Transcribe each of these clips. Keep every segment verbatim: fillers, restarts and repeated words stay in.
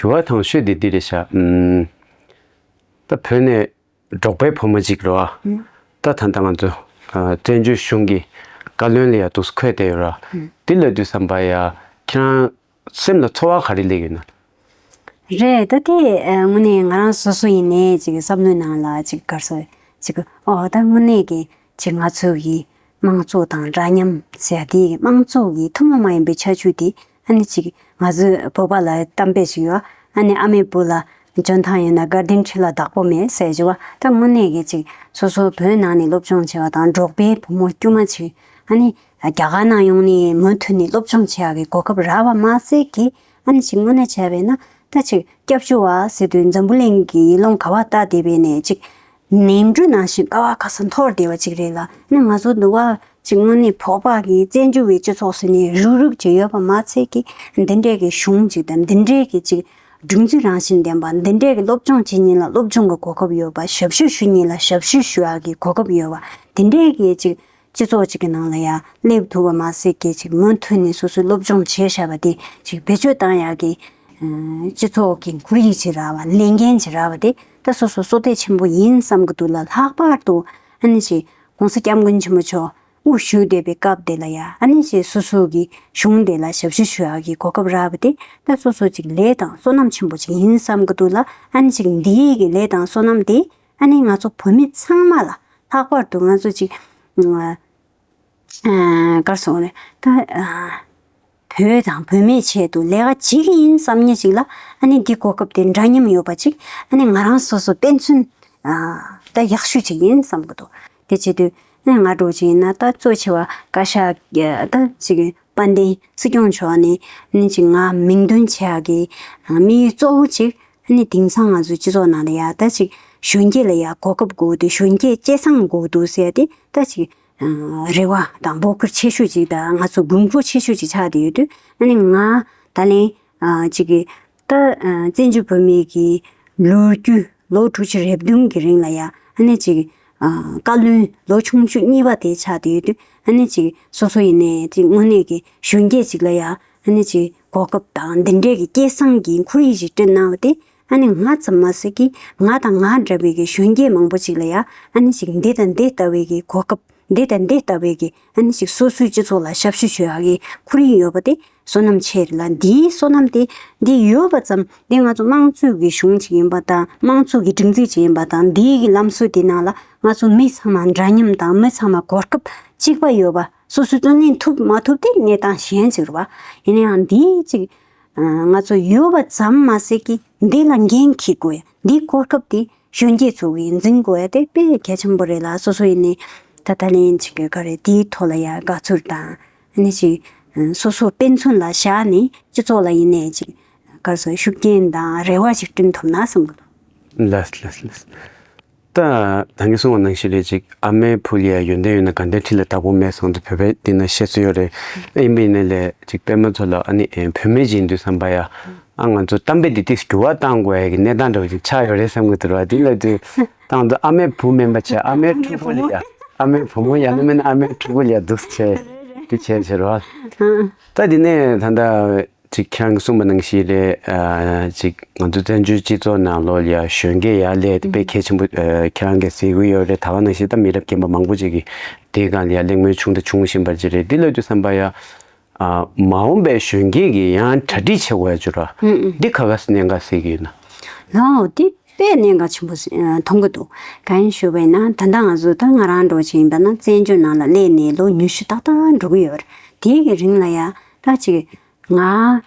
འགྱུར་བ་བཏང་ཤོས་དེ་འདི་རེད་ཤག་ཨམ། ད་བོད་ནས་འབྲོག་པའི་བུ་མོ་གཅིག་རེད་བ། ཨུ། ད་ད་ལྟ་ང་ཚོ་ཨ་བཙན་བྱོལ་གཞུང་གི་བཀའ་བློན་ལ་ཡ་འདུག་སེ་འཁོད་བསྡད་ཡོད་ར། ཨུ། འདི་ལབ་དུས་ཙམ་པ་ཡ་ཁྱེད་རང་སེམས་ལ་ཚོར་བ་ག་རེ་སླེབས་ཡོད་ན། རེད། ད་དེ་ཨ་དངོས་གནས་ང་རང་སོ་སོ་ཡིན་ནའི་ཅིག་བསམ་བློའི་ནང་ལ་ཅིག་ག་རེ་ཟེར་ཅིག་ཨོ་ད་དངོས་གནས་ཀྱི་ཅིག་ང་ཚོ་གི་དམངས་གཙོ་དང་འདྲ་མཉམ་ཟེར་ཡ་དེ་དམངས་གཙོ་གི་ཐུན་མོང་མ་ཡིན་པའི་ཁྱད་ཆོས་དེ་ཨ་ནི་ཅིག་ང་ཚོའི་བོད་པ་ལ་གཏམ་དཔེ་ཞིག་ཡོད། ཨ་ནི་ཨ་མའི་བུ་ལ་འཇོན་ཐང་ཡོད་ན་དགའ་ལྡན་ཁྲི་ལ་བདག་པོ་མེད་ཟེར་བྱས་པ། ད་དངོས་གནས་ཀྱི་ཅིག་སོ་སོ་བོད་ནང་ནས་སློབ་སྦྱོང་བྱས་པ་དང་འབྲོག་པའི་བུ་མོ་དཀྱུས་མ་ཅིག་ཨ་ནི་རྒྱ་གར་ནང་ཡོང་ནས་མུ་མཐུད་ནས་སློབ་སྦྱོང་བྱེད་ཡག་གི་གོ་སྐབས་རག་པ་མ་ཟད་ཀྱི་ཨ་ནི་ཅིག་དངོས་གནས་བྱས་པས་ན་ད་ཅིག་སྐྱབས་བཅོལ་བ་ཟེར་དུས་འཛམ་བུ་གླིང་གི་ཡུལ་ལུང་ག་བ་ལྟ་བསྡད་པའི་ནས་ཅིག་ནེམ་གྲུ་ནང་བཞིན་ཀ་བ་ཁ་ས་འཐོར་བསྡད་པ་ཅིག་རེད་ལ། ཨ་ནི་ང་ཚོ་འདི་བ་ཅིག་དངོས་གནས་བོད་པ་གི་བཙན་བྱོལ་བའི་སྤྱི་ཚོགས་ཟེར་ནས་རུག་རུག་ཅིག་ཡོད་པ་མ་ཚད་ཀྱི་འདི་འདྲས་ཀྱི་གཞུང་ཅིག་དང་འདི་འདྲས་ཀྱི་ཅིག་སྒྲིག་འཛུགས་རང་བཞིན་ལྡན་པ་འདི་འདྲས་ཀྱི་སློབ་སྦྱོང་བྱེད་མཁན་ལ་སློབ་སྦྱོང་གི་གོ་སྐབས་ཡོད་པ། ཞབས་ཞུ་ཞུ་མཁན་ལ་ཞབས་ཞུ་ཞུ་ཡག་གི་གོ་སྐབས་ཡོད་པ། འདི་འདྲས་ཀྱི་ཅིག་སྤྱི་ཚོགས་ཅིག་གི་ནང་ལ་ཡ་སླེབས་ཐུབ་པ་མ་ཟད་ཀྱི་ཅིག་མུ་མཐུད་ནས་སོ་སོའི་སློབ་སྦྱོང་བྱས་བཞག་པ་དེ་ཅིག་བེད་སྤྱོད་བཏང་ཡག་གི་སྤྱི་ཚོགས་ཀྱི་ཁོར་ཡུག་ཅིག་རག་པ། ལས་འགན་ཅིག་རག་པ་དེ་ད་སོ་སོ་བསོད་བདེ་ཆེན་པོ་ཡིན་བསམ་གི་འདུག་ལ། ལྷག་པར་དུ་ཨ་ནི་ཅིག་༸གོང་ས་༸སྐྱབས་མགོན་ཆེན་པོ་མཆོག་དབུ་བཞུགས་བསྡད་པའི་སྐབས་དེ་ལ་ཡ་ཨ་ནི་ཅིག་སོ་སོ་གི་གཞུང་དེ་ལ་ཞབས་ཞུ་ཞུ་ཡག་གི་གོ་སྐབས་རག་པ་དེ་ད་སོ་སོ་ཅིག་ལས་དང་བསོད་ནམས་ཆེན་པོ་ཅིག་ཡིན་བསམ་གི་འདུག་ལ། ཨ་ནི་ཅིག་འདིའི་གི་ལས་དང་བསོད་ནམས་དེ་ཨ་ནི་ང་ཚོ་བོད་མི་ཚང་མ་ལ། ལྷག་པར་དུ་ང་ཚོ་ཅིག་ཨ་གར་སོང་རེད་ད། ཨ་བོད་དང་བོད་མིའི་ཆེད་དུ་ལས་ཀ་བྱེད་ཀྱི་ཡིན་བསམ་མཁན་ཞིག་ལ་ཨ་ནི་འདི་གོ་སྐབས་དེ་འདྲ་མཉམ་ཡོད་པ་ཅིག་ཨ་ནི་ང་རང་སོ་སོ་དཔེ་མཚོན་ཨ་ད་ཡག་ཤོས་ཅིག་ཡིན་བསམ་གི་འདུག་དེ་བྱེད་དུས་ཨ་ནི་ང་འདྲ་བོ་ཅིག་ཡིན་ན་ད་གཙོ་ཆེ་བ་བཀའ་ཤག་ད་ཅིག་དཔལ་ལྡན་སྲིད་སྐྱོང་མཆོག་ནས་ཨ་ནི་ཅིག་ང་མིང་འདོན་བྱེད་ཡག་གི་དམིགས་ཡུལ་གཙོ་བོ་ཅིག་ཨ་ནི་དེང་སང་ང་ཚོའི་སྤྱི་ཚོགས་ནང་ལ་ཡ་ད་ཅིག་གཞོན་སྐྱེས་ལ་ཡ་གོ་སྐབས་དགོས་འདུག་གཞོན་སྐྱེས་སྐྱེས་སངས་དགོས་འདུག་ཟེར་ཏེ་ད་ཅིག་རེ་བ་དང་འབོད་སྐུལ་ཆེ་ཤོས་ཅིག་དང་ང་ཚོ་དགོས་མཁོ་ཆེ་ཤོས་ཅིག་ཆགས་བསྡད་ཡོད་དུས་ཨ་ནི་ང་ད་ལན་ཅིག་གི་ད་བཙན་བྱོལ་བོད་མིའི་གི་ལོ་རྒྱུས་ལོ་དྲུག་ཅུ་རེ་བདུན་གི་རིང་ལ་ཡ་ཨ་ནི་ཅིག་བཀའ་བློན་ལོ་ཆུང་ཤོས་གཉིས་པ་དེ་ཆགས་བསྡད་ཡོད་དུས་ཨ་ནི་ཅིག་སོ་སོ་ཡིན་ནའི་ཅིག་དངོས་གནས་ཀྱི་གཞོན་སྐྱེས་ཅིག་ལ་ཡ་ཨ་ནི་ཅིག་གོ་སྐབས་དང་འདི་འདྲས་ཀྱི་སྐྱེད་སྲིང་གི་ཁོར་ཡུག་ཅིག་བསྐྲུན་གནང་བ་དེ་ཨ་ནི་ང་ཙམ་མ་ཟད་ཀྱི་ང་དང་ང་འདྲ་བའི་གི་གཞོན་སྐྱེས་མང་པོ་ཅིག་ལ་ཡ་ཨ་ནི་ཅིག་འདི་དང་འདི་ལྟ་བའི་གི་གོ་སྐབས་འདི་དང་འདི་ལྟ་བའི་གི་ཨ་ནི་ཅིག་སོ་སོའི་སྤྱི་ཚོགས་ལ་ཞབས་ཞུ་ཞུ་ཡག་གི་ཁོར་ཡུག་ཡོད་པ་དེ་བསོད་ནམས་ཆེ་རེད་ལ། འདིའི་བསོད་ནམས་དེ་འདི་ཡོད་པ་ཙམ་འདི་ང་ཚོ་དམངས་གཙོའི་གི་གཞུང་ཅིག་ཡིན་པ་དང་དམངས་གཙོ་གི་སྒྲིག་འཛུགས་ཅིག་ཡིན་པ་དང་འདིའི་གི་ལམ་སྲོལ་དེ་ནང་ལ་ང་ཚོ་མི་ཚང་མ་འདྲ་མཉམ་དང་མི་ཚང་མ་གོ་སྐབས་གཅིག་པ་ཡོད་པ། སོ་སོས་བརྩོན་ལེན་ཐུབ་མ་ཐུབ་དེ་གནས་སྟངས་གཞན་ཅིག་རེད་བ། ཡིན་ན་ཡང་འདིའི་ཅིག་ང་ཚོ་ཡོད་པ་ཙམ་མ་ཟད་ཀྱི་འདི་ལ་འགན་འཁྱེར་དགོས་ཡ། འདིའི་གོ་སྐབས་དེ་གཞོན་སྐྱེས་ཚོ་གིས་འཛིན་དགོས་ཡ་དེ་དཔེ་གལ་ཆེན་པོ་རེད་ལ། སོ་སོ་ཡིན་ནའི་ད་ད་ལན་ཅིག་གི་ག་རེ་དེའི་ཐོག་ལ་ཡ་དགའ་ཚོར་དང་ཨ་ནི་ཅིག་སོ་སོ་དཔེ་མཚོན་ལ་བཞག་ནས་སྤྱི་ཚོགས་ལ་ཡིན་ནའི་ཅིག་ག་རེ་ཟེར་ཤུགས་རྐྱེན་དང་རེ་བ་ཞིག་བསྐྲུན་ཐུབ་ན་བསམ་གི་འདུག་ལགས་ལགས་ལགས། ད་ད་གིན་གསུངས་པ་ནང་བཞིན་རེད། ཅིག་ཨ་མའི་བུ་ལ་ཡ་ཡོན་ཏན་ཡོད་ན་དགའ་ལྡན་ཁྲི་ལ་བདག་པོ་མེད་གསུངས་ཏེ་བོད་པའི་འདི་ན་བཤད་སྲོལ་ཡོད་རེད། ཨ་ཡིན་པ་ཡིན་ནའི་ལས་ཅིག་པད་མ་མཚོ་ལགས་ཨ་ནི་ཨེ་བུད་མེད་ཅིག་ཡིན་དུས་ཙམ་པ་ཡ་ཨ་ང་ཚོ་གཏམ་དཔེ་འདི་ཏིས་འགྱུར་བ་བཏང་དགོས་ཡ་གི་གནས་སྟངས་འདྲ་བོ་ཅིག་ཆགས་ཡོད་རེད་བསམ་གི་འདུག་ར། འདི་ལ་དུས་ད་ང་ཚོ་ཨ་མའི་བུ་མིན་པ་བྱས་ཨ་མའི་ཕྲུ་གུ་ལ་ཡ་ཨ་མའི་བུ་མོ་ཡང་ན་མིན་ན་ཨ་མའི་ཕྲུ་གུ་ལ་ཡ་འདུག་བྱས་འདི་བྱས་བྱས་ར། ད་འདི་ནས་ད་ལྟ་ཅིག་ཁྱེད་རང་གིས་གསུངས་པ་ནང་བཞིན་རེད། ཨ་ཅིག་ང་ཚོ་བཙན་བྱོལ་སྤྱི་ཚོགས་ནང་ལོགས་ལ་ཡ་གཞོན་སྐྱེས་ཡར་སླེབས་དེ་དཔེ་གལ་ཆེན་པོ་ཨ་ཁྱེད་རང་གིས་གཟིགས་ཀྱི་ཡོད་རེད། ད་ག་ནང་བཞིན་ད་མི་རབས་རྒན་པ་མང་པོ་ཅིག་གིས་དེའི་སྒང་ལ་ཡ་གླེང་མོལ་བྱུང་དང་འབྱུང་བཞིན་པ་ཅིག་རེད། འདི་ལབ་དུས་ཙམ་པ་ཡ་ཨ་མ་འོངས་པའི་གཞོན་སྐྱེས་ཀྱིས་ཡང་གྲ་སྒྲིག་བྱེད་དགོས་ཡ་ཅིག་ར། འདི་ག་ག་སེ་གནད་འགག་གཟིགས་ཀྱི་ཡོད་ན། ལའོ་དེ་དཔེ་གནད་འགག་ཆེན་པོ་ཞིག་མཐོང་གི་འདུག་གང་ཡིན་ཞུས་པ་ཡིན་ན་ད་ལྟ་ང་ཚོ་ད་ང་རང་འདྲ་བོ་ཅིག་ཡིན་པ་ན་བཙན་བྱོལ་ནང་ལ་སླེབས་ནས་ལོ་ཉི་ཤུ་ཏག་ཏག་འགྲོ་གི་ཡོད་རེད། དེའི་གི་རིང་ལ་ཡ་ད་ཅིག་ང་ཨ་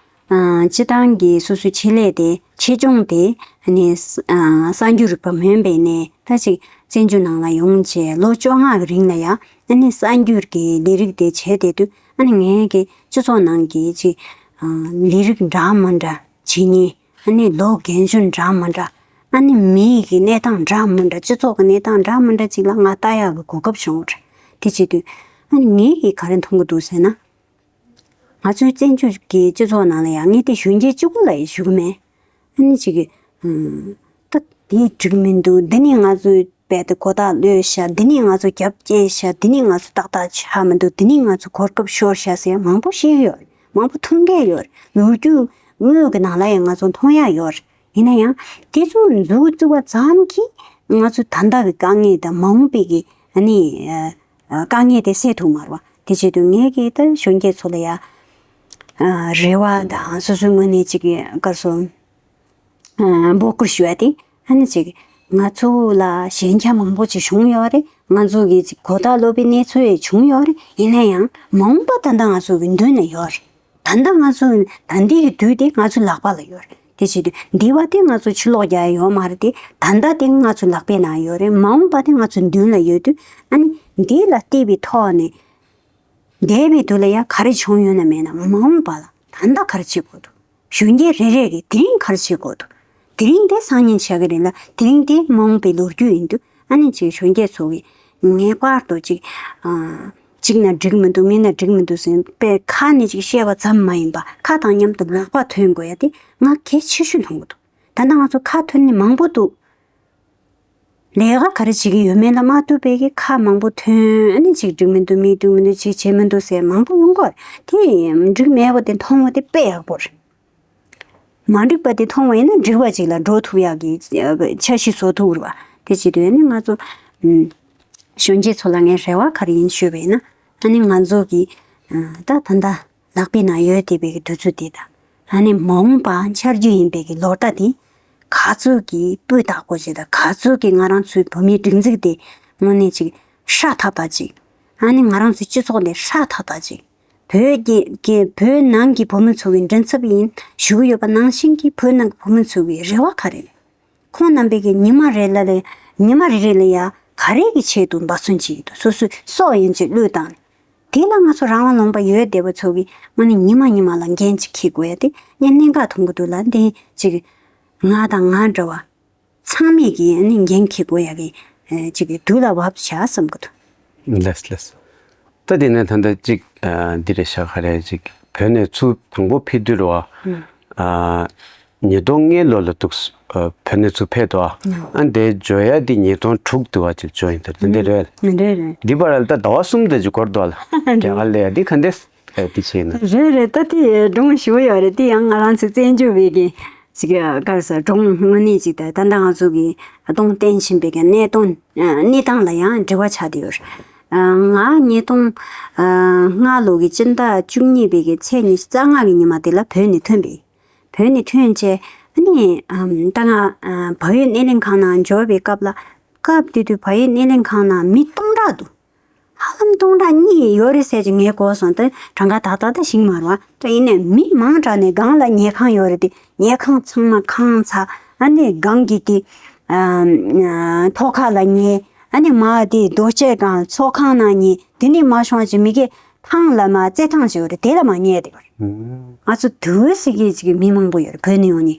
སྤྱི་བཏང་གི་སོ་སོའི་ཆེད་ལས་དེ་ཆེད་སྦྱོང་དེ་ཨ་ནི་ཨ་གསར་འགྱུར་རིག་པ་མིན་པའི་ནས་ད་ཅིག་བཙན་བྱོལ་ནང་ལ་ཡོང་བྱས་ལོ་བཅོ་ལྔ་གི་རིང་ལ་ཡ་ཨ་ནི་གསར་འགྱུར་གི་ལས་རིགས་དེ་བྱས་བསྡད་དུས་ཨ་ནི་ངའི་གི་སྤྱི་ཚོགས་ནང་གི་ཅིག་ཨ་ལས་རིགས་འདྲ་མི་འདྲ་བྱེད་མཁན་ཨ་ནི་ལོ་རྒན་གཞོན་འདྲ་མི་འདྲ་ཨ་ནི་མིའི་གི་གནས་སྟངས་འདྲ་མི་འདྲ་སྤྱི་ཚོགས་ཀྱི་གནས་སྟངས་འདྲ་མི་འདྲ་ཅིག་ལ་ང་ལྟ་ཡག་གི་གོ་སྐབས་བྱུང་བ་རེད། དེ་བྱེད་དུས་ཨ་ནི་ངའི་གི་ག་རེ་མཐོང་གི་འདུག་ཟེར་ན། ང་ཚོའི་བཙན་བྱོལ་གྱི་སྤྱི་ཚོགས་ནང་ལ་ཡང་ངས་དེ་གཞོན་སྐྱེས་གཅིག་པུ་ལ་ཡང་ཞུ་གི་མེད། ཨ་ནི་ཅིག་གི་ཨ་ད་དེ་འགྲིག་མི་འདུག་འདི་ནས་ང་ཚོས་རྦད་དེ་གོ་རྟོགས་ལོས་ཤག་འདི་ནས་ང་ཚོ་རྒྱབ་སྐྱེས་ཤག་འདི་ནས་ང་ཚོ་ཏག་ཏག་ཆགས་མི་འདུག་འདི་ནས་ང་ཚོ་གོ་སྐབས་ཤོར་ཤག་ཟེར་མང་པོ་ཤེས་ཀྱི་ཡོད་རེད། མང་པོ་མཐོང་མཁན་ཡོད་རེད། ལོ་རྒྱུས་ དངུལ་གྱི་ནང་ལ་ཡང་ང་ཚོ་མཐོང་ཡག་ཡོད་རེད། ཡིན་ན་ཡང་དེ་ཚོ་འཛུགས་བཙུགས་པ་ཙམ་གྱིས་ང་ཚོ་ད་ལྟ་གི་དཀའ་ངལ་དང་མ་འོངས་པའི་གི་ཨ་ནི་ཨ་ཨ་དཀའ་ངལ་དེ་སེལ་ཐུབ་མ་རེད་བ། དེ་བྱེད་དུས་ངས་གི་ད་གཞོན་སྐྱེས་ཚོ་ལ་ཡ་ཨ་རེ་བ་དང་སོ་སོའི་ངོས་ནས་ཅིག་གི་ག་རེ་ཟེར། ཨ་འབོད་སྐུལ་ཞུ་བ་དེ་ཨ་ནི་ཅིག་ང་ཚོ་ལ་ཞན་ཆ་མང་པོ་ཅིག་བྱུང་ཡོད་རེད། ང་ཚོ་གི་ཅིག་གོ་བརྡ་སློབ་པའི་གནས་ཚུལ་ཡང་བྱུང་ཡོད་རེད། ཡིན་ན་ཡང་མ་འོངས་པ་ད་ལྟ་ང་ཚོ་གི་མདུན་ལ་ཡོད་རེད། ད་ལྟ་ང་ཚོ་ད་ལྟའི་གི་དུས་དེ་ང་ཚོ་ལག་པ་ལ་ཡོད་རེད། དེ་བྱེད་དུས་འདི་བ་དེ་ང་ཚོ་ཕྱིར་ལོག་རྒྱག་ཡ་ཡོད་མ་རེད་དེ། ད་ལྟ་དེ་ང་ཚོ་ལག་པའི་ནང་ཡོད་རེད། མ་འོངས་པ་དེ་ང་ཚོ་མདུན་ལ་ཡོད་དུས་ཨ་ནི་འདི་ལ་བལྟས་པའི་ཐོག་ནས། འདས་པའི་དུས་ལ་ཡ་ག་རེ་བྱུང་ཡོད་ན་མེད་ན་མ་འོངས་པ་ལ་ད་ལྟ་ག་རེ་བྱེད་དགོས་འདུག་གཞོན་སྐྱེས་རེ་རེ་གིས་དེ་རིང་ག་རེ་བྱེད་དགོས་འདུག་དེ་རིང་དེ་སང་ཉིན་བྱ་གི་རེད་ལ། དེ་རིང་དེ་མ་འོངས་པའི་ལོ་རྒྱུས་ཡིན་དུས་ཨ་ནི་ཅིག་གཞོན་སྐྱེས་ཚོ་གིས་ངེས་པར་དུ་ཅིག་ཨ་གཅིག་ན་འགྲིག་མི་འདུག་མིན་ན་འགྲིག་མི་འདུག་ཟེར་པས་ཁ་ནས་ཅིག་བཤད་པ་ཙམ་མ་ཡིན་པ་ཁ་དང་མཉམ་དུ་ལག་པ་ཐོན་དགོས་ཡ་དེ་ང་གལ་ཆེ་ཤོས་མཐོང་གི་འདུག་ད་ལྟ་ང་ཚོ་ཁ་ཐོན་ནི་མང་པོ་འདུག་ལས་ཀ་ག་རེ་བྱེད་ཀྱི་ཡོད་མེད་ལ་མ་ལྟོས་པའི་གི་ཁ་མང་པོ་ཐོན། ཨ་ནི་ཅིག་འགྲིག་མི་འདུག་མི་འདུག་མི་འདུག་ཅིག་བྱེད་མི་འདུག་ཟེར་མང་པོ་ཡོང་གི་རེད། དེ་འགྲིག་མེད་པ་དེ་མཐོང་བ་དེ་དཔེ་ཡག་པོ་རེད། མ་འགྲིག་པ་དེ་མཐོང་བ་ཡིན་ན་འགྲིག་པ་ཅིག་ལ་འགྲོ་ཐུབ་ཡག་གི་འཆར་གཞི་བཟོ་ཐུབ་རེད་བ། དེ་བྱེད་དུས་ཨ་ནི་ང་ཚོ་གཞོན་སྐྱེས་ཚོ་ལ་ངའི་རེ་བ་ག་རེ་ཡིན་ཞུས་པ་ཡིན་ན་ཨ་ནི་ང་ཚོ་གི་ད་ད་ལྟ། ལག་པའི་ནང་ཡོད་བསྡད་པའི་གི་དུས་ཚོད་འདི་དང་། ཨ་ནི་མ་འོངས་པ་འཆར་རྒྱུ་ཡིན་པའི་གི་ལོ་ཟླ་འདི། ག་ཚོད་ཀྱི་སྤུས་དག་པོ་ཞིག་དང་ག་ཚོད་ཀྱི་ང་རང་ཚོའི་བོད་མིའི་སྒྲིག་འཛུགས་དེ་དངོས་གནས་ཅིག་ཧྲ་ཐག་ཐག་ཅིག་ཨ་ནི་ང་རང་ཚོའི་སྤྱི་ཚོགས་འདི་ཧྲ་ཐག་ཐག་ཅིག་བོད་ཀྱི་ཀྱི་བོད་ནང་གི་བུ་མོ་ཚོ་གི་མགྲིན་ཚབ་ཡིན་ཞུ་གི་ཡོད་པ་ནང་བཞིན་གྱི་བོད་ནང་གི་བུ་མོ་ཚོ་གི་རེ་བ་ག་རེ་རེད། ཁོང་རྣམ་པས་ཀྱི་ཉི་མ་རེ་ལ་ལས་ཉི་མ་རེ་རེ་ལ་ཡ་ག་རེ་གི་ཆེད་དུ་འབད་བརྩོན་བྱེད་ཀྱི་འདུག་སོ་སོའི་སྲོག་ཡན་ཆད་བློས་བཏང་ནས། དེ་ལ་ང་ཚོ་རང་དབང་ལུང་པ་ཡོད་བསྡད་པ་ཚོ་གིས་དངོས་གནས་ཉི་མ་ཉི་མ་ལ་འགན་ཅིག་འཁྱེར་དགོས་ཡ་དེ་ངས་གནད་འགག་མཐོང་གི་འདུག་ལ། འདི་ཅིག་ང་དང་ང་འདྲ་བ་ཚང་མས་ཀྱིས་ཨ་ནི་འགན་འཁྱེར་དགོས་ཡ་གི་ཨ་ཅིག་དུས་ལ་བབ་བྱ་བསམ་གི་འདུག་ལགས་ལགས། ད་དེ་ནས་ད་ལྟ་ཅིག་ཨ་འདི་རེད་ཤག་ག་རེ་ཅིག་བོད་ནས་ཚུར་དང་པོ་ཕེབས་དུས་རེད་བ། ཨ་ཉིས་སྟོང་ལྔའི་ལོ་ལ་འདུག་ཨ་བོད་ནས་ཚུར་ཕེབས་འདུག་ཨ། ཨ་འདས་འབྱོར་ཡ་འདི་ཉིས་སྟོང་དྲུག་དུ་བ་ཅིག་འབྱོར་ཡིན་ད་དེ་འདི་རེད། རེད་རེད། འདི་བར་ལ་ད་ཟླ་བ་གསུམ་དེ་ཅིག་འགོར་འདུག་ཨ་ལ། རྒྱ་གར་ལ་ཡ་འདི་ག་འདྲས་ཨ་འདི་བྱས་ན། རེད་རེད། ད་དེ་སྒྲུང་ཞུ་ཡོད་རེད། དེ་ཡང་ང་རང་ཚོའི་བཙན་བྱོལ་བའི་གི་ཅིག་ག་རེ་ཟེར་སྒྲུང་དངོས་གནས་ཅིག་ད་ད་ལྟ་ང་ཚོ་གི་སྟོང་བསྟན་བཞིན་པའི་གི་གནས་སྟངས་གནས་སྟངས་ལ་ཡང་འབྲེལ་བ་ཆགས་བསྡད་ཡོད་རེད། ང་ཉིས་སྟོང་ལྔ་ལོ་གི་སྤྱི་ཟླ་བཅུ་གཉིས་པའི་གི་ཚེས་ཉི་ཤུ་རྩ་ལྔ་གི་ཉི་མ་དེ་ལ་བོད་ནས་ཐོན་པས། བོད་ནས་ཐོན་བྱས་ཨ་ནི་ཨམ་ད་ང་ཨ་བལ་ཡུལ་སྣེ་ལེན་ཁང་ནང་འབྱོར་བའི་སྐབས་ལ། སྐབས་དེ་དུས་བལ་ཡུལ་སྣེ་ལེན་ཁང་ནང་མི་སྟོང་ཕྲག་འདུག་ཧ་ལམ་སྟོང་ཕྲག་གཉིས་ཡོད་རེད་ཟེར་གྱི་ངས་གོ་སོང་། ད་གྲངས་ཀ་ཏག་ཏག་ད་ཤེས་ཀྱི་མ་རེད་བ། ད་ཡིན་ནའི་མི་མང་དྲགས་ནས་སྒང་ལ་ཉལ་ཁང་ཡོད་རེད་དེ། ཉལ་ཁང་ཚང་མ་ཁངས་ཚ། ཨ་ནི་སྒང་གི་དེ་ཨམ་ཐོག་ཁ་ལ་ཉལ། ཨ་ནི་མར་དེ་རྡོ་སྐྱེས་སྒང་ཚོགས་ཁང་ནང་ཉལ། དེ་ནས་མར་བྱུང་བ་ཅིག་མི་གི་ཐང་ལ་མར་རྩེད་ཐང་ཞིག་ཡོད་རེད། དེ་ལ་མར་ཉལ་བསྡད་ཡོད་རེད། ང་ཚོ་དུས་སི་གི་ཅིག་མི་མང་པོ་ཡོད་རེད། བོད་ནས་ཡོང་ནི།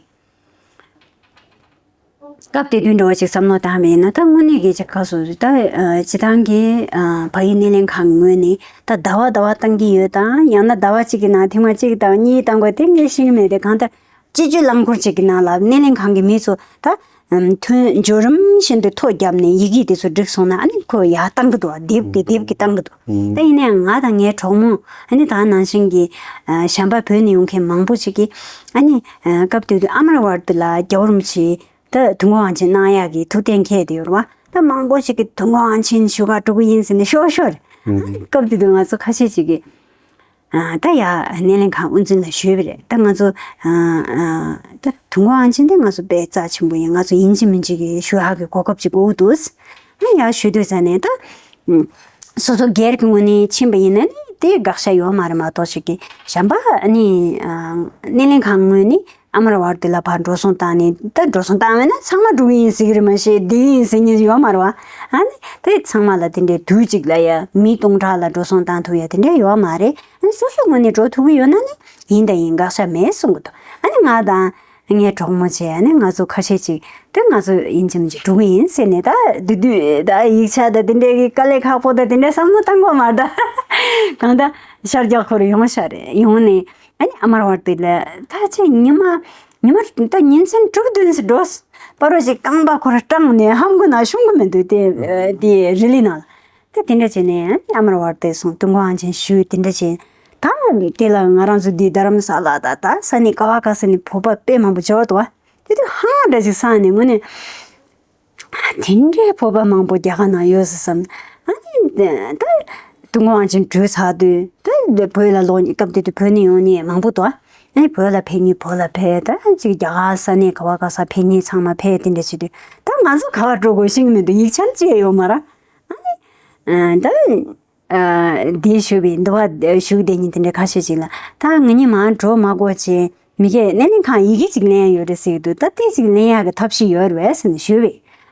སྐབས་དེ་དུས་འདྲ་བོ་ཅིག་བསམ་བློ་བཏང་བ་ཡིན་ན། ད་དངོས་གནས་ཀྱི་ཅིག་ག་སོ་ད་ཨ་སྤྱི་བཏང་གི་ཨ་བལ་ཡུལ་སྣེ་ལེན་ཁང་གི་ངོས་ནས་ད་ཟླ་བ་ཟླ་བ་བཏང་གི་ཡོད་དང་། ཡང་ན་ཟླ་བ་གཅིག་གི་ནང་ཐེངས་མ་གཅིག་དང་གཉིས་བཏང་དགོས་དེ་ངས་ཤེས་ཀྱི་མེད་དེ། གང་ལྟར་སྤྱི་སྤྱོད་རླངས་འཁོར་ཅིག་གི་ནང་ལ་སྣེ་ལེན་ཁང་གི་མི་ཚོ་ད་ཨམ་ཐོན་འབྱོར་རིམ་བཞིན་དུ་ཐོ་བརྒྱབ་ནས་ཡི་གེ་དེ་ཚོ་བསྒྲིགས་སོང་ན་ཨ་ནི་ཁོ་ཡར་བཏང་གི་འདུག་དེབ་ཀྱི་དེབ་ཀྱི་བཏང་གི་འདུག་ད་ཡིན་ནའང་ང་དང་ངའི་གྲོགས་མོ་ཨ་ནི་ད་ནང་བཞིན་གྱི་ཨ་གཞན་པ་བོད་ནས་ཡོང་མཁན་མང་པོ་ཞིག་གིས་ཨ་ནི་ཨ་སྐབས་དེ་དུས་ཨ་མར་ཝར་དི་ལ་རྒྱལ་བ་རིན་པོ་ཆེ་ད་དུས་འཁོར་དབང་ཆེན་གནང་ཡག་གི་ཐུགས་གཏན་འཁེལ་དེ་ཡོད་རེད་བ། ད་མང་པོ་ཞིག་གིས་དུས་འཁོར་དབང་ཆེན་ཞུ་ག་འགྲོ་གི་ཡིན་ཟེར་ནས་ཤོར་ཤོར་རེད། ཨ་ནི་སྐབས་དེ་དུས་ང་ཚོ་ཁ་ཤས་ཤིག་གིས་ཨ་ད་ཡ་སྣེ་ལེན་ཁང་དབུ་འཛིན་ལ་ཞུས་པ་རེད། ད་ང་ཚོ་ཨ་ཨ་ད་དུས་འཁོར་དབང་ཆེན་དེ་ང་ཚོ་དཔེ་རྩ་ཆེན་པོ་ཡིན། ང་ཚོ་ཡིན་གཅིག་མིན་གཅིག་གི་ཞུ་ཡག་གི་གོ་སྐབས་ཅིག་དགོས་ཀྱི་འདུག་ཨ་ཡ་ཞུ་དུས་ཟེར་ནས་ད། སོ་སོ་སྒེར་གྱི་ངོས་ནས་ཕྱིན་པ་ཡིན་ན་ནི་དེ་དགག་བྱ་ཡོད་མ་རེད་མ་གཏོགས་ཤིག་གི་གཞན་པ་ནི་ཨ་སྣེ་ལེན་ཁང་ངོས་ནས་ཨ་མར་ཝར་དི་ལ་ཕར་འགྲོ་སོང་བཏང་ནས། ད་འགྲོ་སོང་བཏང་བས་ན་ཚང་མ་འགྲོ་གི་ཡིན་ཟེར་གི་རེད་མ་གཞི་བསྡད་ཡིན་ཟེར་མཁན་ཡོད་མ་རེད་བ། ཨ་ནི་དེ་ཚང་མ་ལ་དེ་འདྲའི་དུས་གཅིག་ལ་ཡ་མི་སྟོང་ཕྲག་ལ་འགྲོ་སོང་བཏང་ཐུབ་ཡ་དེ་འདྲ་ཡོད་མ་རེད། ཨ་ནི་སོ་སོའི་ངོས་ནས་འགྲོ་ཐུབ་ཀྱི་ཡོད་ན་ནི་ཡིན་དང་ཡིན། དགག་བྱ་མེད་གསུང་གི་འདུག་ཨ་ནི་ང་དང་། ངའི་གྲོགས་མོ་བྱས་ནས་ང་ཚོ་ཁ་ཤས་ཅིག་དེ་ང་ཚོ་ཡིན་གཅིག་མིན་གཅིག་འགྲོ་གི་ཡིན་ཟེར་ནས། ད་དེ་དུས་ད་ཡིག་ཆ་ད་དེ་འདྲའི་གི་དཀའ་ལས་ཁག་པོ་ད་དེ་འདྲའི་བསམ་བློ་བཏང་གི་མ་རེད་ད། གང་ལྟར་ཤར་རྒྱག་ཁོ་རང་ཡོང་ཤག་རེད། ཡོང་ནས་ཨ་ནི་ཨ་མར་ཝར་དི་ལ་ད་ཅིག་ཉི་མ་ཉི་མ་ད་ཉིན་མཚན་དྲུག་བདུན་ཙམ་འགྲོ། སྤ་རོ་ཞིག་རྐང་པ་ཁོ་རང་སྐྲངས་ནས་ཧམ་གི་ན་ཤོང་གི་མི་འདུག་དེ་དེ་རི་ལི་ནང་ལ། ད་དེ་འདྲ་བྱས་ནས་ཨ་མར་ཝར་དི་སོང་། དུས་འཁོར་དབང་ཆེན་ཞུས། དེ་འདྲ་བྱས། ད་དེ་ལ་ང་རང་ཚོ་འདི་རྡ་རམ་ས་ལ་ད་ད་ས་གནས་ག་བ་ག་ས་ནས་བོད་པ་དཔེ་མང་པོ་འབྱོར་འདུག་བ། དེ་དུས་ཧང་འདྲ་ཅིག་སངས་ནས་དངོས་གནས། དེ་འདྲའི་བོད་པ་མང་པོ་རྒྱ་གར་ནང་ཡོད་ཟེར་བསམ། ཨ་ནི་ད་དུས་འཁོར་དབང་ཆེན་གྲོལ་ཚར་དུས་ད་བོད་ལ་ལོག་ནས་སྐབས་དེ་དུས་བོད་ནས་ཡོང་མཁན་མང་པོ་འདུག་ཨ་ནི་བོད་ལ་ཕེབས་མཁན་བོད་ལ་ཕེབས། ད་ཅིག་རྒྱ་གར་ས་གནས་ག་བ་ག་ས་ཕེབས་མཁན་ཚང་མ་ཕེབས་དེ་འདྲ་བྱེད་དུས། ད་ང་ཚོ་ག་བར་འགྲོ་དགོས་ཤེས་ཀྱི་མི་འདུག་ཡིག་ཆ་ཅི་ཡང་ཡོད་མ་རེད། ཨ་ནི་ད། ཨ་དེ་ཞུས་པའི་འདི་བ་ཞུ་བསྡད་མཁན་དེ་འདྲ་ཁ་ཤས་ཅིག་ལ། ད་ང་གཉིས་མར་འགྲོ་མ་དགོས་ཅེས་མི་སྒེར་སྣེ་ལེན་ཁང་ཡི་གེ་ཅིག་ལེན་ཡོད་རེད་ཟེར་གྱི་འདུག་ད་དེ་ཅིག་ལེན་ཡག་གི་ཐབས་ཤེས་ཡོད་རེད་ཟེར་ནས་ཞུས་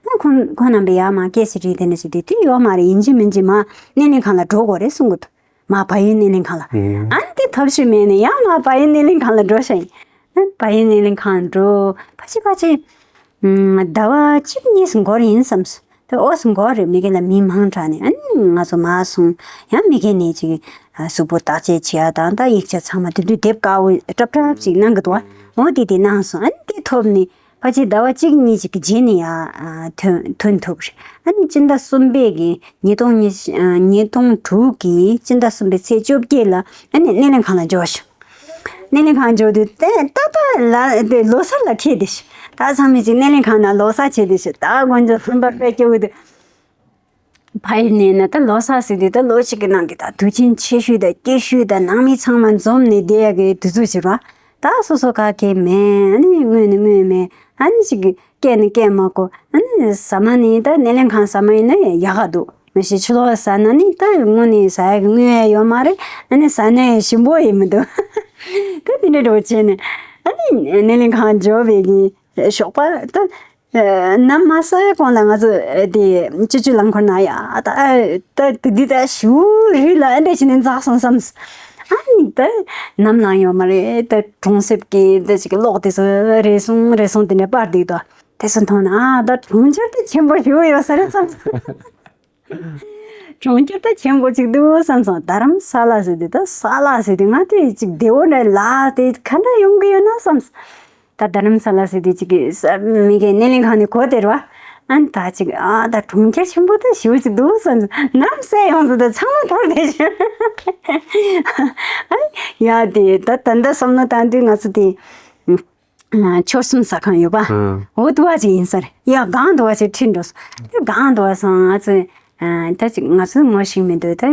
པས། ཨ་ཁོང་ཁོང་རྣམ་པས་ཡར་མར་སྐད་ཆ་དྲིས་དེ་འདྲ་ཞིག་དུས། དེ་ཡོད་མ་རེད། ཡིན་གཅིག་མིན་གཅིག་མར་སྣེ་ལེན་ཁང་ལ་འགྲོ་དགོས་རེད་གསུང་གི་འདུག་མར་བལ་ཡུལ་སྣེ་ལེན་ཁང་ལ། ཨ་ནི་དེ་ཐབས་ཤེས་མེད་ནས་ཡང་མར་བལ་ཡུལ་སྣེ་ལེན་ཁང་ལ་འགྲོ་ཤག་ཡིན། ཨ་ནི་བལ་ཡུལ་སྣེ་ལེན་ཁང་འགྲོ་ཕ་ཆེ་ཕ་ཆེ། ཟླ་བ་གཅིག་གཉིས་སུ་འགོར་ཡིན་བསམས། དེ་འོ་སུ་འགོར་རེད། མི་སྒེར་ལ་མི་མང་དྲགས་ནས། ཨ་ནི་ང་ཚོ་མར་སོང་། ཡང་མི་སྒེར་ནས་ཅིག་གཟུགས་པོ་བརྟག་དཔྱད་བྱེད་ཡ་དང་། ད་ཡིག་ཆ་ཚང་མ་དེ་དུས་དེབ་དཀར་པོ་སྲབ་སྲབ་ཅིག་གནང་གི་འདུག་བ། འོ་དེ་དེ་གནང་སོང་། ཨ་ནི་དེ་ཐོབ་ནས་ཕལ་ཆེར་ཟླ་བ་གཅིག་གཉིས་ཅིག་གི་རྗེས་ནས་ཡར་ཐོན་ཐོན་ཐུབ་རེད། ཨ་ནི་སྤྱི་ཟླ་གསུམ་པའི་གི་ཉིས་སྟོང་ཉི་ཤུ་ཉིས་སྟོང་དྲུག་གི་སྤྱི་ཟླ་གསུམ་པའི་ཚེས་བཅོ་བརྒྱད་ལ་ཨ་ནི་སྣེ་ལེན་ཁང་ལ་འབྱོར་བྱུང་། སྣེ་ལེན་ཁང་འབྱོར་དུས་ཏན་ཏན་ཏན་ལ་དེ་ལོ་གསར་ལ་འཁེལ་དེ་ཤི། ད་ཚང་མས་ཅིག་སྣེ་ལེན་ཁང་ནང་ལོ་གསར་བྱེད་དེ་ཤི། ད་དགོན་ཆུ་ལྷུན་པ་དཔེ་སྐྱོ་གི་འདུག་ཕ་ཡུལ་ནས་ན་ད་ལོ་གསར་ཟེར་དུས་ད་ལོ་གཅིག་གི་ནང་གི་ད་དུས་ཆེན་ཆེ་ཤོས་དང་སྐྱིད་ཤོས་དང་ནང་མི་ཚང་མ་འཛོམས་ནས་བསྡད་ཡག་གི་དུས་ཚོད་ཅིག་རེད། ད་སོ་སོ་ག་གེ་མེད། ཨ་ནི་དངོས་ནས་དངོས་མེད། ཨ་ནི་ཅིག་གི་སྐད་ནི་སྐད་མ་གོ། ཨ་ནི་ཟ་མ་ནི་ད་སྣེ་ལེན་ཁང་ཟ་མ་ཡིན་ན་ཡག་ག་འདུག་མ་གཞི་ཕྱི་ལོགས་ཟ་ན་ནི་ད་དངོས་གནས་ཟ་ཡག་གི་དངོས་ཡོད་མ་རེད། ཨ་ནི་ཟ་ན་ཡང་ཞིམ་པོ་ཡིན་མི་འདུག་ད་དེ་འདྲ་འདྲ་བོ་བྱས་ནས། ཨ་ནི་སྣེ་ལེན་ཁང་འབྱོར་བའི་གི་ཞོགས་པ་ད་ནམ་མ་ཟ་ཡ་གོང་ལ་ང་ཚོ་དེ་སྤྱི་སྤྱོད་རླངས་འཁོར་ནང་ཡ་ད་ད་འདི་ད་ཞུ་རི་ལ་ཨ་འདྲ་བྱས་ནས་འཛེགས་སོང་བསམས། ཨ་ནི་ད་ནམ་ལངས་ཡོད་མ་རེད། ད་གྲོང་གསེབ་ཀྱི་ད་ཅིག་གློག་དེ་ཚོ་རེ་ཟུང་རེ་ཟུང་དེ་འདྲ་སྤར་བསྡད་འདུག་དེ་ཚོ་མཐོང་ན། ཨ་ད་གྲོང་ཁྱེར་དེ་ཆེན་པོ་ཞིག་ཡོད་ས་རེད་བསམ་སོང་། གྲོང་ཁྱེར་དེ་ཆེན་པོ་ཅིག་འདུག་བསམ་སོང་། རྡ་རམ་ས་ལ་ཟེར་དུས་ད་ས་ལ་ཟེར་དུས་ང་དེ་ཅིག་བདེ་བོ་འདྲ་ལ་དེ་ག་འདྲ་ཡོང་གི་ཡོད་ན་བསམ། ད་རྡ་རམ་ས་ལ་ཟེར་དུས་ཅིག་གི་ས་མི་གི་སྣེ་ལེན་ཁང་ནས་གོ་དེ་རེད་བ། ཨ་ནི་ད་ཅིག་ཨ་ད་གྲོང་ཁྱེར་ཆེན་པོ་དེ་ཞེ་པོ་ཅིག་འདུག་བསམ། ནམ་ཟས་ཡོང་ཟེར་དུས་ཚང་མ་འཐོར་བསྡད་བྱུང་། ཨ་ཡ་དེ་ད་ད་ལྟ་བསམ་བློ་བཏང་དུས་ང་ཚོ་དེ། ཆོལ་གསུམ་ཟ་ཁང་ཡོད་པ། ཨ། འོ་དུ་བ་ཅིག་ཡིན་ས་རེད། ཡ་གང་དུ་བ་ཅིག་ཁྲིད་འགྲོ་སོང་། དེ་གང་དུ་བ་སོང་ང་ཚོས། ཨ། ད་ཅིག་ང་ཚོ་ངོ་ཤེས་མི་འདུག་ད་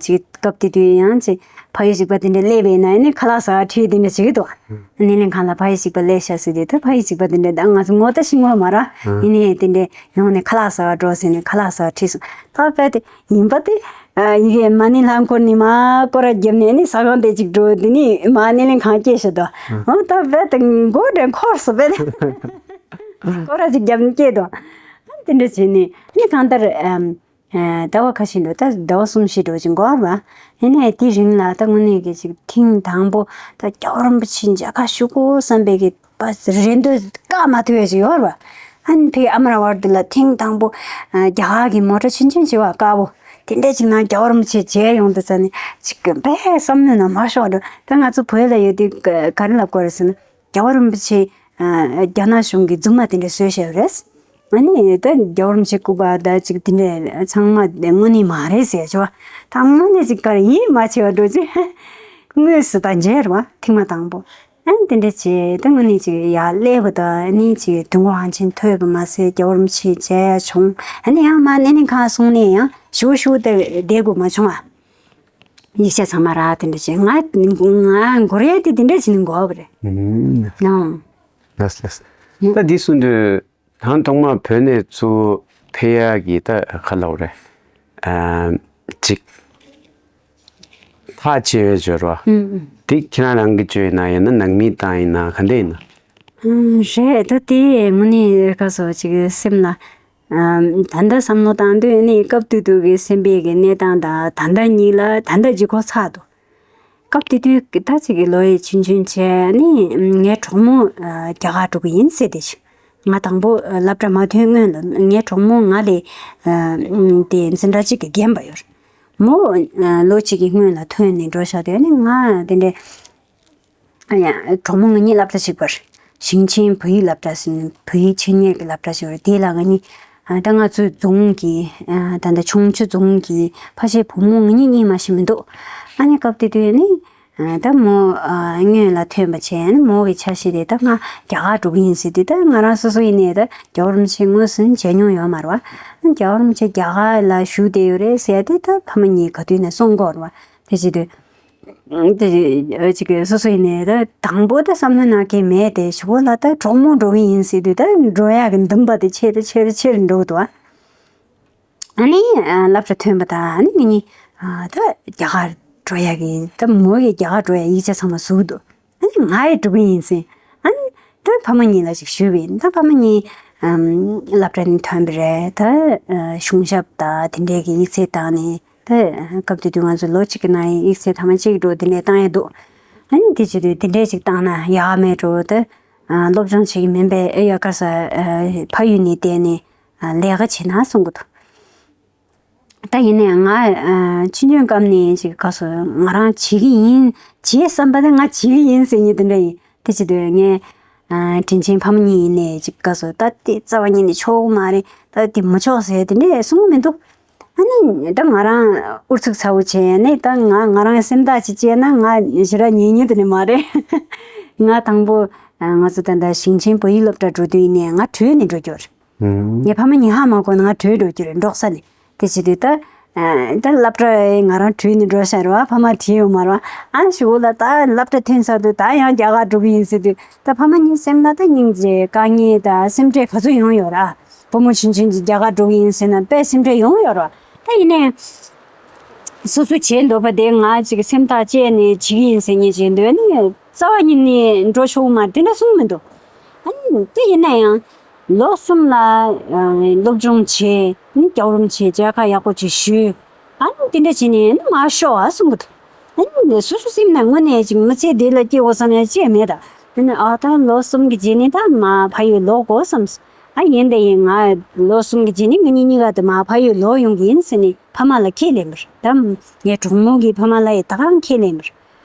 ཅིག་སྐབས་དེ་དུས་ཡང་ཅིག་ཕ་ཡུལ་གཅིག་པ་དེ་འདྲ་སླེབས་པ་ཡིན་ན་ནི་ཁ་ལག་ཟ་བ་ཁྲིད་དེ་འདྲ་བྱེད་ཀྱི་འདུག་སྣེ་ལེན་ཁང་ལ་ཕ་ཡུལ་གཅིག་པ་སླེབས་ཤག་ཟེར་དུས་ད་ཕ་ཡུལ་གཅིག་པ་དེ་འདྲ། ད་ང་ཚོ་ངོ་ད་ཤེས་ཀྱི་ཡོད་མ་རེད། ཡིན་ནའི་དེ་འདྲ་ཡོང་ནས་ཁ་ལག་ཟ་བ་འགྲོ་ཟེར་ནས་ཁ་ལག་ཟ་བ་ཁྲིད་སོང་། ད་དཔེ་དེ། ཡིན་པ་དེ། ཨ། ཡི་གེ་མ་ཎི་ལྷམ་སྐོར་ནས་མར་སྐོར་ར་བརྒྱབ་ནས་ནི་ཟ་ཁང་དེ་གཅིག་འགྲོ། དེ་ནས་མར་སྣེ་ལེན་ཁང་སྐྱེལ་བཞག་འདུག་ཨ། ད་བས་དེ་མགོ་དེ་འཁོར་སོང་བས། སྐོར་ར་གཅིག་བརྒྱབ་ནས་སྐྱེལ་འདུག་ཨ། དེ་འདྲ་བྱས་ནས་ནི་གང་ལྟར། ཨ། ཟླ་བ་ཁ་ཤས་འགྲོ། ད་ཟླ་བ་གསུམ་བཞི་འགྲོ་ཅིག་འགོར་བ། ཡིན་ནའི་དེ་རིང་ལ་ད་དངོས་གནས་ཀྱི་ཅིག་ཐེངས་དང་པོ་ད་རྒྱལ་བ་རིན་པོ་ཆེ་མཇལ་ཁ་ཞུ་དགོས་བསམ་པའི་གི་པ་རེ་འདོད་བསྐང་མ་ཐུབ་ཡ་ཞིག་ཡོད་རེད་པ། ཨ་ནི་ཕའི་ཨ་མ་ར་ཝར་དུ་ལ་ཐེངས་དང་པོ། ཨ། རྒྱ་གར་གྱི་མོ་ཊ་ཆུང་ཆུང་ཞིག་ཡོད་པ། དཀར་པོ། དེ་འདྲ་ཅིག་ནང་རྒྱལ་བ་རིན་པོ་ཆེ་མཇལ་ཡོང་དུས་ཙ་ནས་ཅིག་གི་དཔེ་བསམ་བློ་ནང་མ་ཤོར་འགྲོ། ད་ང་ཚོ་བོད་ལ་ཡོད་དུས་ག་ག་རེ་ལབ་དགོས་རེད་ཟེར་ན། རྒྱལ་བ་རིན་པོ་ཆེ། ཨ། རྒྱ་ནག་གཞུང་གི་རྫུན་མ་དེ་འདྲ་བཟོས་བཞག་ཡོད་རེད། ཨ་ནི་ད་རྒྱལ་བ་རིན་པོ་ཆེ་སྐུ་པར་ད་ཅིག་དེ་འདྲ་ཚང་མ་དངོས་གནས་མ་རེད་ཟེར་བྱས་པ། ད་དངོས་གནས་ཅིག་ག་རེ་ཡིད་མ་ཆེས་པ་འགྲོ་ཅིག་དངོས་སུ་ད་མཇལ་བ་ཐེངས་མ་དང་པོ། ཨ་ནི་དེ་འདྲ་བྱས་ད་དངོས་གནས་ཅིག་ཡར་སླེབས་པ་དང་། ཨ་ནི་ཅིག་དུས་འཁོར་དབང་ཆེན་ཐོས་པ་མ་ཟད་རྒྱལ་བ་རིན་པོ་ཆེ་མཇལ་ཡ་བྱུང་། ཨ་ནི་ཡང་མར་སྣེ་ལེན་ཁང་སོང་ནས་ཡང་ཞུ་ཞུ་དེ་བསྡད་དགོས་མ་བྱུང་བ། ཡིག་ཆ་ཚང་མ་རག་དེ་འདྲ་བྱས། ང་ང་འགོར་ཡ་དེ་དེ་འདྲ་བྱས་ནས་འགོར་བ་རེད། ཨང་། ལགས་ལགས། ད་འདི་གསུངས་དུས། ད་ཐོག་མར་བོད་ནས་ཚུར་ཕེབས་ཡག་གི་ད་ག་ལབ་རེད། ཨ། ཅིག་ཐག་བཅད་ཡོད་བརྗོད་རོགས། ཨུམ་ཨུམ། དེ་ཁྱེད་རང་རང་གིས་བརྗོད་ཡིན་ན། ཡང་ན་ནང་མིས་བཏང་ཡིན་ན། ག་འདྲ་ཡིན་ན། ཨུམ། རེད། ད་དེ་དངོས་གནས་ཁ་སོ་ཅིག་སེམས་ལ། ཨ། ད་ལྟ་བསམ་བློ་བཏང་དུས་ནི་སྐབས་དུས་དུས་ཀྱི་སེམས་པའི་གི་གནས་སྟངས་དང་ད་ལྟ་གཉིས་ལ་ད་ལྟ་ལྗིད་ཁོག་ཚ་འདུག་སྐབས་དེ་དུས་ད་ཅིག་གི་ལོ་ཡི་ཆུང་ཆུང་བྱས་ནི་ངའི་གྲོགས་མོ་རྒྱ་གར་འགྲོ་གི་ཡིན་ཟེར་ཏེ། ང་དང་པོ་སློབ་གྲྭ་མ་ཐོན་སྔོན་ལ་ངའི་གྲོགས་མོ་ང་ལས་དེ་འཛིན་གྲྭ་གཅིག་གི་རྒན་པ་ཡོད་རེད། མོ་ལོ་གཅིག་གི་སྔོན་ལ་ཐོན་ནས་འགྲོ་ཤག་དེ་ནི་ང་དེ་འདྲའི། ཨ་ཡ། གྲོགས་མོ་ང་གཉིས་སློབ་གྲྭ་གཅིག་པ་རེད། ཞིང་ཆེན་བོད་ཡིག་སློབ་གྲྭ་ཟེར་ནས་བོད་ཡིག་འཆད་ཉན་གྱི་སློབ་གྲྭ་ཞིག་རེད། དེ་ལ་ང་གཉིས། ཨ། ད་ང་ཚོའི་རྫོང་གི། ཨ། ད་ལྟ་ཆུང་ཆུང་རྫོང་གི་ཕ་ཤེས་བུ་མོ་ང་གཉིས་གཉིས་མ་ཤེས་མི་འདུག་ཨ་ནི་སྐབས་དེ་དུས་ནི། ད་མོ་སྔོན་ལ་ཐོན་པ་བྱས་ནས་མོ་གི་འཆར་གཞི་དེ་ད་ང་རྒྱ་གར་འགྲོ་གི་ཡིན་ཟེར་དུས། ད་ང་རང་སོ་སོ་ཡིན་ནའི་ད་རྒྱལ་བ་རིན་པོ་ཆེ་དངོས་སུ་མཇལ་མྱོང་ཡོད་མ་རེད་བ། རྒྱལ་བ་རིན་པོ་ཆེ་རྒྱ་གར་ལ་བཞུགས་བསྡད་ཡོད་རེད་ཟེར་དུས། ད་ཕ་མ་གཉིས་ག་དུས་ནས་གསུང་གི་ཡོད་རེད་བ། དེ་བྱེད་དུས། དེ་ཅིག་སོ་སོ་ཡིན་ནའི་ད་དང་པོ་ད་བསམ་བློ་ནང་གི་མེད་དེ། གཞུག་གུ་ལ་ད་གྲོགས་མོ་འགྲོ་གི་ཡིན་ཟེར་དུས། ད་འགྲོ་ཡག་གི་འདུན་པ་དེ་ཆེ་རུ་ཆེ་རུ་ཆེ་རུ་འགྲོ་གི་འདུག་བ། ཨ་ནི་སློབ་གྲྭ་ཐོན་པ་དང་། ཨ་ནི་ངེད་གཉིས་ད་རྒྱ་གར་འགྲོ་ཡག་གི། ད་མོ་གིས་རྒྱ་གར་འགྲོ་ཡག་ཡིག་ཆ་ཚང་མ་བཟོས་འདུག་ཨ་ནི་ང་ཡང་འགྲོ་གི་ཡིན་ཟེར། ཨ་ནི་ད་ཕ་མ་གཉིས་ལ་ཅིག་ཞུས་པ་ཡིན། ད་ཕ་མ་གཉིས་སློབ་གྲྭ་ནས་ཐོན་པ་རེད། ད་གཞུང་ཞབས་དང་དེ་འདྲས་ཀྱི་ཡིག་ཚད་བཏང་ནས། ད་སྐབས་དེ་དུས་ང་ཚོ་ལོ་གཅིག་གི་ནང་ཡིག་ཚད་ཐེངས་མ་གཅིག་འགྲོ་དེ་འདྲས་བཏང་ཡག་འདུག་ཨ་ནི་དེ་བྱེད་དུས་དེ་འདྲས་ཅིག་བཏང་ན་ཡག་མེད་འགྲོ། ད་སློབ་སྦྱོང་བྱེད་ཀྱི་མིན་པས། ཨེ་ཡ་ག་ས་ཕ་ཡུལ་ནས་བསྡད་ནས་ལས་ཀ་བྱེད་ན་གསུང་གི་འདུག་ད་ཡིན་ནའི་ང་ཆུང་ཆུང་སྐབས་ནས་ཅིག་ག་སོ་ང་རང་བྱེད་ཀྱི་ཡིན། བྱེད་བསམ་པ་དེ་ང་བྱེད་ཀྱི་ཡིན་ཟེར་མཁན་དེ་འདྲ་ཡིན། དེ་བྱེད་དུས་ངས་དྲིན་ཆེན་ཕ་མ་གཉིས་ཡིན་ནའི་ཅིག་ག་སོ་ད་དེ་རྩ་བ་ཉིད་ནས་ཆོག་གི་མ་རེད། ད་དེ་མི་ཆོག་ཟེར་དེ་འདྲས་གསུང་གི་མི་འདུག་ཨ་ནི་ད་ང་རང་ཨུ་ཚུགས་ཚ་བོ་བྱས་ནས། ད་ང་ང་རང་སེམས་ཐག་ཅིག་བཅད་ན་ང་ཞེ་དྲག་ཉན་མཁན་དེ་འདྲ་མ་རེད། ང་དང་པོ་ང་ཚོ་ད་ལྟ་ཞིང་ཆེན་བོད་ཡིག་སློབ་གྲྭ་འགྲོ་དུས་ནས་ང་བྲོས་ནས་འགྲོ་རྒྱུ་རེད། ངའི་ཕ་མ་གཉིས་ཧ་མ་གོ་ན་ང་བྲོས་འགྲོ་རྒྱུ་རེད། འབྲོག་ས་ནས། དེ་བྱེད་དུས་ད་ད་སློབ་གྲྭ་ང་རང་བྲོས་ནས་འགྲོ་ཤག་རེད་བ། ཕ་མ་དྲིས་ཡོད་མ་རེད་བ། ཨ་གཞུག་གུ་ལ་ད་སློབ་གྲྭ་ཐོན་ཚར་དུས་ད་ཡང་རྒྱ་གར་འགྲོ་གི་ཡིན་ཟེར་དུས། ད་ཕ་མ་གཉིས་སེམས་ན་ད་སྙིང་རྗེ་དཀའ་ངལ་ད་སེམས་ཁྲལ་ག་ཚོད་ཡོང་ཡོད་ར། བུ་མོ་ཆུང་ཆུང་ཅིག་རྒྱ་གར་འགྲོ་གི་ཡིན་ཟེར་ན་དཔེ་སེམས་ཁྲལ་ཡོང་ཡོད་ར། ད་ཡིན་ནའི་སོ་སོ་བྱེད་འདོད་པ་དེ་ང་ཅིག་སེམས་ཐག་བཅད་ནས་བྱེད་ཀྱི་ཡིན་ཟེར་མཁན་ཅིག་འདུག་ཨ་ནི་རྩ་བ་ཉིད་ནས་འགྲོ་ཆོག་མ་དེ་འདྲ་གསུངས་མི་འདུག་ཨ་ནི་དེ་ཡིན་ན་ཡང་ལོ་གསུམ་ལ་ཨ་སློབ་སྦྱོང་བྱས། ཨ་ནི་རྒྱལ་བ་རིན་པོ་ཆེ་མཇལ་ཁ་ཡག་པོ་ཅིག་ཞུས། ཨ་ནི་དེ་འདྲ་བྱས་ནས་ཨ་ནི་མར་ཤོག་ཨ་གསུང་གི་འདུག་ཨ་ནི་སོ་སོ་སེམས་ནང་དངོས་གནས་ཅིག་མི་ཚེ་འདི་ལ་སྐྱེལ་དགོས་བསམ་ཡ་ཅིག་མེད་ད། ཨ་ནི་ཨ་ད་ལོ་གསུམ་གྱི་རྗེས་ནས་ད་མར་ཕ་ཡུལ་ལོག་དགོས་བསམས། ཨ་ཡིན་དེ་ཡིན། ང་ལོ་གསུམ་གྱི་རྗེས་ནས་ང་གཉིས་གཉིས་ཀ་དེ་མར་ཕ་ཡུལ་ལོག་ཡོང་གི་ཡིན་ཟེར་ནས་ཕ་མ་ལ་ཁས་ལེན་པ་རེད། ད་ངའི་གྲོགས་མོ་གི་ཕ་མ་ལ་ཡང་ད་གང་ཁས་ལེན་པ་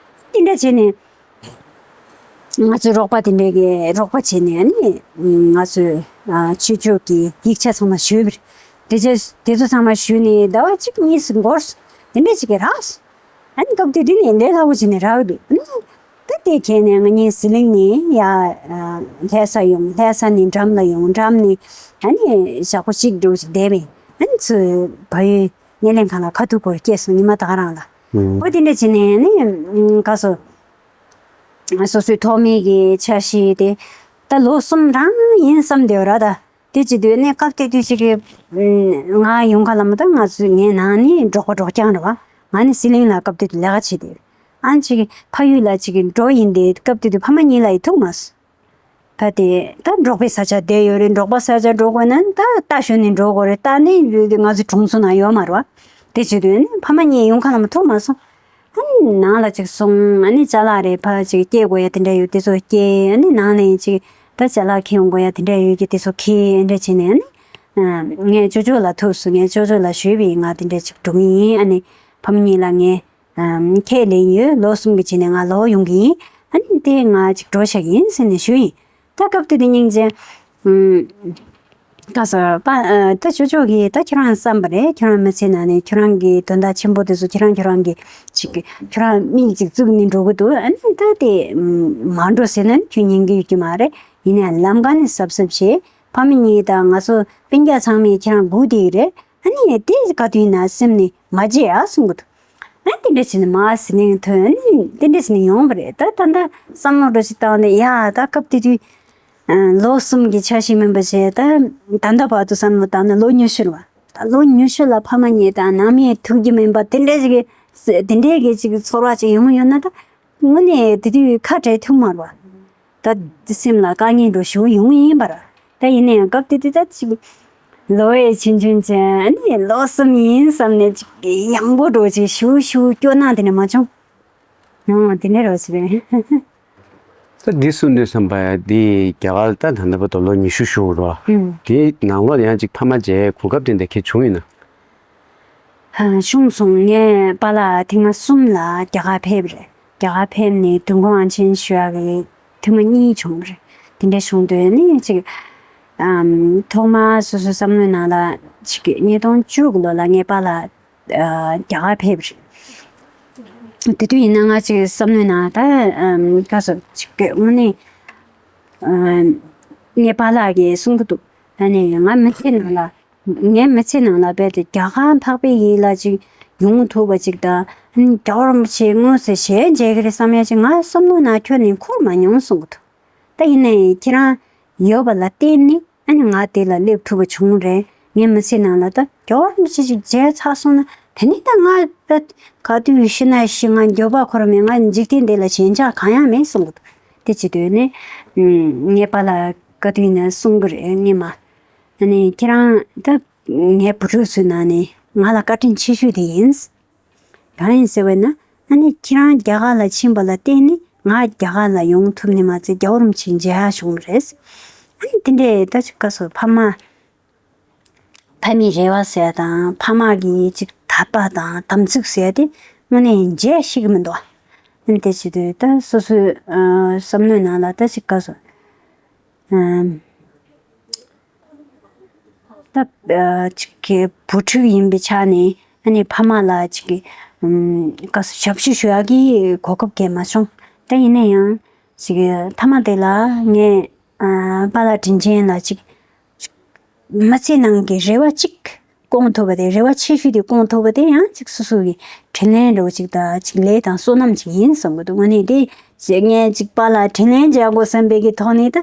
རེད། དེ་འདྲ་བྱས་ནས་ང་ཚོའི་རོགས་པ་དེ་འདྲས་ཀྱི་རོགས་པ་བྱས་ནས། ཨ་ནི་ང་ཚོས་ཨ་ཆོས་ཕྱོགས་ཀྱི་ཡིག་ཆ་ཚང་མ་ཞུས་པ་རེད། དེ་ཚོ་དེ་ཚོ་ཚང་མ་ཞུས་ནས་ཟླ་བ་གཅིག་གཉིས་སུ་འགོར་སོང་། དེ་འདྲས་ཅིག་གི་རག་སོང་། ཨ་ནི་སྐབས་དེ་དུས་ནས་ལས་སླ་པོ་བྱས་ནས་རག་འདུག་ཨ་ནི་ད་དེ་ཁྱེད་ནས་ང་གཉིས་ཟི་ལིང་ནས་ཡར་ལྷ་ས་ཡོང་། ལྷ་ས་ནས་འགྲམ་ལ་ཡོང་། འགྲམ་ནས་ཨ་ནི་ཞག་པོ་གཅིག་འགྲོ་ཞིག་བསྡད་པས། ཨ་ནི་ཚུར་བལ་ཡུལ་སྣེ་ལེན་ཁང་ལ་ཁ་ཐུག་སྐོར་སྐྱེས་སོང་། ཉི་མ་ད་ག་རང་ལ། ཨོ་དེ་འདྲ་བྱས་ནས་ཨ་ནི་ག་སོ་སོ་སོའི་ཐོག་མའི་གི་འཆར་གཞི་དེ་ད་ལོ་གསུམ་རང་ཡིན་བསམ་བསྡད་ཡོད་ར་ད། དེ་བྱེད་དུས་ནས་སྐབས་དེ་དུས་ཅིག་གི་ང་ཡོང་ཁ་ལ་མ་ད་ང་ཚོའི་ངའི་ནང་ནས་འབྲོག་པ་འབྲོག་རྐྱང་རེད་བ། ང་ནི་ཟི་ལིང་ལ་སྐབས་དེ་དུས་ལས་ཀ་བྱེད་དེ། ཨ་ཅིག་ཕ་ཡུལ་ལ་ཅིག་འགྲོ་ཡིན་དེ། སྐབས་དེ་དུས་ཕ་མ་གཉིས་ལ་ཡི་ཐུག་མ་སོང་། ད་དེ་ད་འབྲོག་པའི་ས་ཆ་བསྡད་ཡོད་རེད། འབྲོག་པ་ས་ཆ་འགྲོ་དགོས་ན་ད་རྟ་ཞོན་ནས་འགྲོ་དགོས་རེད། རྟ་ནི་ང་ཚོའི་གྲོང་ཚོ་ནང་ཡོད་མ་རེད་བ། དེ་བྱེད་དུས་ནི་ཕ་མ་གཉིས་ཡོང་ཁ་ལ་མ་ཐུག་མ་སོང་། ཨ་ནི་ནང་ལ་ཅིག་སོང་། ཨ་ནི་ཅ་ལག་རེ་ཕར་ཅིག་སྐྱེལ་དགོས་ཡ་དེ་འདྲ་ཡོད། དེ་ཚོ་སྐྱེལ། ཨ་ནི་ནང་ནས་ཅིག་ད་ཅ་ལག་འཁྱེར་ཡོང་དགོས་ཡ་དེ་འདྲ་ཡོད་ཀྱི་དེ་ཚོ་འཁྱེར། ཨ་འདྲ་བྱས་ནས་ཨ་ནི་ངས་ཅོ་ཅོ་ལ་ཐུག་སོང་། ངས་ཅོ་ཅོ་ལ་ཞུས་པ་ཡིན། ང་དེ་འདྲ་ཅིག་འགྲོ་གི་ཡིན། ཨ་ནི་ཕ་མ་གཉིས་ལ་ངས་ཁས་ལེན་ཡོད། ལོ་གསུམ་གྱི་རྗེས་ནས་ང་ལོག་ཡོང་གི་ཡིན། ཨ་ནི་དེ་ང་ཅིག་འགྲོ་བཞག་གི་ཡིན་ཟེར་ནས་ཞུས་ཡིན། ད་སྐབས་དེ་དུས་སྙིང་རྗེ། ཨུམ། ད་ཟེར་པ། ཨ་ད་ཅོ་ཅོ་གིས་ད་ཁྱོད་རང་བསམ་པ་རེད། ཁྱོད་རང་མི་ཚེ་ནང་ནས་ཁྱོད་རང་གི་དོན་དག་ཆེན་པོ་དེ་ཚོ་ཁྱོད་རང་ཁྱོད་རང་གིས་ཅིག་ཁྱོད་རང་མིག་ཅིག་བཙུགས་ནས་འགྲོ་གི་འདུག་ཨ་ནི་ད་དེ་མ་འགྲོ་ཟེར་ན་ཁྱོད་ཉན་གི་ཡོད་ཀྱི་མ་རེད། ཡིན་ནའང་ལམ་ཀ་ནས་གཟབ་གཟབ་བྱེད། ཕ་མ་གཉིས་དང་ང་ཚོ་སྤུན་ཀྱག་ཚང་མས་ཁྱེད་རང་སྒུག་བསྡད་ཀྱི་རེད། ཨ་ནི་དེ་ག་དུས་ཡིན་ན་སེམས་ནས་མ་བརྗེད་ཨ་གསུང་གི་འདུག་ཨ་དེ་འདྲ་བྱས་ནས་མར་ཟི་ལིང་ཐོན། ཨ་ནི་དེ་འདྲ་བྱས་ནས་ཡོང་བ་རེད། ད་ད་ལྟ་བསམ་བློ་འདྲ་ཞིག་བཏང་ནས་ཡ་ད་སྐབས་དེ་དུས་ཨ་ལོ་གསུམ་གྱི་འཆར་གཞི་མིན་པ་བྱས། ད་ད་ལྟ་བར་དུ་བསམ་བློ་བཏང་ན་ལོ་ཉི་ཤུ་རེད་བ། ད་ལོ་ཉི་ཤུ་ལ་ཕ་མ་གཉིས་དང་ནམ་ཡང་ཐུག་རྒྱུ་མིན་པ་དེ་འདྲ་ཞིག་གི་དེ་འདྲའི་གི་ཅིག་ཚོར་བ་ཅིག་ཡོང་ཡོད་ན། ད་དངོས་གནས་དེ་དུས་ཁ་བྲལ་ཐུབ་མ་རེད་བ། ད་སེམས་ལ་དཀའ་ངལ་འདྲ་ཞིག་ཡོང་གི་ཡིན་པ་ར། ད་ཡིན་ནའང་སྐབས་དེ་དུས་ད་ཅིག་ལོ་ཡང་ཆུང་ཆུང་བྱས། ཨ་ནི་ལོ་གསུམ་ཡིན་བསམ་ནས་ཅིག་ཡང་པོ་འདྲ་ཅིག་ཞུ་ཞུ་སྐྱོ་སྣང་དེ་འདྲ་མ་བྱུང་། ཨོ་དེ་འདྲ་རོ་ཟེར་བས། ད་འདི་གསུང་དུས་ཙམ་པ་ཡ་འདི་རྒྱ་གར་ད་ད་ལྟ་བར་དུ་ལོ་ཉི་ཤུ་བཞུགས་རོ། ཨུམ། དེའི་ནང་ལོགས་ཡང་ཅིག་ཕ་མ་མཇལ་གོ་སྐབས་དེ་འདྲ་ཁྱེད་བྱུང་ཡོད་ན། ཧ་བྱུང་སོང་། ངས་པཱ་ལགས་ཐེངས་མ་གསུམ་ལ་རྒྱ་གར་ཕེབས་རེད། རྒྱ་གར་ཕེབས་ནས་དུས་འཁོར་དབང་ཆེན་ཞུ་ཡག་གི་ཐེངས་མ་གཉིས་བྱུང་བ་རེད། དེ་འདྲ་བྱུང་དུས་ནི་ཅིག་ཨམ་ཐོག་མར་སོ་སོའི་བསམ་བློའི་ནང་ལ་ཅིག་ཉིས་སྟོང་བཅུ་གི་ལོ་ལ་ངའི་པཱ་ལགས་ཨ་རྒྱ་གར་ཕེབས་རེད། དེ་དུས་ཡིན་ན་ང་ཅིག་བསམ་བློའི་ནང་ད་ཨམ་ག་སོ་ཅིག་གི་དངོས་གནས་ཨམ་ངའི་པཱ་ལགས་ཀྱིས་གསུང་གི་འདུག་ཨ་ནི་ང་མི་ཚེ་ནང་ལ་ངའི་མི་ཚེ་ནང་ལ་རྦད་དེ་རྒྱ་གར་འཕགས་པའི་ཡུལ་ལ་ཅིག་ཡོང་ཐུབ་པ་ཅིག་དང་ཨ་ནི་རྒྱལ་བ་རིན་པོ་ཆེ་དངོས་སུ་ཞལ་མཇལ་གི་རེད་བསམ་ཡ་ཅིག་ང་བསམ་བློའི་ནང་ཁྱོན་ནས་འཁོར་མ་མྱོང་གསུང་གི་འདུག་ད་ཡིན་ནའི་ཁྱེད་རང་ཡོད་པ་ལ་བརྟེན་ནས་ཨ་ནི་ང་དེ་ལ་སླེབས་ཐུབ་པ་བྱུང་རེད། ངའི་མི་ཚེ་ནང་ལ་ད་རྒྱལ་བ་རིན་པོ་ཆེ་ཞིག་མཇལ་ཚར་སོང་ན་དེ་ནས་ད་ང་ད་ག་དུས་ཤི་ན་ཤི། ང་འགྱོད་པ་ཁོ་རང་མེད། ང་འཇིག་རྟེན་འདི་ལ་ཞེན་ཆགས་གང་ཡང་མེད་གསུང་གི་འདུག་དེ་བྱེད་དུས་ནས་ངའི་པཱ་ལགས་ག་དུས་ཡིན་ན་གསུང་གི་རེད། སྔོན་མ་ཨ་ནི་ཁྱེད་རང་ད་ངའི་བུ་ཕྲུག་ཚོའི་ནང་ནས་ང་ལ་བཀའ་དྲིན་ཆེ་ཤོས་དེ་ཡིན། གང་ཡིན་ཟེར་བས་ན་ཨ་ནི་ཁྱེད་རང་རྒྱ་གར་ལ་ཕྱིན་པ་ལ་བརྟེན་ནས་ང་རྒྱ་གར་ལ་ཡོང་ཐུབ་ནི་མ་ཚད་རྒྱལ་བ་རིན་པོ་ཆེ་མཇལ་ཡག་བྱུང་བ་རེད། ཨ་ནི་དེ་འདྲའི་ད་ཅིག་ག་སོ་ཕ་མ་ཕ་མའི་རེ་བ་ཟེར་ཡ་དང་ཕ་མ་གི་ཅིག་དད་པ་དང་དམ་ཚིག་ཟེར་ཡ་དེ་དངོས་གནས་མཇལ་ཤེས་ཀྱི་མི་འདུག་ཨ་ནི་དེ་བྱེད་དུས་ད་སོ་སོའི་བསམ་བློའི་ནང་ལ་ད་ཅིག་ག་སོ། ཨམ། ད་ཨ་ཅིག་གི་བུ་ཕྲུག་ཡིན་པའི་ཆ་ནས་ཨ་ནི་ཕ་མ་ལ་ཅིག་གི་ཨམ་ག་སོ་ཞབས་ཞུ་ཞུ་ཡག་གི་གོ་སྐབས་གང་མ་བྱུང་། ད་ཡིན་ན་ཡང་ཅིག་གི་མཐའ་མ་དེ་ལ་ངས་ཨ་པཱ་ལགས་དྲིན་ཅན་ལ་ཅིག་མི་ཚེ་ནང་གི་རེ་བ་གཅིག་སྐོང་ཐུབ་པ་དེ། རེ་བ་ཆེ་ཤོས་དེ་སྐོང་ཐུབ་པ་དེ་ཡང་ཅིག་སོ་སོ་གི་དྲིན་ལན་འདྲ་བོ་ཅིག་དང་ཅིག་ལས་དང་བསོད་ནམས་ཅིག་ཡིན་བསམ་གི་འདུག་དངོས་གནས་དེ་ཅིག་ངས་ཅིག་པཱ་ལགས་དྲིན་ལན་འཇལ་དགོས་བསམ་པའི་གི་ཐོག་ནས་ད་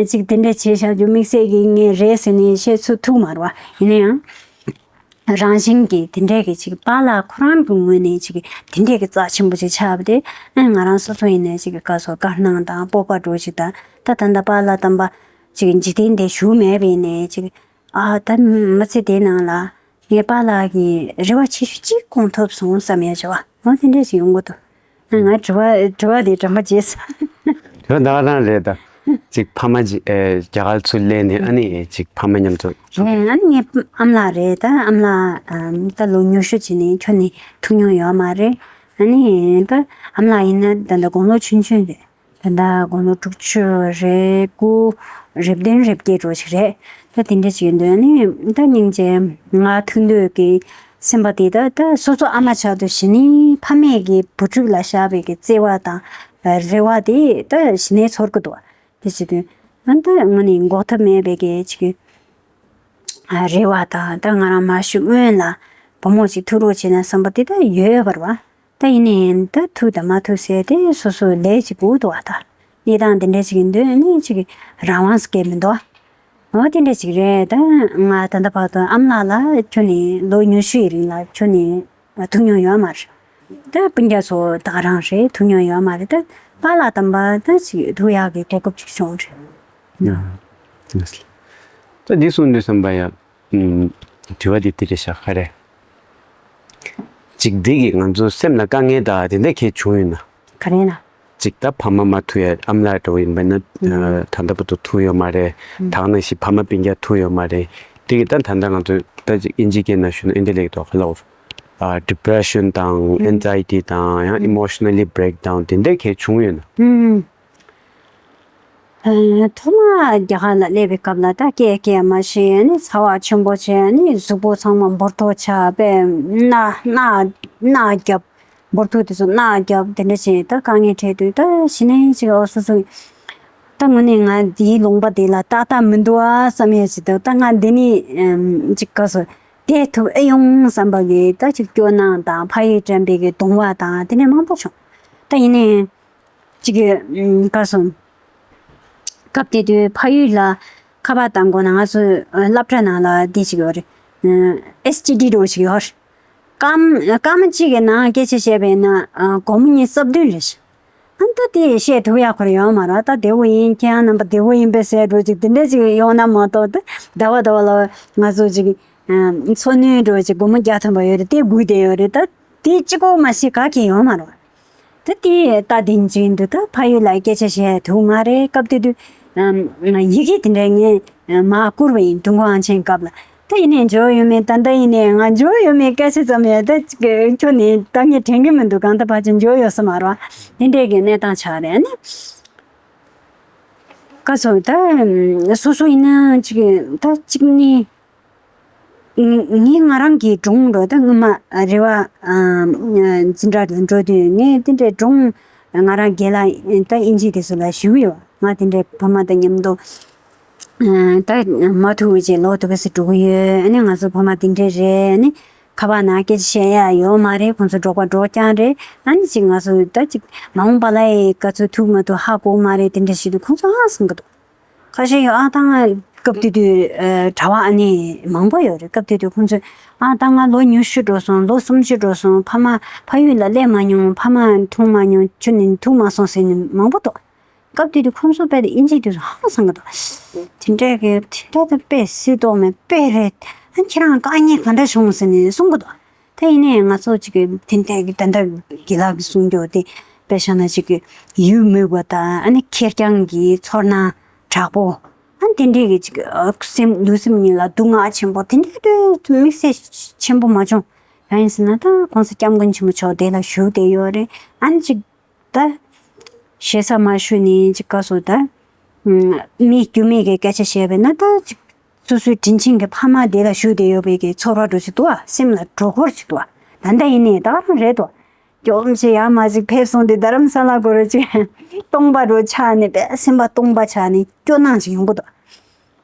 ཅིག་དེ་འདྲ་བྱས་བཞག་རྒྱུ་དམིགས་བསལ་གྱི་ངས་རེད་ཟེར་ནས་བཤད་ཚུལ་ཐུག་མ་རེད་བ། ཡིན་ན་ཡང་རང་བཞིན་གྱི་དེ་འདྲས་ཀྱི་ཅིག་པཱ་ལགས་ཁོ་རང་གི་ངོས་ནས་ཅིག་དེ་འདྲས་ཀྱི་རྩ་ཆེན་པོ་ཅིག་ཆགས་པ་དེ་ཨ་ང་རང་སོ་སོ་ཡིན་ནས་ཅིག་ག་སོ་དགའ་སྣང་དང་སྤོབས་པ་འདྲ་བོ་ཅིག་དང་། ད་ད་ལྟ་པཱ་ལགས་དམ་པ་ཅིག་འཇིག་རྟེན་འདིར་བཞུགས་མེད་པ་ཡིན་ནས་ཅིག་ཨ་ད་མི་ཚེ་འདིའི་ནང་ལ་ངའི་པཱ་ལགས་ཀྱི་རེ་བ་ཆེ་ཤོས་གཅིག་སྐོང་ཐུབ་སོང་བསམ་ཡ་བྱ་བ་འོ་དེ་འདྲས་ཞིག་ཡོང་གི་འདུག་ཨ་ང་དྲི་བ་དྲི་བ་དེ་དྲན་པ་བརྗེད་སོང་། དྲི་བ་ད་ག་རང་རེད་ད། གཅིག་ཕ་མ་གཅིག་ཨེ་རྒྱ་གར་ཚུར་སླེབས་ནས་ཨ་ནི་གཅིག་ཕ་མ་མཉམ་དུ། རེད། ཨ་ནི་ངའི་ཨ་མ་ལགས་རེད། ད་ཨ་མ་ལགས་ཨམ་ད་ལོ་ཉུང་ཤོས་བྱས་ནས་ཁྱོན་ནས་ཐུག་མྱོང་ཡོད་མ་རེད། ཨ་ནི་ད་ཨ་མ་ལགས་ཡིན་ན་ད་ད་དགུང་ལོ་ཆུང་ཆུང་རེད། ད་ལྟ་དགུང་ལོ་དྲུག་ཅུ་རེད། དགུ་རེ་བདུན་རེ་བརྒྱད་འགྲོ་ཞིག་རེད། ད་དེ་འདྲ་ཞིག་ཡིན་དུས་ནི་ད་སྙིང་རྗེ། ང་ཐུག་འདོད་ཀྱི་སེམས་པ་དེ་ད་ད་སོ་སོ་ཨ་མ་ཆགས་དུས་གཞི་ནས་ཕ་མས་ཀྱི་བུ་ཕྲུག་ལ་བཞག་པའི་གི་བརྩེ་བ་དང་རེ་བ་དེ་ད་གཞི་ནས་ཚོར་གི་འདུག་དེ་བྱེད་དུས་ང་ད་དངོས་གནས་འགོག་ཐབས་མེད་པའི་གི་ཅིག་རེ་བ་དང་། ད་ང་རང་མ་ཤི་སྔོན་ལ་བུ་མོ་ཅིག་ཐུག་རོགས་བྱེད་ན་བསམ་པ་དེ་ད་ཡོད་པ་རེད་བ། ད་ཡིན་ནའི་ད་ཐུག་དང་མ་ཐུག་ཟེར་དེ་སོ་སོའི་ལས་ཅིག་དགོས་འདུག་བ། ད་གནས་སྟངས་དེ་འདྲ་ཞིག་ཡིན་དུས་ནི་ཅིག་རང་དབང་སྐད་མི་འདུག་འོ་དེ་འདྲ་ཞིག་རེད། ད་ང་ད་ལྟ་བར་དུ་ཨ་མ་ལགས་ལ་ཁྱོན་ནས་ལོ་ཉུང་ཤོས་ཡི་རིང་ལ་ཁྱོན་ནས་ཐུག་མྱོང་ཡོད་མ་རེད། ད་སྤུན་ཀྱག་ཚོ་ད་ག་རང་རེད། ཐུག་མྱོང་ཡོད་མ་རེད། ད་པཱ་ལགས་དམ་པ་ད་ཅིག་ཐུག་ཡག་གི་གོ་སྐབས་ཅིག་བྱུང་རེད། ད་འདི་གསུངས་དུས་ཙམ་པ་ཡ། ཨུམ། དྲི་བ་འདི་འདི་རེད་ཤག་ག་རེ། གཅིག་འདི་གིས་ང་ཚོ་སེམས་ལ་དཀའ་ངལ་དང་དེ་འདྲ་གས་བྱུང་ཡོད་ན། ག་རེ་ན། གཅིག་ད་ཕ་མ་མ་ཐུག་ཡ་ཨ་མ་ལགས་འདྲ་བོ་ཡིན་པ་ན། ཨུམ། ད་ལྟ་བར་དུ་ཐུག་ཡོད་མ་རེད། ཨུམ། ད་ག་ནང་བཞིན་ཕ་མ་སྤུན་ཀྱག་ཐུག་ཡོད་མ་རེད། དེ་གིས་ད་ད་ལྟ་ང་ཚོ་ད་ཅིག་ཨིན་ཇིའི་སྐད་ནང་ཞུས་ན་ཨེན་ཛའི་ཊི་དང་ག་ལབ། ཨ་ཌི་པི་རེ་ཤན་དང་ཨུམ། ཨེན་ཛའི་ཊི་དང་ཡང་ཨུམ། ཨི་མོ་ཤི་ན་ལི་བྷི་རེག་ཌའུན་དེ་འདྲ་གས་བྱུང་ཡོད་ན། ཨུམ། ཐོག་མ་རྒྱ་གར་ལ་སླེབས་པའི་སྐབས་ལ་ད་སྐད་སྐད་མ་ཤེས། ཨ་ནི་ཚ་བ་ཆེན་པོ་བྱས། ཨ་ནི་གཟུགས་པོ་ཚང་མ་འབུར་ཐོག་ཆགས་པས། མནའ་མནའ་མནའ་བརྒྱབ། འབུར་ཐོག་དེ་ཚོ་མནའ་བརྒྱབ། དེ་འདྲ་བྱས་ད་དཀའ་ངལ་འཕྲད་དུས་ད་གཞི་ནས་ཅིག་ཨོ་སོ་སོ་ད་དངོས་གནས་ང་འདིའི་ལུང་པ་འདི་ལ་ཏག་ཏག་མི་འདུག་ཨ་བསམ་ཡས་ཅིག་འདུག་ད་ང་འདི་ནས་ཅིག་ག་སོ་བསྡད་ཐུབ་ཨེ་ཡོང་བསམ་པ་གི་ད་ཅིག་སྐྱོ་སྣང་དང་ཕ་ཡུལ་དྲན་པའི་གི་གདུང་བ་དང་དེ་འདྲ་མང་པོ་བྱུང་། ད་ཡིན་ནའི། ཅིག་གི་ཨུམ་ག་སོང་། སྐབས་དེ་དུས་ཕ་ཡུལ་ལ་ཁ་པར་བཏང་དགོས་ན་ང་ཚོ་ཨ་སློབ་གྲྭ་ནང་ལ་འདི་ཅིག་ཡོད་རེད། ཨེས་ཊི་ཌི་འདྲ་བོ་ཅིག་ཡོད་རེད། སྐར་མ་སྐར་མ་གཅིག་གི་ནང་སྐད་ཆ་བཤད་པ་ཡིན་ན་ཨ་སྒོར་མོ་ཉི་ཤུ་རྩ་བདུན་རེད་ཤག་ཨ་ད་དེ་བཤད་ཐུབ་ཡག་ཁོ་རང་ཡོད་མ་རེད། ད་བདེ་བོ་ཡིན། ཁྱེད་རང་རྣམ་པ་བདེ་བོ་ཡིན་པས་ཟེར་འདྲ་བོ་ཅིག་དེ་འདྲ་ཅིག་ཡོང་ན་མ་གཏོགས། ད་ཟླ་བ་ཟླ་བ་ལ་ང་ཚོ་ཅིག་ཨ་འཚོ་སྣོན་འདྲ་བོ་ཅིག་སྒོར་མོ་བརྒྱ་ཐམ་པ་ཡོད་རེད། དེ་སྒུག་བསྡད་ཡོད་རེད། ད་དེ་གཅིག་པོ་མ་གཞི་ག་གེ་ཡོད་མ་རེད། ད་དེ་ལྟ་དེ་འཇིན་དུ་ད་ཕ་ཡུལ་ལ་སྐད་ཆ་བཤད་ཐུབ་མ་རེད། སྐབས་དེ་དུས་ཨམ་ཡི་གེ་དེ་འདྲ་ངས་མར་བསྐུར་བ་ཡིན། ཀྲུང་གོ་ཨང་ཆེན་སྐབས་ལ། ད་ཡིན་ནའི་འབྱོར་ཡོད་མེད། ད་ལྟ་ཡིན་ནའི་ང་འབྱོར་ཡོད་མེད་སྐད་ཆ་ཙམ་ཡང་ད་ཁྱོན་ནས་ད་ངས་དྲན་གི་མི་འདུག་གང་ལྟར་ཕལ་ཆེར་འབྱོར་ཡོད་ས་མ་རེད་བ། དེ་འདྲའི་གི་གནས་སྟངས་ཆགས་རེད། ཨ་ནི་ག་སོ་ད་སོ་སོ་ཡིན་ན་ཅིག་ད་གཅིག་ནི། ངས་ང་རང་གི་སྒྲུང་རོ་ད་སྔོན་མ་རེ་བ་འཛིན་གྲྭ་ལ་འགྲོ་དུས་ངས་དེ་འདྲའི་སྒྲུང་ང་རང་རྒན་ལགས་ད་དབྱིན་ཇི་དེ་ཚོ་ལ་ཞུས་ཡོད། ང་དེ་འདྲའི་ཕ་མ་དང་མཉམ་དུ་ད་མ་ཐུག་བྱས་ལོ་དུ་ག་སེ་འགྲོ་གི་ཡོད། ཨ་ནི་ང་ཚོ་ཕ་མ་དེ་འདྲའི་རེད། ཨ་ནི་ཁ་པར་ནང་སྐད་ཆ་བཤད་ཡ་ཡོད་མ་རེད། ཁོང་ཚོ་འབྲོག་པ་འབྲོག་རྐྱང་རེད། ཨ་ནི་ཅིག་ང་ཚོ་ད་ཅིག་མ་འོངས་པ་ལ་ཡི་ག་ཚོད་ཐུག་མ་ཐུག་ཧ་གོ་མ་རེད། དེ་འདྲ་ཞིག་འདུག་ཁོང་ཚོ་ཧང་སང་གི་འདུག་ཁ་ཤས་ཡོད་ཨ། ད་ང་སྐབས་དེ་དུས་གྲྭ་པ་ཨ་ནི་མང་པོ་ཡོད་རེད། སྐབས་དེ་དུས་ཁོང་ཚོས་ཨ་ད་ང་ལོ་ཉི་ཤུ་འགྲོ་སོང་། ལོ་སུམ་ཅུ་འགྲོ་སོང་། ཕ་མ་ཕ་ཡུལ་ལ་སླེབས་མ་མྱོང་། ཕ་མ་མཐོང་མ་མྱོང་། ཁྱོད་ནི་ཐུག་མ་སོང་ཟེར་ནི་མང་པོ་འདུག་སྐབས་དེ་དུས་ཁོང་ཚོ་དཔེ་དེ་ཨིན་ཇི་དུས་ཧང་སང་གི་འདུག་དེ་འདྲས་ཀྱི་དེ་འདྲས་དེ་དཔེ་སྲིད་དོགས་མེད་དཔེ་རེད། ཨ་ཁྱེད་རང་དཀའ་ངལ་ག་འདྲ་བྱུང་ཟེར་ནས་གསུང་གི་འདུག་དེ་ཡིན་ནའི་ང་ཚོ་ཅིག་གི་དེ་འདྲས་ཀྱི་ད་ལྟ་དགེ་ལགས་ཀྱིས་གསུང་རྒྱུ་དེ་དཔེ་བཞག་ན་ཅིག་གི་ཡུལ་མོས་པ་དང་ཨ་ནི་ཁེར་རྐྱང་གི་ཚོར་སྣང་དྲག་པོ། ཨ་དེ་འདྲས་ཀྱི་ཅིག་སེམས་ལུས་སེམས་གཉིས་ལ་སྡུག་བསྔལ་ཆེན་པོ་དེ་འདྲས་དུ་དམིགས་བསལ་ཆེན་པོ་མ་བྱུང་། གང་ཡིན་ཟེར་ན་ད་༸གོང་ས་༸སྐྱབས་མགོན་ཆེན་པོ་མཆོག་དེ་ལ་བཞུགས་བསྡད་ཡོད་རེད། ཨ་ནི་ཅིག་ད་ཞེ་ས་མ་ཞུ་ནས་ཅིག་ག་སོ་ད། མི་རྒྱུས་མེད་ཀྱི་སྐད་ཆ་བཤད་པས་ན་ད་ཅིག་སོ་སོའི་དྲིན་ཆེན་གྱི་ཕ་མ་དེ་ལ་བཞུགས་བསྡད་ཡོད་པའི་གི་ཚོར་བ་འདྲ་ཞིག་འདུག་ཨ། སེམས་ལ་སྒྲོ་སྐུར་ཞིག་འདུག་ཨ། ད་ལྟ་ཡིན་ནའི་ད་རང་རེད་དོ། སྐྱོ་བོ་ཅིག་ཡར་མར་ཅིག་ཕེབས་སོང་དུས་རྡ་རམ་ས་ལ་སྐོར་ར་ཅིག་སྟོང་པ་འདྲ་ཆགས་ནས་པས་སེམས་པ་སྟོང་པ་ཆགས་ནས་སྐྱོ་སྣང་ཅིག་ཡོང་གི་འདུག་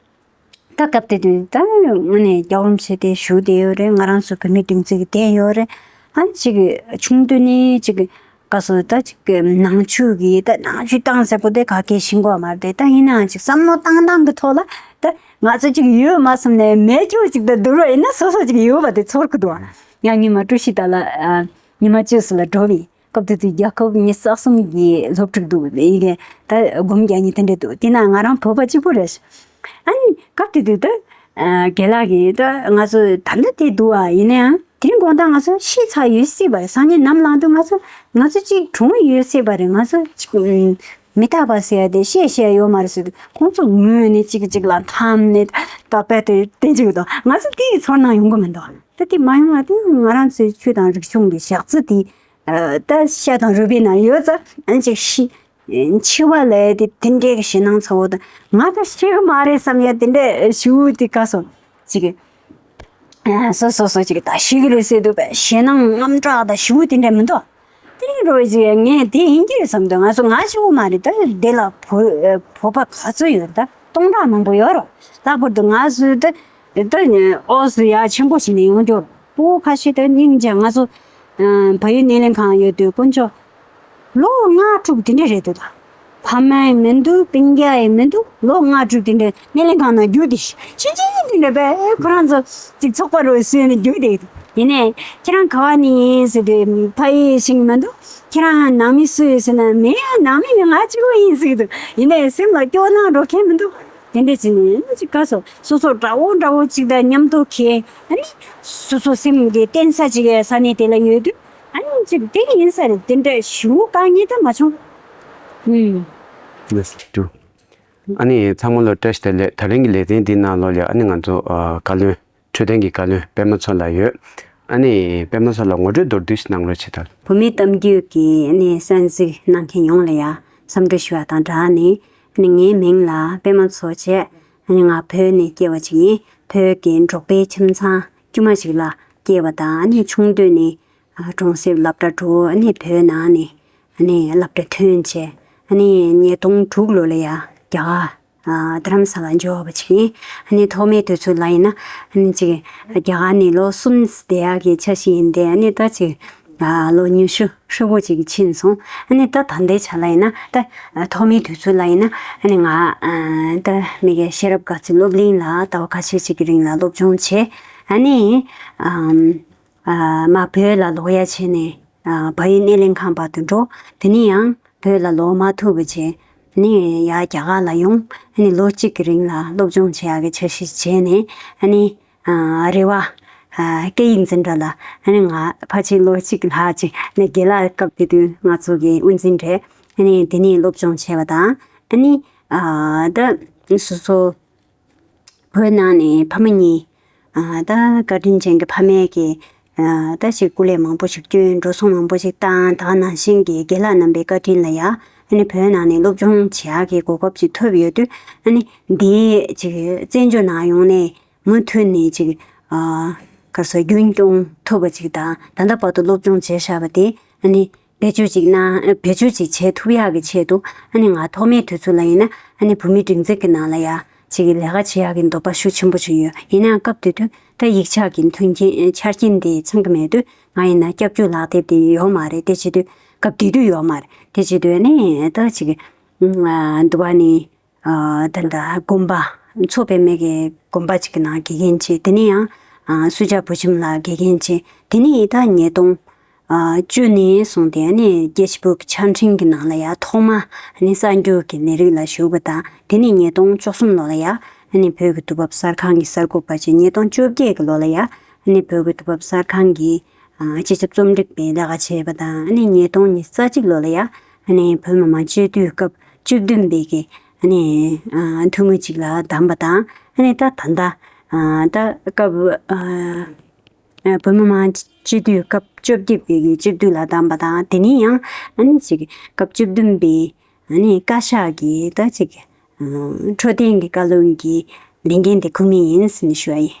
ད་སྐབས་དེ་དུས་ད་དངོས་གནས་སྐྱབས་མགོན་ཆེ་དེ་བཞུགས་བསྡད་ཡོད་རེད། ང་རང་ཚོ་བོད་མི་སྒྲིག་འཛུགས་ཀྱི་བསྡད་ཡོད་རེད། ཨ་ནི་ཅིག་ཆུང་དུས་ནས་ཅིག་ག་སོ་ད་ཅིག་ནང་ཆོས་ཀྱི་ད་ནང་ཆོས་བཏང་ཟེར་གོ་དེ་ག་གེ་ཤེས་གོ་མ་རེད། ད་ཡིན་ནའང་ཅིག་བསམ་བློ་བཏང་སྟངས་ཀྱི་ཐོག་ལ་ད་ང་ཚོ་ཅིག་ཡོད་མ་བསམ་ནས་མེད་ཅོག་ཅིག་ད་བསྡུར་བ་ཡིན་ན་སོ་སོ་ཅིག་ཡོད་པ་དེ་ཚོར་གི་འདུག་ཡང་ཉི་མ་ཀྲུའུ་ཞི་ཏ་ལ་ཉི་མ་བཅུ་སུ་ལ་འགྲོ་བའི་སྐབས་དེ་དུས་རྒྱལ་ཁབ་ཉི་ཤུ་རྩ་གསུམ་གྱི་སློབ་ཕྲུག་འདུག་ཡི་གེ་ད་སྒོམ་རྒྱག་ཉིན་དེ་འདྲ་འདུག་དེ་ན་ང་རང་བོད་པ་གཅིག་པུ་རེད། ཨ་ནི་སྐབས་དེ་དུས་ད་རྒན་ལགས་ཀྱིས་ད་ང་ཚོ་ད་ལྟ་དེ་འདུག་ཨ། ཡིན་ནའང་དེ་རིང་དགོང་དག་ང་ཚོ་ཤི་ཚར་ཡོད་སྲིད་པ་རེད། སང་ཉིན་ནམ་ལངས་དུས་ང་ཚོ་ང་ཚོ་གཅིག་གྲོངས་ཡོད་སྲིད་པ་རེད། ང་ཚོ་གཅིག་མི་རྟག་པ་ཟེར་ཡ་དེ་བཤད་བཤད་ཡོད་མ་རེད་ཟེར་དུས་ཁོང་ཚོ་ངུས་ནས་གཅིག་གཅིག་ལ་འཐམ་ནས་ད་དཔེ་དེ་བསྟན་གཅིག་དང་ང་ཚོ་དེའི་ཚོར་སྣང་ཡོང་གི་མི་འདུག་ད་དེ་མ་ཡོང་བ་དེ་ང་རང་ཚོའི་ཆོས་དང་རིག་གཞུང་གི་ཞག་རྩི་དེ་ད་ཤ་དང་རུས་པའི་ནང་ཡོད་ཙང་ཨ་ཅིག་ཤི། འཆི་བ་ལས་དེ་དེ་འདྲའི་ཞེད་སྣང་ཚ་བོ་དང་ང་ད་ཤི་གི་མ་རེད་བསམ་ཡ་དེ་འདྲའི་ཞུ་དེ་ག་སོ་ཅིག་སོ་སོ་སོ་ཅིག་ད་ཤི་གི་རེད་ཟེར་དུས་པས་ཞེད་སྣང་དངངས་སྐྲག་དང་ཞུ་དེ་འདྲ་མི་འདུག་དེ་རིང་རོ་ཅིག་ངས་དེ་ཡིན་གྱི་རེད་བསམ་དུས་ང་ཚོ་ང་ཞུ་གི་མ་རེད། ད་དེ་ལ་བོ་བོད་པ་ག་ཚོད་ཡོད་ད་སྟོང་ཕྲག་མང་པོ་ཡོད་རོ། ལྷག་པར་དུ་ང་ཚོ་ད་ད་ཨོ་སི་ཡ་ཆེན་པོ་ཞིག་ནས་ཡོང་རྒྱུ་རོ། ཁ་ཤས་ད་སྙིང་རྗེ་ང་ཚོ་བལ་ཡུལ་སྣེ་ལེན་ཁང་ཡོད་དུས་དཀོན་མཆོག་ལོ་ལྔ་དྲུག་དེ་འདྲ་རེད་འདུག་ད་ཕ་མ་ཡང་མི་འདུག་སྤུན་ཀྱག་ཡང་མི་འདུག་ལོ་ལྔ་དྲུག་དེ་འདྲ་སྣེ་ལེན་ཁང་ནང་རྒྱུགས་དེ་ཤི་ཆེན་ཆེན་དེ་འདྲ་བས་ཁོ་རང་ཚོ་ཅིག་ཚོགས་པ་རུ་བཟོས་ནས་རྒྱུགས་དེ་འདུག་ཡིན་ནའི་ཁྱེད་རང་ག་བ་ནས་ཡིན་ཟེར་དུས་ཕ་ཡུལ་ཤིང་མི་འདུག་ཁྱེད་རང་ནང་མི་སུ་ཡིན་ཟེར་ན་མེད་ཡ་ནང་མི་ནི་ང་གཅིག་པོ་ཡིན་ཟེར་གི་འདུག་ཡིན་ནའི་སེམས་ལ་སྐྱོ་སྣང་འགྲོ་མཁན་མི་འདུག་དེ་འདྲ་བྱས་ནས་ཅིག་ག་སོ་སོ་སོ་དགྲ་བོ་དགྲ་བོ་ཅིག་དང་མཉམ་དུ་ཁེལ་ཨ་ནི་སོ་སོ་སེམས་ཀྱི་བརྟེན་ས་ཅིག་ཡོད་ས་གནས་དེ་ལ་ཡོད་དུས། ཨ་ནི་ཅིག་དེ་ཡིན་ས་རེད། དེ་འདྲ་ཞུ་དཀའ་ངལ་ད་མ་བྱུང་། ཨུམ། Yes, true. ཨ་ནི་ཚང་མ་ལ་བཀྲ་ཤིས་བདེ་ལེགས། ད་རིང་གི་ལེ་ཚན་འདི་ནང་ལོགས་ལ་ཨ་ནི་ང་ཚོ་ཨ་བཀའ་བློན་འཕྲོད་བསྟེན་གྱི་བཀའ་བློན་པད་མ་མཚོ་ལགས་ཡོད། ཨ་ནི་པད་མ་མཚོ་ལགས་ངོ་སྤྲོད་མདོར་བསྡུས་ཤིག་གནང་རོགས་བྱེད་དང་། བོད་མི་གཏམ་རྒྱུད་ཀྱི་ཨ་ནི་གསན་གཟིགས་གནང་མཁན་ཡོངས་ལ་ཡ་འཚམས་འདྲི་ཞུ་བ་དང་སྦྲགས་ནས་ཨ་ནི་ངའི་མིང་ལ་པད་མ་མཚོ་བྱས། ཨ་ནི་ང་བོད་ནས་སྐྱེས་པ་ཅིག་ཡིན། བོད་ཀྱི་འབྲོག་པའི་ཁྱིམ་ཚང་དཀྱུས་མ་ཞིག་ལ་སྐྱེས་པ་དང་ཨ་ནི་ཆུང་དུས་ནས། ཨ་གྲོང་གསེབ་སློབ་གྲྭ་འགྲོ། ཨ་ནི་བོད་ནང་ནས་ཨ་ནི་སློབ་གྲྭ་ཐོན་བྱས། ཨ་ནི་ཉིས་སྟོང་དྲུག་ལོ་ལ་ཡ་རྒྱ་གར་ཨ་རྡ་རམ་ས་ལ་འབྱོར་བ་ཅིག་ཡིན། ཨ་ནི་ཐོག་མའི་དུས་ཚོད་ལ་ཡིན་ན་ཨ་ནི་ཅིག་རྒྱ་གར་ནས་ལོ་གསུམ་བསྡད་ཡག་གི་འཆར་གཞི་ཡིན་ཏེ། ཨ་ནི་ད་ཅིག་ཨ་ལོ་ཉི་ཤུ་ཧྲིལ་པོ་ཅིག་ཕྱིན་སོང་། ཨ་ནི་ད་ད་ལྟའི་ཆ་ལ་ཡིན་ན་ད་ཐོག་མའི་དུས་ཚོད་ལ་ཡིན་ན་ཨ་ནི་ང་ཨ་ད་མི་གའི་ཤེས་རབ་དགའ་ཚལ་སློབ་གླིང་ལ་ཟླ་བ་ཁ་ཤས་ཅིག་གི་རིང་ལ་སློབ་སྦྱོང་བྱས། ཨ་ནི་ཨམ། ཨ་མ་བོད་ལ་ལོག་ཡ་བྱས་ནས་ཨ་བལ་ཡུལ་སྣེ་ལེན་ཁང་བར་དུ་འགྲོ། དེ་ནས་ཡང་བོད་ལ་ལོག་མ་ཐུབ་པ་བྱས་ནས་ཡར་རྒྱ་གར་ལ་ཡོང་། ཨ་ནི་ལོ་གཅིག་གི་རིང་ལ་སློབ་སྦྱོང་བྱེད་ཡག་གི་འཆར་གཞི་བྱས་ནས་ཨ་ནི་ཨ་རེ་བ་ཨ་སྐད་ཡིག་འཛིན་གྲྭ་ལ་ཨ་ནི་ང་ཕལ་ཆེར་ལོ་གཅིག་ལྷག་ཅིག་ནས་རྒན་ལགས་སྐབས་དེ་དུས་ང་ཚོ་གི་དབུ་འཛིན་རེད། ཨ་ནི་དེ་ནས་སློབ་སྦྱོང་བྱས་པ་དང་ཨ་ནི་ཨ་ད་སོ་སོ། བོད་ནང་ནས་ཕ་མ་གཉིས། ཨ་ད་བཀའ་དྲིན་ཅན་གྱི་ཕ་མས་ཀྱི། ཨ་ད་ཞིག་སྐུ་ལས་མང་པོ་ཞིག་བསྐྱོན། འགྲོ་སོང་མང་པོ་ཞིག་བཏང་། ད་ག་ནང་བཞིན་གྱི་རྒན་ལགས་རྣམ་པའི་བཀའ་དྲིན་ལ་ཡ། ཨ་ནི་བོད་ནང་ནས་སློབ་སྦྱོང་བྱེད་ཡག་གི་གོ་སྐབས་ཅིག་ཐོབ་ཡོད་དུས། ཨ་ནི་འདིའི་ཅིག་བཙན་བྱོལ་ནང་ཡོང་ནས་མུ་མཐུད་ནས་ཅིག་ ཨ་ག་རེ་ཟེར་རྒྱུན་སྐྱོང་ཐུབ་པ་ཅིག་དང་། ད་ལྟ་བར་དུ་སློབ་སྦྱོང་བྱས་བཞག་པ་དེ་ཨ་ནི་བེད་སྤྱོད་ཅིག་གནང་། བེད་སྤྱོད་ཅིག་བྱེད་ཐུབ་ཡག་གི་ཆེད་དུ། ཨ་ནི་ང་ཐོག་མའི་དུས་ཚོད་ལ་ཡིན་ན་ཨ་ནི་བོད་མིའི་སྒྲིག་འཛུགས་ཀྱི་ནང་ལ་ཡ་ཅིག་ལས་ཀ་བྱེད་ཡག་གི་འདོད་པ་ཤུགས་ཆེན་པོ་ཅིག་ཡོད། ཡིན་ནའང་སྐབས་དེ་དུས་ད་ཡིག་ཆ་གི་མཐུན་རྐྱེན་ཆ་རྐྱེན་དེ་ཚང་གི་མེད་དུས། ང་ཡིན་ན་སྐྱབས་བཅོལ་ལག་དེབ་དེ་ཡོད་མ་རེད། དེ་བྱེད་དུས་སྐབས་དེ་དུས་ཡོད་མ་རེད། དེ་བྱེད་དུས་ཨ་ནི་ད་ཅིག་ཨ་འདི་བ་ནི། ཨ་ད་ལྟ་དགོན་པ། མཚོ་པདྨའི་གི་དགོན་པ་ཅིག་གི་ནང་དགེ་རྒན་བྱས། དེ་ནས་ཡང་ཨ་སུ་ཇཱ་བོད་ཁྱིམ་ལ་དགེ་རྒན་བྱས། དེ་ནས་ད་ཉིས་སྟོང་ཨ་བཅུ་ནས་བཟུང་སྟེ་ཨ་ནི་རྒྱལ་སྤྱི་བོད་ཀྱི་ཆ་འཕྲིན་གྱི་ནང་ལ་ཡང་ཐོག་མ་ཨ་ནི་གསར་འགྱུར་གྱི་ལས་རིགས་ལ་ཞུགས་པ་དང་། དེ་ནས་ཉིས་སྟོང་བཅུ་གསུམ་ལོ་ལ་ཡང་ཨ་ནི་བོད་ཀྱི་དུས་བབ་གསར་ཁང་གི་གསར་འགོད་པ་བྱས། ཉིས་སྟོང་བཅོ་བརྒྱད་ཀྱི་ལོ་ལ་ཡང་ཨ་ནི་བོད་ཀྱི་དུས་བབ་གསར་ཁང་གི་ཨ་སྤྱི་ཁྱབ་རྩོམ་སྒྲིག་པའི་ལས་ཀ་བྱས་པ་དང་། ཨ་ནི་ཉིས་སྟོང་ཉི་ཤུ་རྩ་གཅིག་ལོ་ལ་ཡང་ཨ་ནི་བོད་མི་མང་སྤྱི་འཐུས་སྐབས་བཅུ་བདུན་པའི་གི་ཨ་ནི་ཨ་འཐུས་མི་གཅིག་ལ་བདམས་པ་དང་། ཨ་ནི་ད་ད་ལྟ་ཨ་ད་སྐབས་ཨ་ཨ་བོད་མི་མང་སྤྱི་འཐུས་སྐབས་བཅོ་བརྒྱད་པའི་གི་སྤྱི་འཐུས་ལ་བདམས་པ་དང་། དེ་ནས་ཡང་ཨ་ནི་ཅིག་སྐབས་བཅུ་བདུན་པའི་ཨ་ནི་བཀའ་ཤག་གི་ད་ཅིག་ཨ་འཕྲོད་བསྟེན་གྱི་བཀའ་བློན་གྱི་ལས་འགན་དེ་འཁུར་མུས་ཡིན་ཟེར་ནས་ཞུ་བ་ཡིན།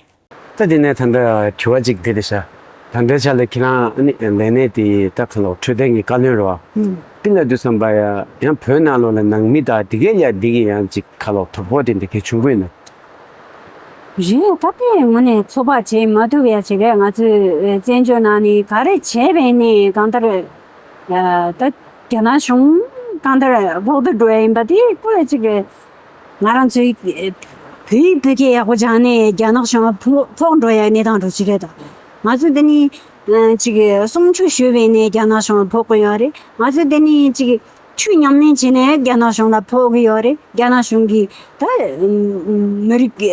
ད་དེ་ནས་ད་ལྟ་དྲི་བ་གཅིག་དེ་རེད་ཤག་ད་ལྟའི་ཆ་ལ་ཁྱེད་རང་ཨ་ནི་ལས་གནས་དེ་ད་ག་ལོ་འཕྲོད་བསྟེན་གྱི་བཀའ་བློན་རེད་བ། ཨུམ། དེ་ལབ་དུས་ཙམ་པ་ཡ་ཡང་བོད་ནང་ལོགས་ལ་ནང་མི་དང་དེ་གའི་ཡ་དེ་གི་ཡང་ཅིག་ག་ལོ་དོ་ཕོག་དེ་འདྲ་གལ་ཆེན་པོ་ཡིན་ན། རེད། ད་ལྟའི་ངོས་ནས་ཚོད་དཔག་བྱེད་མ་ཐུབ་ཡ་ཅིག་རེད། ང་ཚོས་བཙན་བྱོལ་ནང་ནས་ག་རེ་བྱས་པས་ནས་གང་ལྟར་ད་རྒྱ་ནག་གཞུང་གང་ལྟར་ལོག་སྟེ་འགྲོ་ཡ་ཡིན་པ་དེ་ཁོ་ལ་ཅིག་ང་རང་ཚོའི་བོད་ཡིག་བོད་སྐད་ཡག་པོ་སྦྱངས་ནས་རྒྱ་ནག་གཞུང་ལ་ཕོག་ཕོག་འགྲོ་ཡ་གནས་སྟངས་འདྲ་ཅིག་རེད་དོ། ང་ཚོ་འདི་ནི་ཅིག་གསུང་ཆོས་ཞུས་པས་ནས་རྒྱ་ནག་གཞུང་ལ་ཕོག་གི་ཡོད་རེད། ང་ཚོ་འདི་ནི་ཅིག་ཆོས་ཉམས་ལེན་བྱས་ནས་རྒྱ་ནག་གཞུང་ལ་ཕོག་གི་ཡོད་རེད། རྒྱ་ནག་གཞུང་གིས་ད་མི་རིགས་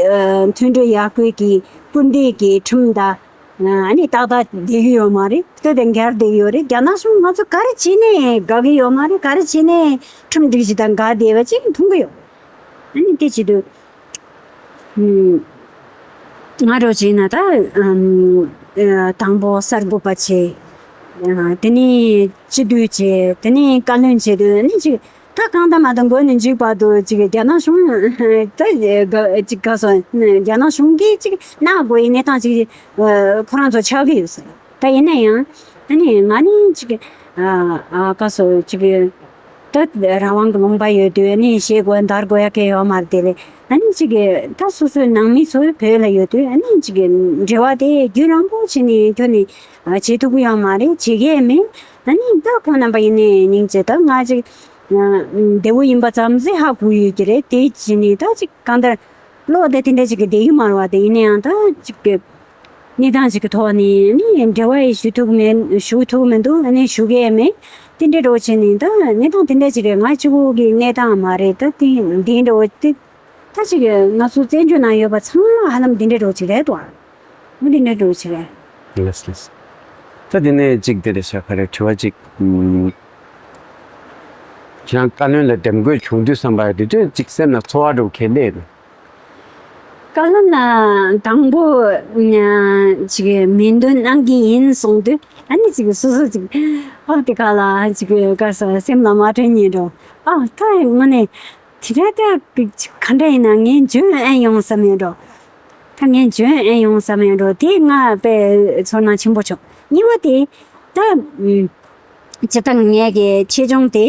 མཐུན་སྒྲིལ་ཡར་སྐུལ་གྱི་སྐུལ་འདེད་ཀྱི་ཁྲིམས་དང་། ཨ་ནི་ཏག་ཏག་བསྡད་ཀྱི་ཡོད་མ་རེད། ལྟོས་དང་འགལ་བསྡད་ཀྱི་ཡོད་རེད། རྒྱ་ནག་གཞུང་ང་ཚོ་ག་རེ་བྱས་ནས་དགའ་གི་ཡོད་མ་རེད། ག་རེ་བྱས་ནས་ཁྲིམས་སྒྲིག་གཞི་དང་འགལ་བསྡད་པ་ཅིག་མཐོང་གི་ཡོད་རེད། ཨ་ནི་དེ་བྱེད་དུས་ང་རོ་བྱས་ན་ད་དང་པོ་གསར་འགོད་པ་བྱས། དེ་ནས་སྤྱི་འཐུས་བྱས། དེ་ནས་བཀའ་བློན་བྱས་དུས་ཨ་ནི་ཅིག་ད་གང་ལྟར་མ་གཏོགས་མགོ་ནས་མཇུག་བར་དུ་ཅིག་རྒྱ་ནག་གཞུང་ད་ཅིག་ག་སོ་རྒྱ་ནག་གཞུང་གིས་ཅིག་གནང་དགོས་ཡི་གནས་སྟངས་ཅིག་ཁོ་རང་ཚོ་ཆགས་ཀྱི་ཡོད་ཟེར། ད་ཡིན་ན་ཡང་ཨ་ནི་ང་ནི་ཅིག་ཨ་ག་སོ་ཅིག་ད་རང་དབང་གི་ལུང་པ་ཡོད་དུས་ཨ་ནི་བཤད་དགོས་འདར་དགོས་ཡ་གལ་ཡོད་མ་རེད། དེ་ལས་ཨ་ནི་ཅིག་ད་སོ་སོའི་ནང་མི་ཚོ་བོད་ལ་ཡོད་དུས་ཨ་ནི་ཅིག་འབྲེལ་བ་དེ་རྒྱུན་རིང་པོ་བྱས་ནས་ཁྱོན་ནས་བྱེད་ཐུབ་ཀྱི་ཡོད་མ་རེད། བྱེད་ཀྱི་ཡང་མེད། ཨ་ནི་ད་ཁོང་རྣམ་པ་ཡིན་ནའི་སྙིང་རྗེ། ད་ང་ཅིག་བདེ་བོ་ཡིན་པ་ཙམ་ཟིག་ཧ་གོ་ཡོད་ཀྱི་རེད། དེ་བྱས་ནས་ད་ཅིག་གང་ལྟར་བློ་བདེ་དེ་འདྲ་ཅིག་གི་བདེ་གི་མ་རེད་བ། དེ་ཡིན་ན་ཡང་ད་ཅིག་གི་གནས་སྟངས་ཅིག་གི་ཐོག་ནས་ནི་འབྲེལ་བ་ཡི་ཞུ་ཐུབ་མེད། ཞུ་ཐུབ་མི་འདུག་ཨ་ནི་ཞུ་གི་ཡང་མེད། དེ་འདྲ་འདྲ་བོ་བྱས་ནས་ད་གནས་སྟངས་དེ་འདྲ་ཅིག་རེད། ང་གཅིག་པོ་གི་གནས་སྟངས་མ་རེད། ད་དེ་འདི་འདྲ་བོ་དེ་ད་ཅིག་ང་ཚོ་བཙན་བྱོལ་ནང་ཡོད་པ་ཚང་མ་ཧ་ལམ་འདི་འདྲ་འདྲ་བོ་ཅིག་རེད་དོ། འོ་འདི་འདྲ་འདྲ་བོ་ཅིག་རེད། ལགས་ལགས། ད་དེ་ནས་གཅིག་དེ་རེད་ཤག་ག་རེ་དྲི་བ་གཅིག་ཁྱེད་རང་བཀའ་བློན་ལ་འདེམས་བསྐོ་བྱུང་དུས་ཙམ་པ་དེ་དུས་གཅིག་སེམས་ལ་ཚོར་བ་འདྲ་བོ་ག་རེ་སླེབས་རེད། བཀའ་བློན་ལ་དང་པོ་ཅིག་མིང་འདོན་གནང་གི་ཡིན་གསུངས་དུས་ཨ་ནི་ཅིག་སོ་སོ་ཅིག་ཨ་དེ་ག་ལ་ཅིག་ག་ས་སེམས་ལ་མ་དྲན་ཉེ་འགྲོ། ཨ་ད་དངོས་གནས་དེ་འདྲ་ད་ཅིག་ག་འདྲ་ཡིན་ན་ངས་འཇོན་ཨེ་ཡོང་བསམ་ཡོད་འགྲོ། ད་ངས་འཇོན་ཨེ་ཡོང་བསམ་ཡོད་འགྲོ། དེ་ང་དཔེ་ཚོར་སྣང་ཆེན་པོ་བྱུང་། གཉིས་པ་དེ་ད་སྤྱིར་བཏང་ངས་ཀྱི་ཆེད་སྦྱོང་དེ་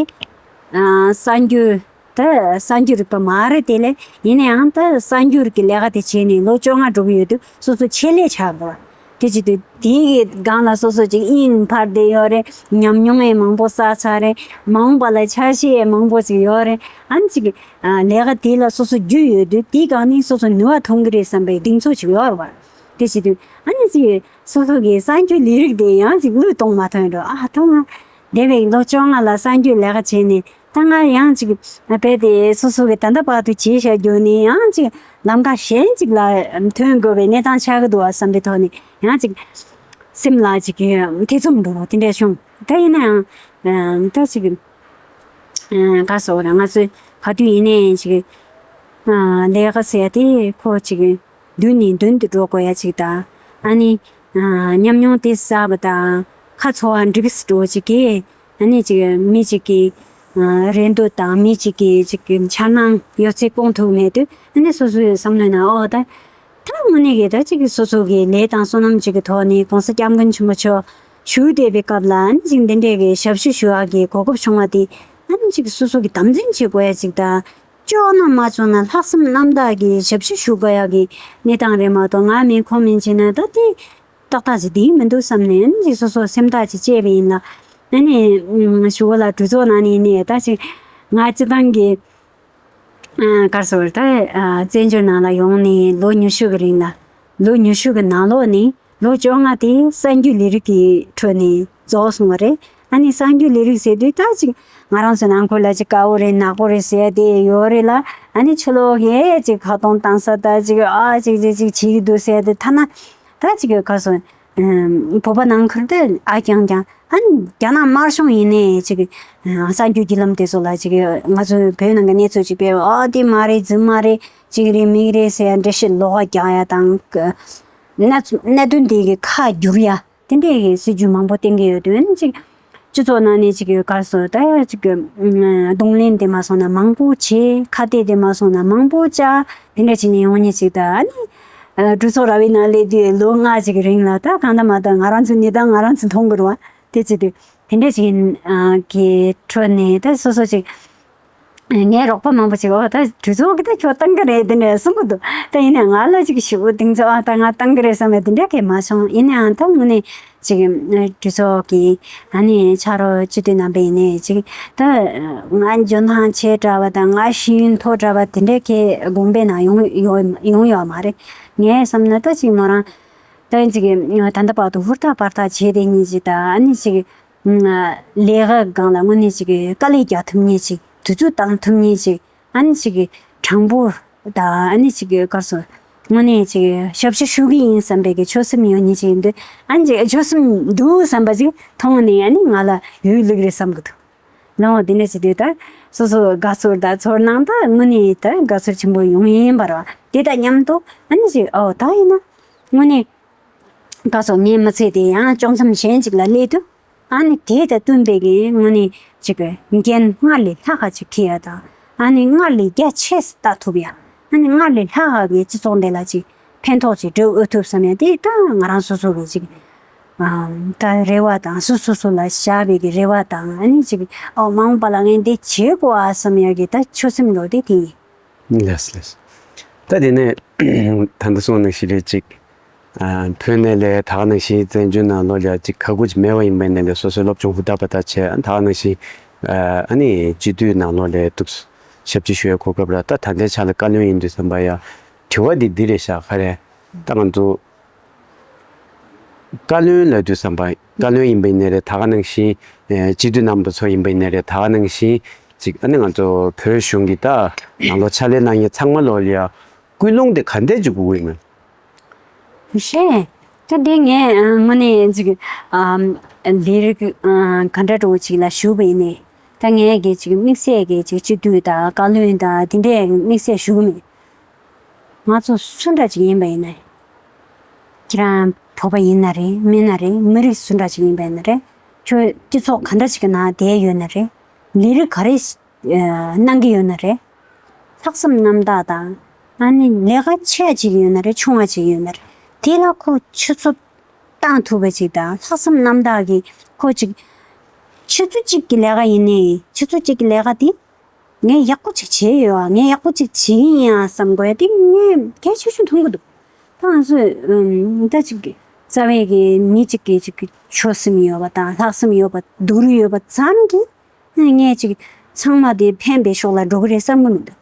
གསར་འགྱུར། ད་གསར་འགྱུར་རིག་པ་མ་རེད། དེ་ལས་ཡིན་ན་ཡང་ད་གསར་འགྱུར་གྱི་ལས་ཀ་དེ་བྱས་ནས་ལོ་བཅོ་ལྔ་འགྲོ་གི་ཡོད་དུས་སོ་སོ་ཆེད་ལས་ཆགས་དགོས། དེ་བྱེད་དུས་དེའི་སྒང་ལ་སོ་སོ་ཅིག་དབྱིན་ཕར་བསྡད་ཡོད་རེད། ཉམས་མྱོང་ཡང་མང་པོ་བསགས་ཚར་རེད། མ་འོངས་པ་ལ་འཆར་གཞི་ཡང་མང་པོ་ཅིག་ཡོད་རེད། ཨ་ནི་ཅིག་ལས་ཀ་དེ་ལ་སོ་སོ་རྒྱུས་ཡོད་དུས་དེའི་སྒང་ནས་སོ་སོ་ནུས་པ་ཐོན་གི་རེད་བསམ་པའི་གདེང་ཚོད་ཅིག་ཡོད་རེད་བ། དེ་བྱེད་དུས་ཨ་ནི་ཅིག་སོ་སོ་གི་གསར་འགྱུར་ལས་རིགས་དེ་ཡང་ཅིག་བློས་གཏོང་མ་ཐུབ་འགྲོ། ཨ་ད་ང་འདས་པའི་ལོ་བཅོ་ལྔ་ལ་གསར་འགྱུར་ལས་ཀ་བྱས་ནས་ད་ང་ཡང་ཅིག་རྦད་དེ་སོ་སོ་གི་ད་ལྟ་བར་དུ་བྱས་བཞག་རྒྱུ་ནི་ཡང་ཅིག་ལམ་ཁ་གཞན་ཅིག་ལ་ཐོན་དགོས་པའི་གནས་སྟངས་ཆགས་ཀྱི་འདུག་བ་བསམ་པའི་ཐོག་ནས་ཡང་ཅིག་སེམས་ལ་ཅིག་ཐེ་ཚོམ་འགྲོ་དེ་འདྲ་བྱུང་། ད་ཡིན་ན་ཡང་ད་ཅིག་ག་སོ་ར་ང་ཚོས་ག་དུས་ཡིན་ནའི་ཅིག་ལས་ཀ་ཟེར་ཡ་དེ་ཁོ་ཅིག་མདུན་ནས་མདུན་དུ་འགྲོ་དགོས་ཡ་ཅིག་དང་། ཨ་ནི་ཨ་ཉམས་མྱོང་དེ་བསགས་པ་དང་ཁ་འཚོ་བ་འགྲིག་སུ་འགྲོ་ཅིག་གིས། ཨ་ནི་ཅིག་མི་ཅིག་གི་ཨ་རེ་འདོད་དང་མི་ཅིག་གི་ཅིག་གི་འཆར་སྣང་ཡོད་ཚད་སྐོང་ཐུབ་མེད་དུས། ཨ་ནི་སོ་སོའི་བསམ་བློའི་ནང་ཨོ་ད་ད་ དངོས་གནས་ཀྱི་ད་ཅིག་སོ་སོ་གི་ལས་དང་བསོད་ནམས་ཅིག་གི་ཐོག་ནས་༸གོང་ས་༸སྐྱབས་མགོན་ཆེན་པོ་མཆོག་བཞུགས་བསྡད་པའི་སྐབས་ལ་ཨ་ནི་ཅིག་འདི་འདྲས་ཀྱི་ཞབས་ཞུ་ཞུ་ཡག་གི་གོ་སྐབས་བྱུང་བ་དེ་ཨ་ནི་ཅིག་སོ་སོ་གི་དམ་འཛིན་བྱེད་དགོས་ཡ་ཅིག་དང་། ལྕོགས་ན་མ་ལྕོགས་ན་ལྷག་བསམ་རྣམ་དག་གི་ཞབས་ཞུ་ཞུ་དགོས་ཡ་གི་གནས་སྟངས་རེད་མ་གཏོགས། ང་མིན་ཁོ་མིན་བྱས་ན་ད་དེ་ཏག་ཏག་ཅིག་བསྡད་མི་འདུག་བསམ་ནས་ཨ་ནི་ཅིག་སོ་སོ་སེམས་ཐག་ཅིག་བཅད་པ་ཡིན་ལ། ཨ་ནི་ཞུ་བ་ལ་གྲོས་ཚོགས་ནང་ནས་ནས་ད་ཅིག་ང་སྤྱི་བཏང་གི་ཨ་གར་སོར་ད་ཨ་བཙན་བྱོལ་ནང་ལ་ཡོང་ནས་ལོ་ཉི་ཤུ་གི་རིང་ལ། ལོ་ཉི་ཤུ་གི་ནང་ལོགས་ནས་ལོ་བཅོ་ལྔ་དེ་གསར་འགྱུར་ལས་རིགས་ཀྱི་ཁྲོད་ནས་རྫོགས་སོང་བ་རེད། ཨ་ནི་གསར་འགྱུར་ལས་རིགས་ཟེར་དུས་ད་ཅིག་ང་རང་ཚོ་ནང་ཁུལ་ལ་ཅིག་དཀར་པོ་རེད། ནག་པོ་རེད་ཟེར་དེ་ཡོད་རེད་ལ། ཨ་ནི་ཕྱི་ལོགས་ཡས་ཅིག་ཁ་གཏོང་བཏང་ས་ད་ཅིག་ཨ་ཅིག་ཅིག་ཅིག་བྱེད་ཀྱི་འདུག་ཟེར་དེ། ཐ་ན་ད་ཅིག་ག་སོ་བོད་པ་ནང་ཁུལ་དུ་ཨ་རྐྱང་རྐྱང་། ཨ་ནི་རྒྱ་ནག་དམར་གཞུང་ཡིན་ནའི་ཅིག་གསར་འགྱུར་བརྒྱུད་ལམ་དེ་ཚོ་ལ་ཅིག་ང་ཚོའི་བོད་ནང་གི་གནས་ཚུལ་ཅིག་སྤེལ་བ། ཨ་དེ་མ་རེད། རྫུན་མ་རེད། ཅིག་རེད་མིག་རེད་ཟེར་ཡ་འགྲེལ་བཤད་ལོགས་ཀ་རྒྱག་ཡ་དང་། གནད་གནད་དོན་དེ་གི་ཁ་བསྒྱུར་ཡ་དེ་འདྲས་ཀྱི་སྲིད་ཇུས་མང་པོ་བསྟན་གྱི་ཡོད་དོན་ཅིག་སྤྱི་ཚོགས་ནང་ནས་ཅིག་ག་སོ་ད་ཅིག་གདོང་ལེན་དེ་མ་སོང་ན་མང་པོ་བྱས། ཁ་གཏད་དེ་མ་སོང་ན་མང་པོ་བཅག་དེ་འདྲ་བྱས་ནས་ཡོང་ཉེ་ཅིག་ད་ཨ་ནི་གྲོས་ཚོགས་ར་བའི་ནང་སླེབས་དུས་ལོ་ལྔ་ཅིག་རིང་ལ་ད་གང་ལྟར་མ་ད་ང་རང་ཚོའི་གནས་སྟངས་ང་རང་ཚོས་མཐོང་དགོས་རེད་བ། དེ་བྱེད་དུས་དེ་འདྲ་ཅིག་གི་ཁྲོད་ནས་ད་སོ་སོ་ཅིག་ངའི་རོགས་པ་མང་པོ་ཅིག་ཨོ་ད་གྲོས་ཚོགས་ཀྱི་ད་ཁྱོད་བཏང་གི་རེད་དེ་འདྲ་གསུང་གི་འདུག་ད་ཡིན་ནའི་ང་ལ་ཅིག་ཞུ་དེང་ཚོ་ཨ་ད་ང་བཏང་གི་རེད་བསམ་པའི་དེ་འདྲ་གས་མ་བྱུང་། ཡིན་ནའང་ད་དངོས་གནས་ཅིག་གྲོས་ཚོགས་ཀྱི་ཨ་ནི་ཕྱག་རོགས་སྤྱི་འཐུས་རྣམ་པ་ཡིན་ནའི་ཅིག་ད་ང་འཇོན་ཐང་ཆེ་དྲགས་པ་དང་ང་ཤེས་ཡོན་མཐོ་དྲགས་པ་དེ་འདྲ་གས་དགོངས་པའི་ནང་ཡོང་ཡོང་ཡོང་ཡོད་མ་རེད། ངས་བསམ་ན་ད་ཅིག་མོ་རང་ད་ཅིག་ད་ལྟ་བར་དུ་ཧུར་ཐག་བར་ཐག་བྱས་དེ་ཉིད་ཅིག་ད་ཨ་ནི་ཅིག་ལས་ཀ་སྒང་ལ་དངོས་གནས་ཅིག་དཀའ་ལས་རྒྱག་ཐུབ་མཁན་ཅིག་དུས་ཚོད་བཏང་ཐུབ་མཁན་ཅིག་ཨ་ནི་ཅིག་དྲང་པོ་དང་ཨ་ནི་ཅིག་ག་སོ་དངོས་གནས་ཅིག་ཞབས་ཞུ་ཞུ་གི་ཡིན་བསམ་པའི་གི་ཆོད་སེམས་ཡོད་མཁན་ཅིག་ཡིན་དུས། ཨ་ནི་ཅིག་ཆོད་སེམས་འདུག་བསམ་པ་ཅིག་མཐོང་ནས་ཨ་ནི་ང་ལ་ཡོད་ལུགས་རེད་བསམ་གི་འདུག་ལའང་དེ་འདྲ་བྱེད་དུས་ད་སོ་སོ་དགའ་ཚོར་དང་ཚོར་སྣང་ད་དངོས་གནས་ད་དགའ་ཚོར་ཆེན་པོ་ཡོང་ཡིན་པ་རེད་བ། དེ་དང་མཉམ་དུ་ཨ་ནི་ཅིག་ཨོ་ད་ཡིན་ན་དངོས་གནས་དགའ་ཚོར་ངའི་མི་ཚེ་དེ་ཡང་དཀྱོག་མཚམས་གཞན་ཅིག་ལ་སླེབས་དུས། ཨ་ནི་དེ་དང་བསྟུན་པའི་གི་དངོས་གནས་ཅིག་འགན་སྔར་ལས་ལྷག་ག་ཅིག་འཁྱེར་ཡ་དང་། ཨ་ནི་སྔར་ལས་རྒྱ་ཆེ་སེ་ལྟ་ཐུབ་ཡ། ཨ་ནི་སྔར་ལས་ལྷག་ག་གི་སྤྱི་ཚོགས་འདི་ལ་ཅིག་ཕན་ཐོགས་ཅིག་འགྲོ་འོས་ཐུབ་བསམ་ཡ་དེ་ད་ང་རང་སོ་སོ་གི་ཅིག་ཨ་ད་རེ་བ་དང་སོ་སོ་སོ་ལ་བཞག་པའི་གི་རེ་བ་དང་། ཨ་ནི་ཅིག་ཨོ་མ་འོངས་པ་ལ་ངས་འདི་བྱེད་དགོས་ཨ་བསམ་ཡ་གི་ད་ཆོད་སེམས་འགྲོ་དེ་དེ་ཡིན། ལགས་ལགས། ད་དེ་ནས་ད་འདི་སོང་ནང་བཞིན་རེད་ཅིག་ཨ་བོད་ནས་ལས་ད་ག་ནང་བཞིན་བཙན་བྱོལ་ནང་ལོགས་ལ་ཅིག་ཁ་ཁུ་ཅིག་མེད་པ་ཡིན་པའི་ནང་ལས་སོ་སོའི་སློབ་སྦྱོང་ཧུར་ཐག་པ་ད་བྱས། ད་ག་ནང་བཞིན་ཨ་ནི་སྤྱི་འཐུས་ནང་ལོགས་ལ་འདུག་ཞབས་ཕྱི་ཞུ་ཡའི་གོ་སྐབས་རག་ད་ད་ལྟའི་ཆ་ལ་བཀའ་བློན་ཡིན་དུས་ཙམ་པ་ཡ་དྲི་བ་འདི་འདི་རེད་ཤག་ག་རེ། ད་ང་ཚོ་བཀའ་བློན་ལབ་དུས་ཙམ་པ་བཀའ་བློན་ཡིན་པ་ཡིན་ནའི་རེད། ད་ག་ནང་བཞིན་ཨ་སྤྱི་འཐུས་རྣམ་པ་ཚོ་ཡིན་པ་ཡིན་ནའི་རེད། ད་ག་ནང་བཞིན་ཅིག་ཨ་ནི་ང་ཚོ་བོད་གཞུང་གི་ད་ནང་ལོགས་ཕྱག་ལས་གནང་མཁན་ཚང་མ་ལོགས་ལ་ཡ་ཀུན་སློང་དེ་ག་འདྲས་ཅིག་དགོས་ཀྱི་ཡིན་མིན། ཤེས། ད་དེ་ངས་ཨ་དངོས་གནས་ཅིག་ཨམ་ལས་རིགས་ཨ་ག་འདྲ་འདྲ་བོ་ཅིག་ལ་ཞུགས་པ་ཡིན་ནའི། ད་ངས་གི་ཅིག་དམིགས་བསལ་གི་ཅིག་སྤྱི་འཐུས་དང་བཀའ་བློན་དང་དེ་འདྲས་དམིགས་བསལ་ཞུ་གི་མེད། ང་ཚོ་སུ་འདྲ་ཅིག་ཡིན་པ་ཡིན་ནའི། ཁྱེད་རང་བོད་པ་ཡིན་ན་རེད། མིན་ན་རེད། མི་རིགས་སུ་འདྲ་ཅིག་ཡིན་པ་ཡིན་ན་རེད། ཁྱོད་སྤྱི་ཚོགས་ག་འདྲ་ཅིག་གི་ནང་བསྡད་ཡོད་ན་རེད། ལས་རིགས་ག་རེ་གནང་གི་ཡོད་ན་རེད། ལྷག་བསམ་རྣམ་དག་དང་། ཨ་ནི་ལས་ཀ་ཆེ་བ་ཅིག་ཡོད་ན་རེད། ཆུང་བ་ཅིག་ཡོད་ན་རེད། དེ་ལ་ཁོ་ཆུ་ཚོད་བཏང་ཐུབ་པ་ཅིག་དང་། ལྷག་བསམ་རྣམ་དག་གིས་ཁོ་ཅིག་ཆུ་ཚོད་གཅིག་གི་ལས་ཀ་ཡིན་ནའི་ཆུ་ཚོད་གཅིག་གི་ལས་ཀ་དེ་ངས་ཡག་པོ་ཅིག་བྱས་ཡོད་ཨ། ངས་ཡག་པོ་ཅིག་བྱེད་ཀྱི་ཡིན་ཨ་བསམ་དགོས་ཡ་དེ་ངས་གལ་ཆེ་ཤོས་མཐོང་གི་འདུག་ད་ང་ཚོས་ཨམ་ད་ཅིག་རྩ་བའི་གི་མི་གཅིག་གི་ཅིག་གི་ཆོད་སེམས་ཡོད་པ་དང་ལྷག་བསམ་ཡོད་པ་སྡུག་རུས་ཡོད་པ་ཙམ་གྱིས་ངས་ཅིག་ཚང་མ་དེ་ཕན་པའི་ཕྱོགས་ལ་འགྲོ་གི་རེད་བསམ་གི་མི་འདུག་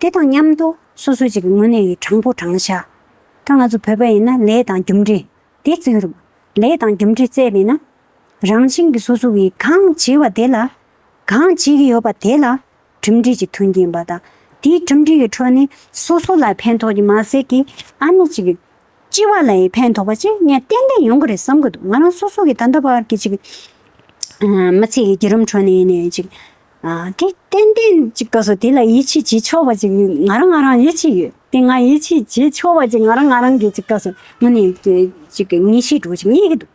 དེ་དང་མཉམ་དུ་སོ་སོ་ཅིག་དངོས་གནས་ཀྱི་དྲང་པོ་དྲང་བཞག་ད་ང་ཚོ་བོད་པ་ཡིན་ན་ལས་དང་རྒྱུ་འབྲས་དེ་བརྩི་གི་རེད། ལས་དང་རྒྱུ་འབྲས་བརྩིས་པས་ན། རང་བཞིན་གྱིས་སོ་སོ་གིས་གང་བྱས་པ་དེ་ལ། གང་བྱེད་ཀྱི་ཡོད་པ་དེ་ལ་གྲུབ་འབྲས་ཅིག་ཐོན་གྱི་ཡིན་པ་དང་། དེའི་གྲུབ་འབྲས་ཀྱི་ཁྲོད་ནས་སོ་སོ་ལ་ཕན་ཐོགས་ཀྱི་མ་ཟད་ཀྱི་ཨ་ནི་ཅིག་སྤྱི་པ་ལ་ཡང་ཕན་ཐོགས་པ་ཅིག་ངས་ཏན་ཏན་ཡོང་གི་རེད་བསམ་གི་འདུག་ང་རང་སོ་སོ་གི་ད་ལྟ་བར་གྱི་ཅིག་ཨ་མི་ཚེ་གི་བརྒྱུད་རིམ་ཁྲོད་ནས་ཡིན་ནའི་ཅིག་ཨ་དེ་ཏན་ཏན་ཅིག་ག་སོ་དེ་ལ་ཡིད་ཆེས་བྱེད་ཆོག་པ་ཅིག་ང་རང་ང་རང་ཡིད་ཆེས་ཡོད། དེ་ང་ཡིད་ཆེས་བྱེད་ཆོག་པ་ཅིག་ང་རང་ང་རང་གི་ཅིག་ག་སོ་དངོས་གནས་ཅིག་ངེས་ཤེས་འདྲ་བོ་ཅིག་རྙེད་ཀྱི་འདུག་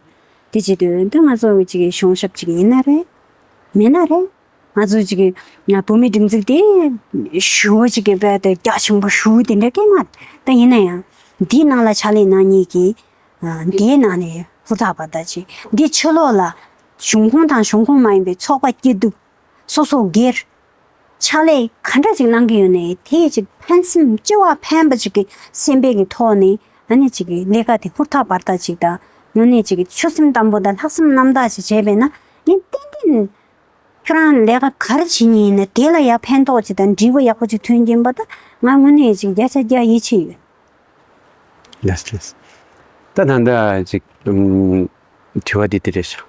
དེ་བྱེད་དུས་འདི་ང་ཚོ་ཅིག་གཞུང་ཞབས་ཅིག་ཡིན་ན་རེད། མིན་ན་རེད། ང་ཚོ་ཅིག་ཡང་བོད་མིའི་སྒྲིག་འཛུགས་དེ་ཞུ་བ་ཅིག་གི་རྦད་དེ་རྒྱ་ཆེན་པོ་ཞུ་དེ་འདྲ་སྐད་མ་ད་ཡིན་ན་ཡང་ འདིའི་ནང་ལ་ཕྱག་ལས་གནང་མཁན་གྱི་ཨ་འདིའི་ནང་ནས་ཧུར་ཐག་པ་ད་ཅིག་འདི་ཕྱི་ལོགས་ལ་གཞུང་ཁོངས་དང་གཞུང་ཁོངས་མ་ཡིན་པའི་ཚོགས་པ་སྐྱིད་སྡུག་སོ་སོ་སྒེར། ཕྱག་ལས་ག་འདྲ་ཅིག་གནང་གི་ཡོད་ནའི་དེ་ཅིག་ཕན་སེམས་སྤྱི་བ་ཕན་པ་ཅིག་གི་སེམས་པའི་གི་ཐོག་ནས་ཨ་ནི་ཅིག་གི་ལས་ཀ་དེ་ཧུར་ཐག་བར་ཐག་ཅིག་དང་དངོས་གནས་ཅིག་གི་ཆོད་སེམས་དམ་པོ་དང་ལྷག་བསམ་རྣམ་དག་ཅིག་བྱས་པས་ན་ནི་ཏན་ཏན་ཁྱོད་རང་ལས་ཀ་ག་རེ་བྱེད་མཁན་ཡིན་ན་དེ་ལ་ཡ་ཕན་ཐོགས་ཅིག་དང་འབྲས་བུ་ཡག་པོ་ཅིག་ཐོན་གྱིན་པ་ད་ང་དངོས་གནས་ཅིག་བརྒྱ་ཆ་བརྒྱ་ཡིད་ཆེས་ཡོད། ལགས་ལགས། ད་ད་ལྟ་ཅིག་ཨམ། དྲི་བ་འདི་འདི་རེད་ཤག་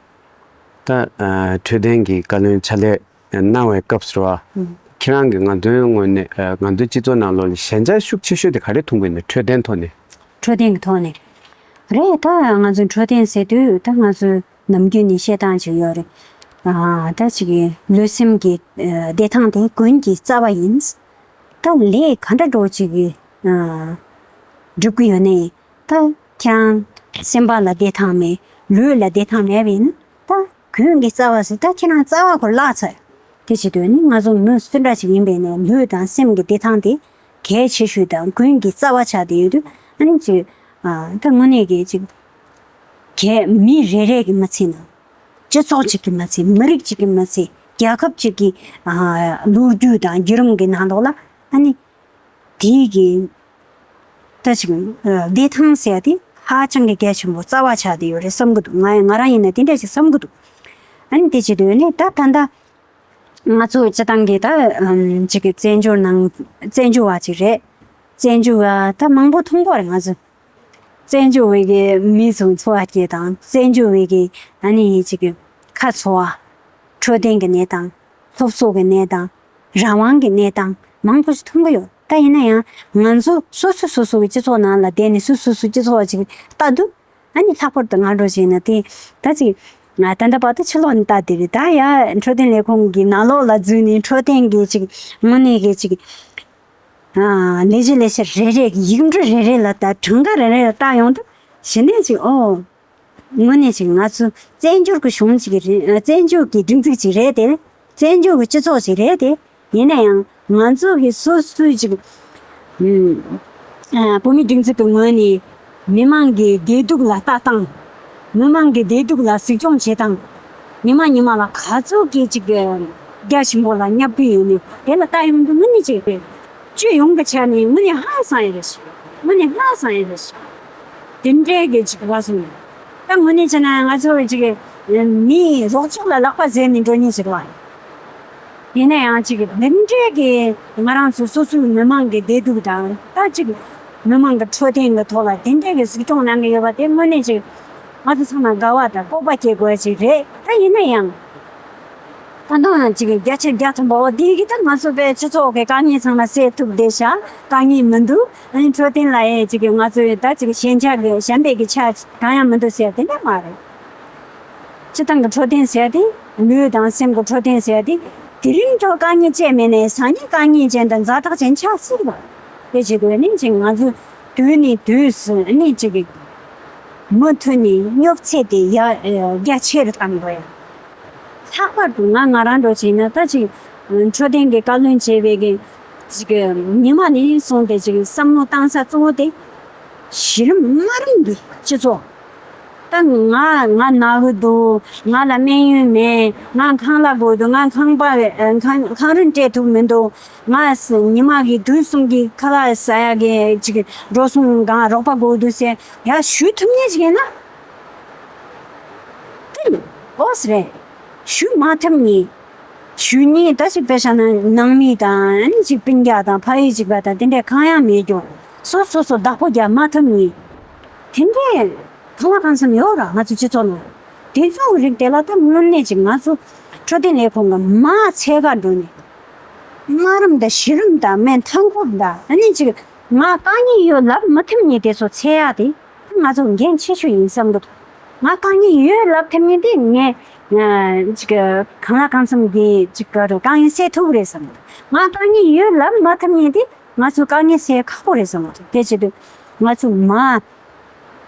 ད་ཨ་འཕྲོད་བསྟེན་གྱི་བཀའ་བློན་ཕྱག་ལས་གནང་བའི་སྐབས་སུ་རེད་བ། ཨུམ། ཁྱེད་རང་གིས་ང་ཚོའི་ངོས་ནས་ཨ་ང་ཚོའི་སྤྱི་ཚོགས་ནང་ལོགས་ལ་ཞན་ཆ་ཤུགས་ཆེ་ཤོས་དེ་ག་རེ་མཐོང་གི་ཡོད་ན། འཕྲོད་བསྟེན་ཐོག་ནས། འཕྲོད་བསྟེན་གྱི་ཐོག་ནས། རེད། ད་ང་ཚོ་འཕྲོད་བསྟེན་ཟེར་དུས་ད་ང་ཚོ་ནམ་རྒྱུན་ནས་བཤད་སྟངས་ཅིག་ཡོད་རེད། ཨ་ད་ཅིག་གི་ལུས་སེམས་ཀྱི་ཨ་བདེ་ཐང་དེ་མགོན་གྱི་རྩ་བ་ཡིན། ད་ལས་ག་འདྲ་འགྲོ་ཅིག་གི་ཨ་སྒྲུབ་ཀྱི་ཡོད་ནའི་ད་ཁྱེད་རང་སེམས་པ་ལ་བདེ་ཐང་མེད། ལུས་ལ་བདེ་ཐང་མེད་པ་ཡིན་ན་ད་མགོན་གྱི་རྩ་བ་ཟེར་ད་ཁྱེད་རང་རྩ་བ་ཁོ་བརླག་ཚར། དེ་བྱེད་དུས་ནི་ང་ཚོ་མི་སུ་འདྲ་ཞིག་ཡིན་པའི་ནས་ལུས་དང་སེམས་ཀྱི་བདེ་ཐང་དེ་གལ་ཆེ་ཤོས་དང་མགོན་གྱི་རྩ་བ་ཆགས་བསྡད་ཡོད་དུས་ཨ་ནི་ཅིག་ཨ་ད་དངོས་གནས་ཀྱི་ཅིག་གལ་མི་རེ་རེ་གི་མི་ཚེ་ནང་། སྤྱི་ཚོགས་གཅིག་གི་མི་ཚེ། མི་རིགས་གཅིག་གི་མི་ཚེ། རྒྱལ་ཁབ་གཅིག་གི་ཨ་ལོ་རྒྱུས་དང་བརྒྱུད་རིམ་གྱི་ནང་ལོགས་ལ་ཨ་ནི་དེའི་གི་ད་ཅིག་ཨ་བདེ་ཐང་ཟེར་ཡ་དེ་ཧ་ཅང་གི་གལ་ཆེན་པོ་རྩ་བ་ཆགས་བསྡད་ཡོད་རེད་བསམ་གི་འདུག་ང་ང་རང་ཡིན་ན་དེ་འདྲ་ཞིག་བསམ་གི་འདུག་ཨ་ནི་དེ་བྱེད་དུས་ནི་ད་ད་ལྟ་ང་ཚོ་སྤྱི་བཏང་གི་ད་ཨམ་ཅིག་གི་བཙན་བྱོལ་ནང་བཙན་བྱོལ་བ་ཅིག་རེད། བཙན་བྱོལ་བ་ད་མང་པོ་མཐོང་གི་རེད་ང་ཚོ། བཙན་བྱོལ་བའི་གི་མི་ཚོ་འཚོ་བ་སྐྱེལ་དང་བཙན་བྱོལ་བའི་གི་ཨ་ནི་ཅིག་གི་ཁ་འཚོ་བ། འཕྲོད་བསྟེན་གྱི་གནས་སྟངས། སློབ་གསོ་གི་གནས་སྟངས། རང་དབང་གི་གནས་སྟངས་མང་པོ་ཞིག་མཐོང་གི་ཡོད། ད་ཡིན་ན་ཡང་ང་ཚོ་སོ་སོ་སོ་སོ་གི་སྤྱི་ཚོགས་ནང་ལ་བསྡད་ནས་སོ་སོ་སོ་སྤྱི་ཚོགས་ཅིག་ལྟ་དུས་ཨ་ནི་ལྷག་པར་དུ་ང་འདྲ་བྱས་ན་དེ་ད་ཅིག་ང་ད་ལྟ་བར་དུ་ཕྱི་ལོགས་ནས་ལྟ་དེ་རེད། ད་ཡ་འཕྲོད་བསྟེན་ལས་ཁུངས་ཀྱི་ནང་ལོགས་ལ་འཛུལ་ནས་འཕྲོད་བསྟེན་གྱི་ཅིག་དངོས་གནས་ཀྱི་ཅིག་ཨ་ལས་གཞི་ལས་བྱེད་རེ་རེ་གི་ཡིག་འབྲུ་རེ་རེ་ལ་ལྟ། གྲངས་ཀ་རེ་རེ་ལ་ལྟ་ཡོང་དུས་གཞི་ནས་ཅིག་ཨོ། དངོས་གནས་ཅིག་ང་ཚོ་བཙན་བྱོལ་གྱི་གཞུང་ཅིག་རེད། བཙན་བྱོལ་གྱི་སྒྲིག་འཛུགས་ཅིག་རེད་དེ། བཙན་བྱོལ་གྱི་སྤྱི་ཚོགས་ཅིག་རེད་དེ། ཡིན་ན་ཡང་ང་ཚོ་གི་སོ་སོའི་ཅིག་ཨ་བོད་མིའི་སྒྲིག་འཛུགས་ཀྱི་ངོས་ནས་མི་མང་གི་བདེ་སྡུག་ལ་ལྟ་སྟངས། མི་མང་གི་བདེ་སྡུག་ལ་གཟིགས་སྐྱོང་བྱེད་སྟངས། ཉི་མ་ཉི་མ་ལ་ག་ཚོད་ཀྱི་ཅིག་རྒྱ་ཆེན་པོ་ལ་བསྙབ་ཀྱི་ཡོད་མེད་དེ་ལ་ལྟ་ཡོང་དུས་དངོས་གནས་ཅིག་རེད། སྤྱི་ཡོངས་ཀྱི་ཆ་ནས་དངོས་གནས་ཧང་སང་ཡི་རེད་ཤག་དངོས་གནས་ཧང་སང་ཡི་རེད་ཤག་དེ་འདྲའི་གི་ཅིག་ལ་སོང་ནས་ད་དངོས་གནས་བྱས་ན་ང་ཚོ་ཅིག་མིའི་རོགས་ཚོགས་ལ་ལག་པ་འཛེགས་ནས་འགྲོ་མཁན་ཞིག་ལ། ཡིན་ན་ཡང་ཅིག་འདི་འདྲའི་གི་ང་རང་ཚོ་སོ་སོའི་མི་མང་གི་བདེ་སྡུག་དང་ད་ཅིག་མི་མང་གི་འཕྲོད་བསྟེན་གི་ཐོག་ལ་དེ་འདྲའི་གི་གཟིགས་སྐྱོང་གནང་གི་ཡོད་པ་དེ་དངོས་གནས་ཅིག་ང་ཚོ་ཚང་མ་དགའ་བ་དང་སྤོབས་པ་སྐྱེ་དགོས་ཅིག་རེད། ད་ཡིན་ན་ཡང་ད་དུང་ཡང་ཅིག་བརྒྱ་ཆ་བརྒྱ་ཐམ་པ་འོ་དེ་གི་ད་ང་ཚོ་པའི་སྤྱི་ཚོགས་ཀྱི་དཀའ་ངལ་ཚང་མ་སེལ་ཐུབ་བསྡད་ཤག་དཀའ་ངལ་མི་འདུག་ཨ་ནི་འཕྲོད་བསྟེན་ལ་ཡང་ཅིག་ང་ཚོ་ད་ཅིག་ཞན་ཆ་གི་ཞན་པའི་གི་ཆ་གང་ཡང་མི་འདུག་ཟེར་དེ་འདྲ་མ་རེད། སྤྱི་བཏང་གི་འཕྲོད་བསྟེན་ཟེར་ཏེ། ལུས་དང་སེམས་ཀྱི་འཕྲོད་བསྟེན་ཟེར་ཏེ། དེ་རིང་ཁྱོད་དཀའ་ངལ་སྤྱད་མེད་ནའི་སང་ཉིན་དཀའ་ངལ་ཅན་དང་ཛ་དྲག་ཅན་ཆགས་སྲིད་པ། དེ་བྱེད་དགོས་ནི་ཅིག་ང་ཚོ་དུས་ནས་དུས་སུ་ནི་ཅིག་མུ་མཐུད་ནས་སྙོབ་ཚད་དེ་ཡ་རྒྱ་ཆེ་རུ་བཏང་དགོས་ཡ། ལྷག་པར་དུ་ང་ང་རང་འདྲ་བྱས་ན་ད་ཅིག་འཕྲོད་བསྟེན་གྱི་བཀའ་བློན་བྱས་པའི་གི་ཅིག་ཉི་མ་ནས་བཟུང་སྟེ་ཅིག་བསམ་བློ་བཏང་ས་གཙོ་བོ་དེ་གཞི་རིམ་དམའ་རིམ་གྱི་སྤྱི་ཚོགས། ད་ང་ང་ན་གི་འདུག་ང་ལ་སྨན་ཡོན་མེད། ང་ཁང་གླ་དགོས་འདུག་ང་ཁང་པ་ཁང་ཁང་རིན་སྤྲད་ཐུབ་མི་འདུག་ང་ཉི་མ་གི་དུས་གསུམ་གྱི་ཁ་ལག་ཟ་ཡ་གི་ཅིག་འགྲོ་སོང་གང་རོགས་པ་དགོས་འདུག་ཟེར་ཡ་ཞུ་ཐུབ་མཁན་ཞིག་ཡིན་ན་དེ་ཨོ་སི་རེད། ཞུ་མ་ཐུབ་མཁན། ཞུ་མཁན་ད་ཅིག་དཔེ་བཞག་ན་ནང་མི་དང་ཨ་ནི་ཅིག་སྤུན་ཀྱག་དང་ཕ་ཡུལ་གཅིག་པ་དང་དེ་འདྲས་གང་ཡང་མེད་ཀྱང་སོ་སོ་སོ་བདག་པོ་རྒྱག་མ་ཐུབ་མཁན། དེ་འདྲས་གང་ལ་གང་འཚམ་ཡོད་ར་ང་ཚོ་སྤྱི་ཚོགས་ནང་། དེ་ཚོའི་རིགས་དེ་ལ་ད་དངོས་གནས་ཅིག་ང་ཚོ་འཕྲོད་བསྟེན་ལས་ཁུངས་ཀྱི་མ་ཚད་ཀ་འགྲོ་ནས། དམའ་རིམ་དང་གཞི་རིམ་དང་སྨན་མཐའ་འཁོབ་དང་ཨ་ནི་ཅིག་ང་དཀའ་ངལ་ཡོད་ལབ་མ་ཐུབ་མཁན་དེ་ཚོ་འཚོལ་ཡ་དེ་ང་ཚོ་འགན་ཆེ་ཤོས་ཡིན་བསམ་གི་འདུག་ང་དཀའ་ངལ་ཡོད་ལབ་ཐུབ་མཁན་དེ་ངས་ཅིག་གང་ལ་གང་འཚམ་གྱི་ཅིག་ག་རེ་དཀའ་ངལ་སེལ་ཐུབ་ཀྱི་རེད་བསམ་གི་འདུག་ང་དཀའ་ངལ་ཡོད་ལབ་མ་ཐུབ་མཁན་དེ་ང་ཚོ་དཀའ་ངལ་སེལ་ཁག་པོ་རེད་བསམ་གི་འདུག་དེ་བྱེད་དུས་ང་ཚོ་མ།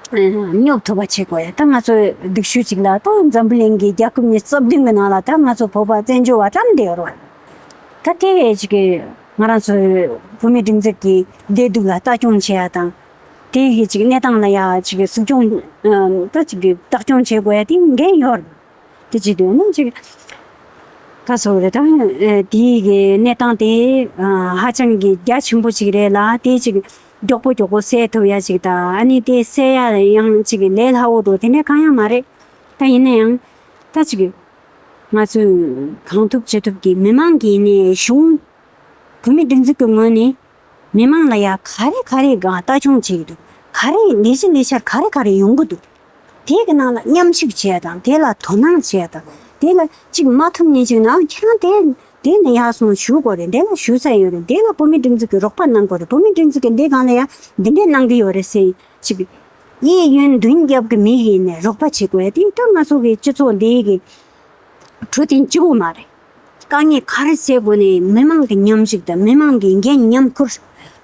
སྙོབ་ཐུབ་པ་བྱེད་དགོས་ཡ། ད་ང་ཚོའི་སྡུག་ཤོས་ཅིག་ལ་ད་འཛམ་བུ་གླིང་གི་རྒྱལ་ཁབ་ཉི་ཤུ་རྩ་བདུན་གི་ནང་ལ་ད་ང་ཚོ་བོད་པ་བཙན་བྱོལ་བ་བཀྲམ་བསྡད་ཡོད་རེད་བ། ད་དེ་ཅིག་གི་ང་རང་ཚོའི་བོད་མིའི་སྒྲིག་འཛུགས་ཀྱི་བདེ་སྡུག་ལ་ལྟ་སྐྱོང་བྱེད་ཡ་དང་ དེ་གི་ཅིག་གནས་སྟངས་ལ་ཡ་ཅིག་གཟིགས་སྐྱོང་ཨ་ད་ཅིག་གི་བདག་སྐྱོང་བྱེད་དགོས་ཡ་དེ་འགན་ཡོད་རེད། དེ་བྱེད་དུས་ནི་ཅིག་ད་སོ་རེད་ད། ཨ་དེ་གི་གནས་སྟངས་དེ་ཨ་ཧ་ཅང་གི་རྒྱ་ཆེན་པོ་ཅིག་རེད་ལ། དེ་ཅིག་མགྱོགས་པོ་མགྱོགས་པོ་སེལ་ཐུབ་ཡ་ཅིག་དང་། ཨ་ནི་དེ་སེལ་ཡ་ཡང་ཅིག་ལས་སླ་བོ་འགྲོ་དེ་འདྲ་གང་ཡང་མ་རེད། ད་ཡིན་ན་ཡང་ད་ཅིག་ང་ཚོས་གང་ཐུབ་ཅི་ཐུབ་ཀྱིས་མི་མང་གི་ནས་གཞུང་བོད་མིའི་སྒྲིག་འཛུགས་ཀྱི་ངོས་ནས་མི་མང་ལ་ཡ་ག་རེ་ག་རེ་གང་ལྟ་སྐྱོང་བྱེད་ཀྱི་འདུག་ག་རེ་ལས་གཞི་ལས་འཆར་ག་རེ་ག་རེ་ཡོང་གི་འདུག་དེ་གི་ནང་ལ་མཉམ་ཞུགས་བྱས་དང་། དེ་ལ་དོ་སྣང་བྱས་དང་། དེ་ལ་ཅིག་མ་ཐུབ་ནས་ཅིག་ནང་ཁྱེད་རང་དེ་དེ་ནས་ཡར་སོང་ཞུ་དགོས་རེད། དེ་ལ་ཞུ་ས་ཡོད་རེད། དེ་ལ་བོད་མིའི་སྒྲིག་འཛུགས་ཀྱི་རོགས་པ་གནང་དགོས་རེད། བོད་མིའི་སྒྲིག་འཛུགས་ཀྱི་འདི་སྒང་ལ་ཡ་འདི་འདྲས་གནང་གི་ཡོད་རེད་ཟེར་ཅིག་གཡས་གཡོན་མདུན་རྒྱབ་ཀྱི་མི་ཡིན་ནས་རོགས་པ་བྱེད་དགོས་ཡ་དེ་ད་ང་ཚོ་གི་སྤྱི་ཚོགས་འདི་གི་འཕྲོད་བསྟེན་གཅིག་པུ་མ་རེད། དཀའ་ངལ་ག་རེ་སེལ་དགོས་ནའི་མི་མང་གི་མཉམ་ཞུགས་དང་མི་མང་གི་འགན་མཉམ་ཁུར་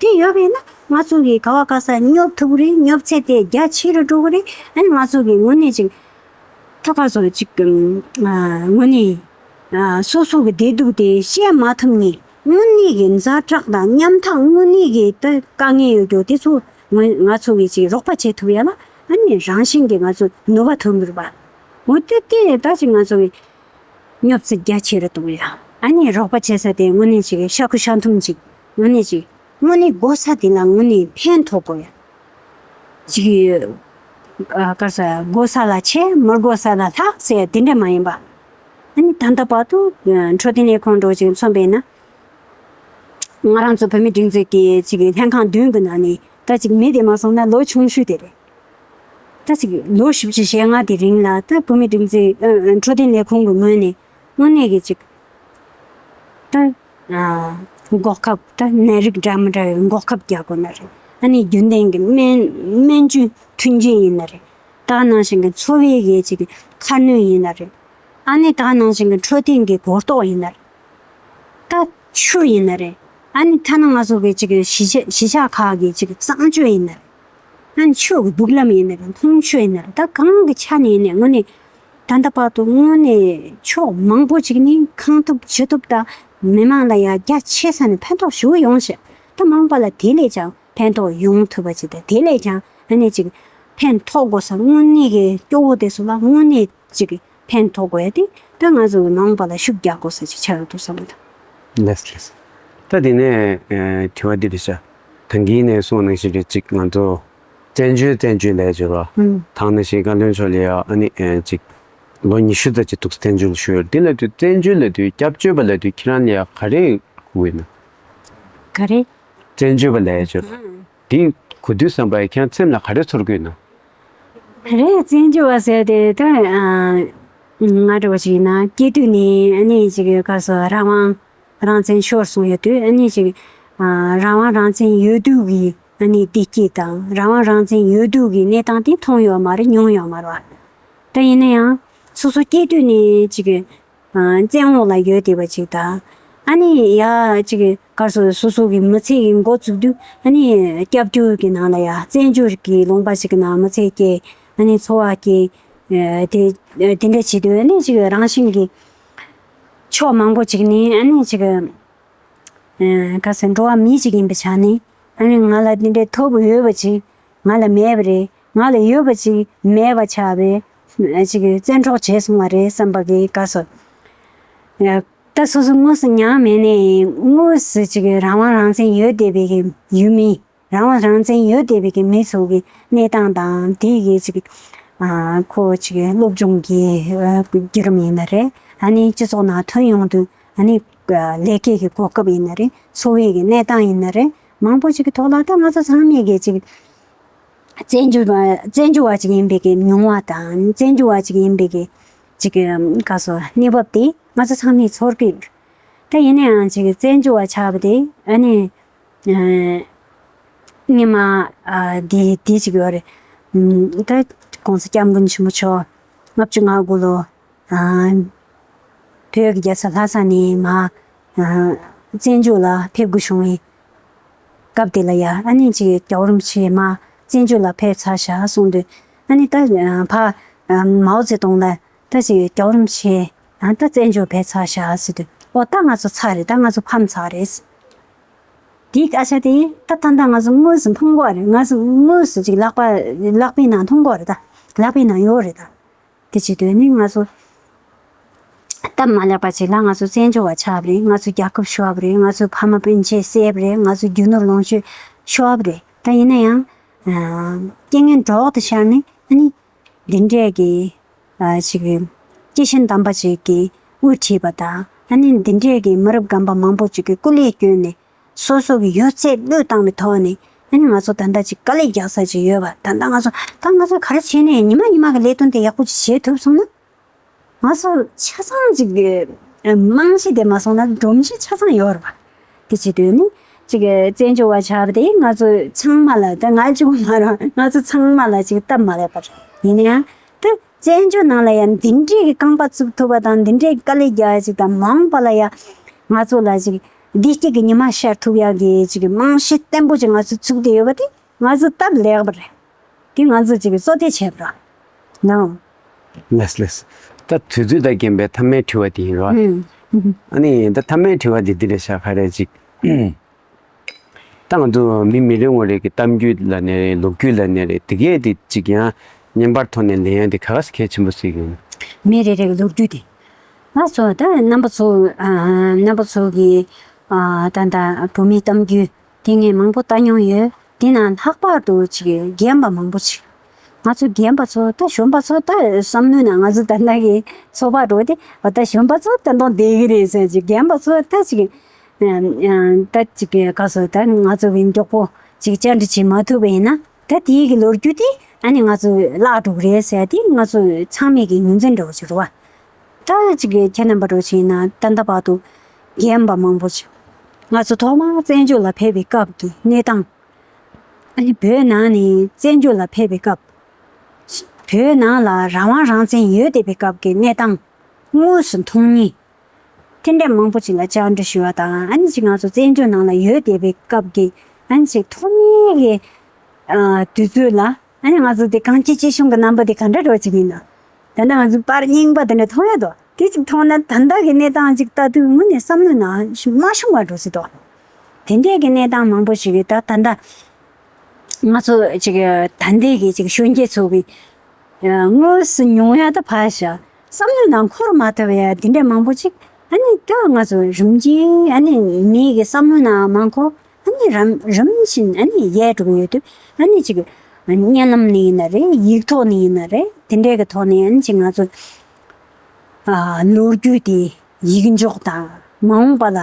དེ་ཡོད་པས་ན། ང་ཚོ་གིས་ག་བ་ག་ས་སྙོབ་ཐུབ་ཀྱི་རེད། སྙོབ་ཚད་དེ་རྒྱ་ཆེ་རུ་འགྲོ་གི་རེད། ཨ་ནི་ང་ཚོ་གིས་དངོས་གནས་ཅིག་ད་ག་ཚོད་ཅིག་ཨ་དངོས་གནས་ཨ་སོ་སོ་གི་བདེ་སྡུག་དེ་བཤད་མ་ཐུབ་ནའི་དངོས་གནས་ཀྱི་ཛ་དྲག་དང་ཉམ་ཐག་དངོས་གནས་ཀྱི་ད་དཀའ་ངལ་ཡོད་རྒྱུ་དེ་ཚོ་ང་ང་ཚོ་གིས་ཅིག་རོགས་པ་བྱེད་ཐུབ་ཡ་ལ་ཨ་ནི་རང་བཞིན་གྱིས་ང་ཚོ་ནུས་པ་ཐོན་གྱི་རེད་པ། འོ་དེ་དེ་ད་ཅིག་ང་ཚོ་གི་སྙོབ་ཚད་རྒྱ་ཆེ་རུ་གཏོང་ཡ། ཨ་ནི་རོགས་པ་བྱེད་ས་དེ་དངོས་གནས་ཅིག་ཤ་ཁུ་ཤ་འཐུང་ཅིག་དངོས་གནས་ཅིག་དངོས་གནས་དགོས་ས་དེ་ལ་དངོས་གནས་ཕན་ཐོགས་དགོས་ཡ། ཅིག་ཨ་ག་ས་དགོས་ས་ལ་ཆེ་མི་དགོས་ས་ལ་ལྷག་ཟེར་ཡ་དེ་འདྲ་མ་ཡིན་པ། ཨ་ནི་ད་ལྟ་བར་དུ་འཕྲོད་བསྟེན་ལས་ཁུངས་འགྲོ་ཅིག་མཚོན་པས་ན། ང་རང་ཚོ་བོད་མི་སྒྲིག་འཛུགས་ཀྱི་ཅིག་ལྷན་ཁང་བདུན་གྱི་ནང་ནས་ད་ཅིག་མི་དེ་མ་སོང་ན་ལོ་ཆུང་ཤོས་དེ་རེད། ད་ཅིག་ལོ་བཞི་བཅུ་ཞེ་ལྔ་དེ་རིང་ལ་ད་བོད་མི་སྒྲིག་འཛུགས་ཨ་ཨ་འཕྲོད་བསྟེན་ལས་ཁུངས་ཀྱི་ངོས་ནས་དངོས་གནས་ཀྱི་ཅིག་ད་ཨ་འགོག་ཁབ་ད་ནད་རིགས་འདྲ་མི་འདྲ་བའི་འགོག་ཁབ་རྒྱག་དགོས་ན་རེད། ཨ་ནི་རྒྱུན་ལྡན་གྱི་སྨན་སྨན་བཅོས་མཐུན་རྐྱེན་ཡིན་ན་རེད། ད་ནང་བཞིན་གྱི་འཚོ་བའི་གི་ཅིག་ཁ་སྣོན་ཡིན་ན་རེད། ཨ་ནི་ད་ནང་བཞིན་གྱི་འཕྲོད་བསྟེན་གྱི་གོ་རྟོགས་ཡིན་ན་རེད། ད་ཆུ་ཡིན་ན་རེད། ཨ་ནི་ཐ་ན་ང་ཚོ་གི་ཅིག་གཞིས་ཆགས་གཞིས་ཆགས་ཁག་གི་ཅིག་གསང་སྤྱོད་ཡིན་ན་རེད། ཨ་ནི་ཆུ་གི་སྦུག་ལམ་ཡིན་ན་རེད། འཐུང་ཆུ་ཡིན་ན་རེད། ད་གང་གི་ཆ་ནས་ཡིན་ནའི་དངོས་གནས་ད་ལྟ་བར་དུ་དངོས་གནས་ཕྱོགས་མང་པོ་ཅིག་ནས་གང་ཐུབ་ཅི་ཐུབ་ད་མི་མང་ལ་ཡ་རྒྱ་ཆེ་ས་ནས་ཕན་ཐོགས་ཞེ་པོ་ཡོང་ཤག་ད་མ་འོངས་པ་ལ་དེ་ལས་ཀྱང་ཕན་ཐོགས་ཡོང་ཐུབ་པ་ཅིག་དང་། དེ་ལས་ཀྱང་ཨ་ནི་ཅིག་ཕན་ཐོགས་དགོས་ས་དངོས་གནས་ཀྱི་སྐྱོ་བོ་དེ་ཚོ་ལ་དངོས་གནས་ཅིག་ཕན་ཐོགས་དགོས་ཡ་དེ་ད་ང་ཚོ་གི་མ་འོངས་པ་ལ་ཤུགས་རྒྱག་དགོས་ས་ཅིག་ཆགས་ཡོད་འདུག་བསམ་གི་འདུག་ལགས་ལགས། ད་དེ་ནས་ཨ་དྲི་བ་འདི་རེད་ཤག་ད་གིན་ནས་གསུངས་ནང་བཞིན་རེད། ཅིག་ང་ཚོ་བཙན་བྱོལ་བཙན་བྱོལ་ལབ་ཡ་ཅིག་རེད་པ། ཨང་། ད་ནང་བཞིན་བཀའ་བློན་མཆོག་ལ་ཡ་ཨ་ནི་ཨ་ཅིག་ལོ་ཉི་ཤུ་ཙམ་ཅིག་འདུག་བཙན་བྱོལ་ལ་བཞུགས་ཡོད། འདི་ལབ་དུས་བཙན་བྱོལ་ལབ་དུས་སྐྱབས་བཅོལ་བ་ལབ་དུས་ཁྱེད་རང་ལ་ཡ་ག་རེ་གོ་གི་ཡོད་ན། ག་རེ། བཙན་བྱོལ་བ་ལབ་ཡ་ཅིག་རེད་པ། ཨང་། འདི་གོ་དུས་ཙམ་པ་ཁྱེད་རང་སེམས་ལ་ག་རེ་ཚོར་གི་ཡོད་ན། རེད། བཙན་བྱོལ་བ་ཟེར་དེ་ད་ཨ་ང་འདྲ་བོ་ཞིག་ཡིན་ན་སྐྱེས་དུས་ནས་ཨ་ནི་ཅིག་ག་ཟེར་རང་དབང་རང་བཙན་ཤོར་སོང་ཡོད་དུས་ཨ་ནི་ཅིག་ཨ་རང་དབང་རང་བཙན་ཡོད་དུས་ཀྱི་ཨ་ནི་བདེ་སྐྱིད་དང་རང་དབང་རང་བཙན་ཡོད་དུས་ཀྱི་གནས་སྟངས་དེ་མཐོང་ཡོད་མ་རེད། མྱོང་ཡོད་མ་རེད་པ། ད་ཡིན་ན་ཡང་སོ་སོ་སྐྱེས་དུས་ནས་ཅིག་ཨ་བཙན་འོག་ལ་ཡོད་བསྡད་པ་ཅིག་དང་། ཨ་ནི་ཡ་ཅིག་ག་ཟེར་སོ་སོ་གི་མི་ཚེ་གི་འགོ་བཙུགས་དུས་ཨ་ནི་སྐྱབས་བཅོལ་གྱི་ནང་ལ་ཡ་བཙན་བྱོལ་གྱི་ལུང་པ་ཞིག་གི་ནང་མི་ཚེ་སྐྱེལ། ཨ་ནི་འཚོ་བ་སྐྱེལ། ཨ་དེ་དེ་འདྲ་བྱེད་དུས་ཨ་ནི་ཅིག་རང་བཞིན་གྱི་ཕྱོགས་མང་པོ་ཅིག་ནས་ཨ་ནི་ཅིག་ཨ་ག་ཟེར་འགྲོ་བ་མི་ཅིག་ཡིན་པའི་ཆ་ནས་ཨ་ནི་ང་ལ་དེ་འདྲའི་ཐོབ་ཡོད་པ་ཅིག་ང་ལ་མེད་པ་རེད། ང་ལ་ཡོད་པ་ཅིག་མེད་པ་ཆགས་པའི་ཅིག་བཙན་འཕྲོག་བྱས་སོང་བ་རེད་བསམ་པ་གི་ག་ཟེར། ཡ། ད་སོ་སོ་དངོས་སུ་མྱངས་མེད་ནའི་དངོས་སུ་ཅིག་རང་དབང་རང་བཙན་ཡོད་བསྡད་པའི་གི་ཡུལ་མི། རང་དབང་རང་བཙན་ཡོད་བསྡད་པའི་གི་མི་ཚོ་གི་གནས་སྟངས་དང་དེ་གི་ཅིག་ཨ་ཁོ་ཅིག་སློབ་སྦྱོང་གི་ཨ་བརྒྱུད་རིམ་ཡིན་ན་རེད། ཨ་ནི་སྤྱི་ཚོགས་ནང་ཐོན་ཡོང་དུས་ཨ་ནི་ཨ་ལས་ཀའི་གི་གོ་སྐབས་ཡིན་ན་རེད། འཚོ་བའི་གི་གནས་སྟངས་ཡིན་ན་རེད། མང་པོ་ཅིག་གི་ཐོག་ལ་ད་ང་ཚོ་ཚང་མས་གི་ཅིག་བཙན་བྱོལ་བ་བཙན་བྱོལ་བ་ཅིག་ཡིན་པའི་གི་མྱོང་བ་དང་བཙན་བྱོལ་བ་ཅིག་ཡིན་པའི་གི་ཅིག་ག་ཟེར་གནས་བབ་དེ་ང་ཚོ་ཚང་མས་ཚོར་གི་ཡོད། ད་ཡིན་ན་ཡང་ཅིག་བཙན་བྱོལ་བ་ཆགས་པ་དེ་ཨ་ནི་ཨ་སྔོན་མ་ཨ་དེ་དེ་ཅིག་ཡོད་རེད། ཨ་ད་༸གོང་ས་༸སྐྱབས་མགོན་ཆེན་པོ་མཆོག་ལྔ་བཅུ་ང་དགུ་ལོ་ཨ་བོད་ཀྱི་རྒྱལ་ས་ལྷ་ས་ནས་མར་ཨ་བཙན་བྱོལ་ལ་ཕེབས་དགོས་བྱུང་བའི་སྐབས་དེ་ལ་ཡ་ཨ་ནི་ཅིག་རྒྱལ་བ་རིན་པོ་ཆེ་མར་བཙན་བྱོལ་ལ་ཕེབས་ཚར་ཤག་གསུངས་དུས་ཨ་ནི་ད་ཨ་ཕ་ཨ་མའོ་ཙེ་ཏུང་ལ་ད་ཅིག་རྒྱལ་བ་རིན་པོ་ཆེ་ཨ་ད་བཙན་བྱོལ་ཕེབས་ཚར་ཤག་ཟེར་དུས་ཨོ་ད་ང་ཚོ་ཚར་རེད། ད་ང་ཚོ་ཕམ་ཚར་རེད། དེའི་སྐད་ཆ་དེ་ད་ད་ལྟ་ང་ཚོ་དངོས་སུ་མཐོང་གི་རེད། ང་ཚོ་དངོས་སུ་ཅིག་ལག་པ་ལག་པའི་ནང་མཐོང་གི་རེད་ད། ལག་པའི་ནང་ཡོད་རེད་ད། དེ་བྱེད་དུས་ནི་ང་ཚོ་སྟབས་མ་ལེགས་པ་ཅིག་ལ་ང་ཚོ་བཙན་བྱོལ་བ་ཆགས་པ་རེད། ང་ཚོ་རྒྱལ་ཁབ་ཤོར་བ་རེད། ང་ཚོ་ཕ་མ་སྤུན་མཆེད་བསད་པ་རེད། ང་ཚོ་རྒྱུ་ནོར་ལོངས་སྤྱོད་ཤོར་བ་རེད། ད་ཡིན་ན་ཡང་རྐྱེན་ངན་གྲོགས་དུ་ཤར་ནས་ཨ་ནི་འདི་འདྲས་ཀྱི་ཅིག་སྐྱེས་ཆེན་དམ་པ་ཅིག་གིས་དབུ་ཁྲིད་པ་དང་ཨ་ནི་འདི་འདྲས་ཀྱི་མི་རབས་རྒན་པ་མང་པོ་ཅིག་གིས་སྐུ་ལས་བསྐྱོན་ནས། སོ་སོ་གི་ཡོད་ཚད་བློས་བཏང་བའི་ཐོག་ནས་ཨ་ནི་ང་ཚོ་ད་ལྟ་ཅིག་དཀའ་ལས་རྒྱག་ས་ཅིག་ཡོད་པ། ད་ལྟ་ང་ཚོ་ད་ང་ཚོ་ག་རེ་བྱས་ནས་ཉི་མ་ཉི་མ་གི་ལས་དོན་དེ་ཡག་པོ་ཅིག་བྱེད་ཐུབ་སོང་ན། ང་ཚོ་ཆ་ཚང་ཅིག་གི་རྨང་གཞི་དེ་མ་སོང་ན་སྒྲོམ་གཞི་ཆ་ཚང་ཡོད་རེད་པ། དེ་བྱེད་དུས་ནི་ཅིག་བཙན་བྱོལ་བ་ཆགས་པ་དེ་ང་ཚོ་ཚང་མ་ལ། ད་ང་གཅིག་པུ་མ་རེད། ང་ཚོ་ཚང་མ་ལ་ཅིག་སྟབས་མ་ལེགས་པ་རེད། ཡིན་ན་ཡང་ད་བཙན་བྱོལ་ནང་ལ་ཡང་འདི་འདྲའི་གི་རྐང་པ་བཙུགས་ཐུབ་པ་དང་། འདི་འདྲའི་གི་དཀའ་ལས་རྒྱག་ཡ་ཅིག་དང་། མ་འོངས་པ་ལ་ཡང་ང་ཚོ་ལ་ཅིག་བདེ་སྐྱིད་ཀྱི་ཉི་མ་ཤར་ཐུབ་ཡ་གི་ཅིག་རྨང་གཞི་བརྟན་པོ་ཅིག་ང་ཚོ་བཙུགས་བསྡད་ཡོད་པ་དེ་ང་ཚོ་སྟབས་ལེགས་པ་རེད། དེ་ང་ཚོ་ཅིག་གི་བསོད་བདེ་བྱས་པ་རེད། ནའོ། ལགས་ལགས། ད་དུས་ཚོད་དང་རྐྱེན་པས་མཐའ་མའི་དྲི་བ་དེ་ཡིན་རོགས། ཨུམ། ཨ་ནི་ད་མཐའ་མའི་དྲི་བ་འདི་འདི་རེད་ཤག་ག་རེ་ཅིག་ད་ང་ཚོ་མི་མི་རེ་ངོ་རེ་གི་གཏམ་རྒྱུད་ལ་ནི་རེད། ལོ་རྒྱུས་ལ་ནི་རེད། དེ་གས་དེ་ཅིག་ཡང་བརྙན་པར་ཐོག་ནས་ལེན་ཡ་དེ་ག་ག་གལ་ཆེན་པོ་ཟེར་གི་ཡོད། མི་རེ་རེ་གི་ལོ་རྒྱུས་དེ། ང་ཚོ་ད་རྣམ་པ་ཚོ་ཨ་རྣམ་པ་ཚོ་གི་ཨ་ད་ད་བོད་མིའི་གཏམ་རྒྱུད་དེ་ངས་མང་པོ་ལྟ་མྱོང་ཡོད། དེ་ན་ལྷག་པར་དུ་ཅིག་རྒན་པ་མང་པོ་ཅིག་ང་ཚོ་རྒན་པ་ཚོ་ད་གཞོན་པ་ཚོ་ད་བསམ་བློའི་ནང་ང་ཚོ་ད་ལྟ་གི་ཚོགས་པ་འགྲོ་དེ་འོ་ད་གཞོན་པ་ཚོ་ད་མདོག་བསྡད་གི་རེད་ཟེར་ཅིག་རྒན་པ་ཚོ་ད་ཅིག་ཨ་ཨ་ད་ཅིག་ག་ཚོད་ད་ང་ཚོ་བས་མགྱོགས་པོ་ཅིག་བཅར་འདྲི་བྱེད་མ་ཐུབ་པ་ཡིན་ན། ད་དེའི་གི་ལོ་རྒྱུས་དེ་ཨ་ནི་ང་ཚོས་བརླག་འགྲོ་གི་རེད་ཟེར་དེ་ང་ཚོ་ཚང་མས་གི་ངོས་འཛིན་འདྲ་བོ་ཅིག་རེད་བ། ད་ཅིག་གི་ཁྱེད་རྣམ་པ་འདྲ་བོ་ཅིག་ཡིན་ན་ད་ལྟ་བར་དུ་རྒན་པ་མང་པོ་ཅིག་ང་ཚོ་ཐོག་མར་བཙན་བྱོལ་ལ་ཕེབས་པའི་སྐབས་ཀྱི་གནས་སྟངས། ཨ་ནི་བོད་ནང་ནས་བཙན་བྱོལ་ལ་ཕེབས་པའི་སྐབས། བོད་ནང་ལ་རང་དབང་རང་བཙན་ཡོད་བསྡད་པའི་སྐབས་ཀྱི་གནས་སྟངས་དངོས་སུ་མཐོང་མཁན། དེ་འདྲ་མང་པོ་ཅིག་ལ་བཅར་འདྲི་ཞུ་བ་དང་། ཨ་ནི་ཅིག་ང་ཚོ་བཙན་བྱོལ་ནང་ལ་ཡོད་བསྡད་པའི་སྐབས་ཀྱི་ཨ་ནི་ཅིག་ཐོག་མའི་གི་ཨ་དུས་ཚོད་ལ་ཨ་ནི་ང་ཚོ་དེ་གངས་སྐྱིད་ཅེ་གཞུང་གི་རྣམ་པ་དེ་ག་འདྲ་འདྲ་བོ་ཅིག་ཡིན་ན། ད་ལྟ་ང་ཚོ་པར་རྙིང་པ་དེ་འདྲ་མཐོང་ཡ་འདུག་དེ་ཅིག་མཐོང་ན་ད་ལྟ་གི་གནས་སྟངས་ཅིག་ལྟ་དུས་དངོས་ནས་བསམ་བློའི་ནང་མ་ཤོང་བ་འགྲོ་སྲིད་དོ། དེ་འདྲའི་གི་གནས་སྟངས་མང་པོ་ཞིག་གི་ད་ད་ལྟ་ང་ཚོ་ཅིག་ད་ལྟའི་གི་ཅིག་གཞོན་སྐྱེས་ཚོ་གི་དངོས་སུ་མྱོང་ཡ་ད་ཕར་བཞག་བསམ་བློའི་ནང་འཁོར་མ་ཐུབ་ཡ་དེ་འདྲ་མང་པོ་ཅིག་ཨ་ནི་ད་ང་ཚོ་རིམ་གྱིས་ཨ་ནི་མིའི་གི་བསམ་བློའི་ནང་མ་འཁོར། ཨ་ནི་རིམ་རིམ་བཞིན་ཨ་ནི་ཡལ་འགྲོ་གི་ཡོད་དུས། ཨ་ནི་ཅིག་བརྙན་ལམ་ནས་ཡིན་ན་རེད། ཡིག་ཐོག་ནས་ཡིན་ན་རེད། དེ་འདྲའི་གི་ཐོག་ནས་ཨ་ནི་ཅིག་ང་ཚོ་ཨ་ལོ་རྒྱུས་དེ་ཡིག་འཇོག་དང་། མ་འོངས་པ་ལ་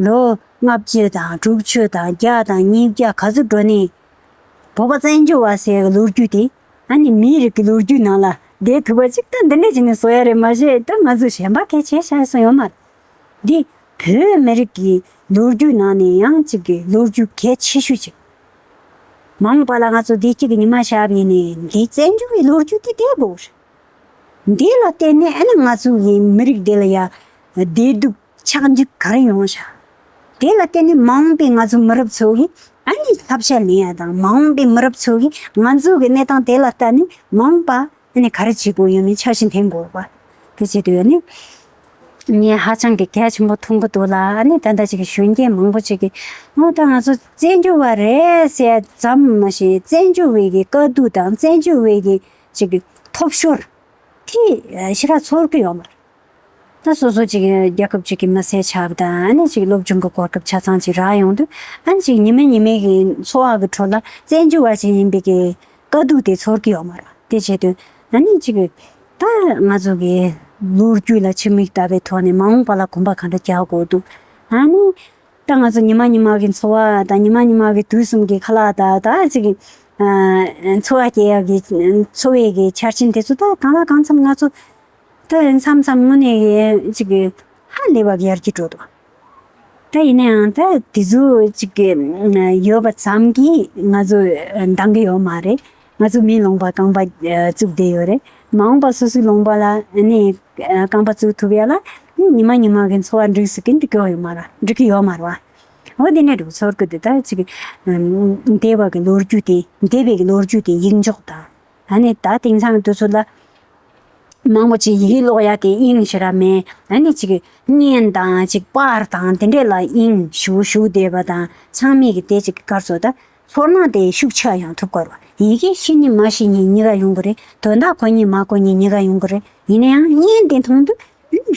ལོ་ལྔ་བཅུ་དང་དྲུག་ཅུ་དང་བརྒྱ་དང་ཉིས་བརྒྱ་ག་ཚོད་འགྲོ་ནས་བོད་པ་བཙན་བྱོལ་བ་ཟེར་གི་ལོ་རྒྱུས་དེ་ཨ་ནི་མིའི་རིགས་ཀྱི་ལོ་རྒྱུས་ནང་ལ་བསྡད་ཐུབ་པ་ཅིག་ད་འདི་འདྲ་བྱས་ནས་བཟོ་ཡ་རེད། མ་གཞི་ད་ང་ཚོ་གཞན་པ་གལ་ཆེ་ཤ་སོང་ཡོད་མ་རེད། འདི་བོད་མི་རིགས་ཀྱི་ལོ་རྒྱུས་ནང་ནས་ཡང་གཅིག་གི་ལོ་རྒྱུས་གལ་ཆེ་ཤོས་ཅིག་མ་འོངས་པ་ལ་ང་ཚོ་བདེ་སྐྱིད་ཀྱི་ཉི་མ་ཤར་བ་ཡིན་ནའི་འདི་བཙན་བྱོལ་བའི་ལོ་རྒྱུས་དེ་བསྡད་དགོས་རེད། འདི་ལ་བརྟེན་ནས་ཨ་ནི་ང་ཚོ་གི་མི་རིགས་འདི་ལ་ཡ་བདེ་སྡུག་ཆགས་འཇིག་ག་རེ་ཡོང་བ་ཤག་དེ་ལ་བརྟེན་ནས་མ་འོངས་པའི་ང་ཚོ་མི་རབས་ཚོ་གིས་ཨ་ནི་བསླབ་བྱ་ལེན་ཡ་དང་། མ་འོངས་པའི་མི་རབས་ཚོ་གིས་ང་ཚོ་གི་གནས་སྟངས་དེ་ལ་ལྟ་ནས་མ་འོངས་པ་ཨ་ནི་ག་རེ་བྱེད་དགོས་ཡོད་མེད་འཆར་གཞི་འཐེན་དགོས་པ། དེ་བྱེད་དུས་ཨ་ནི་ངས་ཧ་ཅང་གི་གལ་ཆེན་པོ་མཐོང་གི་འདུག་ལ། ཨ་ནི་ད་ལྟ་ཅིག་གི་གཞོན་སྐྱེས་མང་པོ་ཅིག་གིས་ཨོ་ད་ང་ཚོ་བཙན་བྱོལ་བ་རེད་ཟེར་ཙམ་མ་ཤེས། བཙན་བྱོལ་བའི་གི་དཀའ་སྡུག་དང་བཙན་བྱོལ་བའི་གི་ཅིག་གི་ཐོབ་ཤོར་དེ་ཞེ་དྲག་ཚོར་གི་ཡོད་མ་རེད། ད་སོ་སོ་ཅིག་རྒྱལ་ཁབ་ཅིག་གི་མི་སེར་ཆགས་པ་དང་། ཨ་ནི་ཅིག་སློབ་སྦྱོང་གི་གོ་སྐབས་ཆ་ཚང་ཅིག་རག་ཡོང་དུས། ཨ་ནི་ཅིག་ཉི་མ་ཉི་མའི་གི་འཚོ་བ་གི་ཁྲོད་ལ་བཙན་བྱོལ་བ་ཅིག་ཡིན་པའི་གི་དཀའ་སྡུག་དེ་ཚོར་གི་ཡོད་མ་རེད། དེ་བྱེད་དུས་ཨ་ནི་ཅིག་ད་ང་ཚོ་གི་ལོ་རྒྱུས་ལ་ཕྱི་མིག་ལྟ་བའི་ཐོག་ནས་མ་འོངས་པ་ལ་གོམ་པ་གང་འདྲ་རྒྱག་དགོས་འདུག་ཨ་ནི་ད་ང་ཚོ་ཉི་མ་ཉི་མ་གི་འཚོ་བ་དང་། ཉི་མ་ཉི་མ་གི་དུས་གསུམ་གི་ཁ་ལག་དང་། ད་ཅིག་ཨ་འཚོ་བ་སྐྱེལ་ཡག་གི་འཚོ་བའི་གི་ཆ་རྐྱེན་དེ་ཚོ་ད་གང་ལ་གང་འཚམ་ང་ཚོ་ད་མཚམས་མཚམས་དངོས་གནས་ཅིག་གི་ཧ་ལས་པ་གི་ཡར་རྒྱས་འགྲོ་འདུག་ད་ཡིན་ན་ཡང་ད་དེ་ཚོ་ཅིག་གི་ཡོད་པ་ཙམ་གྱིས་ང་ཚོ་འདང་གི་ཡོད་མ་རེད། ང་ཚོ་མིའི་ལུང་པ་རྐང་པ་བཙུགས་བསྡད་ཡོད་རེད། མ་འོངས་པ་སོ་སོའི་ལུང་པ་ལ་ནི་རྐང་པ་བཙུགས་ཐུབ་ཡ་ལ་ནི་ཉི་མ་ཉི་མ་གི་འཚོ་བ་འགྲིག་སྲིད་ཀྱི་འགྲིག་གི་ཡོད་མ་རེད། འགྲིག་གི་ཡོད་མ་རེད་བ། འོ་དེ་འདྲ་འདྲ་བོ་ཚོར་གི་འདུག་ད་ཅིག་འདས་པ་གི་ལོ་རྒྱུས་དེ། འདས་པའི་གི་ལོ་རྒྱུས་དེ་ཡིག་འཇོག་དང་། ཨ་ནི་ད་དེང་སང་དུས་ཚོད་ལ་ མང་པོ་ཅིག་ཡི་གེ་ཀློག་ཡ་དེ་དབྱིངས་ཞེ་དྲག་མེད། ཨ་ནི་ཅིག་བརྙན་དང་ཅིག་པར་དང་དེ་འདྲས་ལ་དབྱིངས་ཞུགས་ཞུགས་བསྡད་པ་དང་། ཚང་མས་ཀྱི་དེ་ཅིག་ག་རེ་ཟེར་ད། ཚོར་སྣང་དེ་ཤུགས་ཆེ་ཡོང་ཐུབ་ཀྱི་རེད་བ། ཡི་གེ་ཤེས་ཉེན་མ་ཤེས་ཉེན་གཉིས་ཀ་ཡོང་གི་རེད། དོན་དག་གོ་ཉེན་མ་གོ་ཉེན་གཉིས་ཀ་ཡོང་གི་རེད། ཡིན་ན་ཡང་བརྙན་དེ་མཐོང་དུས་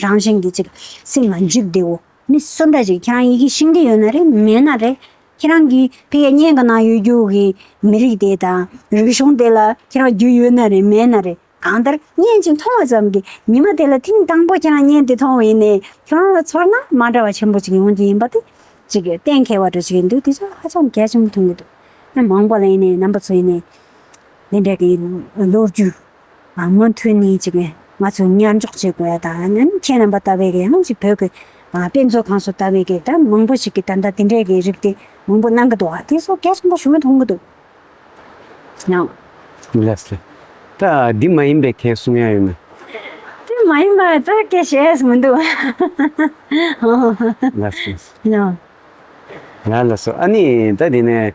རང་བཞིན་གྱིས་ཅིག་སེམས་ལ་འཇིགས་བསྡད་འོ། མི་སུ་འདྲ་ཅིག་ཁྱེད་རང་ཡི་གེ་ཤེས་ཀྱི་ཡོད་ན་རེད་མེད་ན་རེད། ཁྱེད་རང་གིས་ཕ་གིའི་བརྙན་གྱི་ནང་ཡོད་རྒྱུ་གི་མི་རིགས་དེ་དང་རིག་གཞུང་དེ་ལ་ཁྱེད་རང་རྒྱུས་ཡོད་ན་རེད་མེད་ན་རེད། གང་ལྟར་བརྙན་ཅིག་མཐོང་བ་ཙམ་གྱིས་ཉི་མ་དེ་ལ་ཐེངས་དང་པོ་ཁྱེད་རང་བརྙན་དེ་མཐོང་བ་ཡིན་ནའི་ཁྱེད་རང་ལ་ཚོར་སྣང་མ་འདྲ་བ་ཆེན་པོ་ཅིག་ཡོང་གི་ཡིན་པ་དེ་ཅིག་གཏན་འཁེལ་བ་འདྲ་ཅིག་ཡིན་དུས། དེ་ཚོ་ཧ་ཅང་གལ་ཆེན་པོ་མཐོང་གི་འདུག་ཨ། མང་པོ་ལ་ཡིན་ནའི་རྣམ་པ་ཚོ་ཡིན་ནའི་འདི་འདྲ་གི་ལོ་རྒྱུས་མུ་མཐུད་ནས་ཅིག་ང་ཚོས་ཉར་འཇོག་བྱེད་དགོས་ཡ་དང་། ཨ་ནི་ཁྱེད་རྣམ་པ་ལྟ་བུའི་གི་ཡང་ཅིག་བོད་ཀྱི་དཔེ་མཛོད་ཁང་སོགས་ལྟ་བུའི་གི་ད་མང་པོ་ཞིག་གིས་ད་ལྟ་དེ་འདྲའི་གི་རིགས་དེ་མང་པོ་གནང་གི་འདུག་ཨ། དེ་ཚོ་གལ་ཆེན་པོ་ཞེ་པོ་མཐོང་གི་འདུག་ཡང་། ལགས་སོ། ད་འདི་མ་ཡིན་པའི་གང་གསུང་ཡ་ཡོད་ན། དེ་མ་ཡིན་པ་ད་སྐད་བཤད་ཡ་མི་འདུག་ལགས་སོ། ཡང་། ཡང་། ལགས་སོ། ཨ་ནི་ད་དེ་ནས་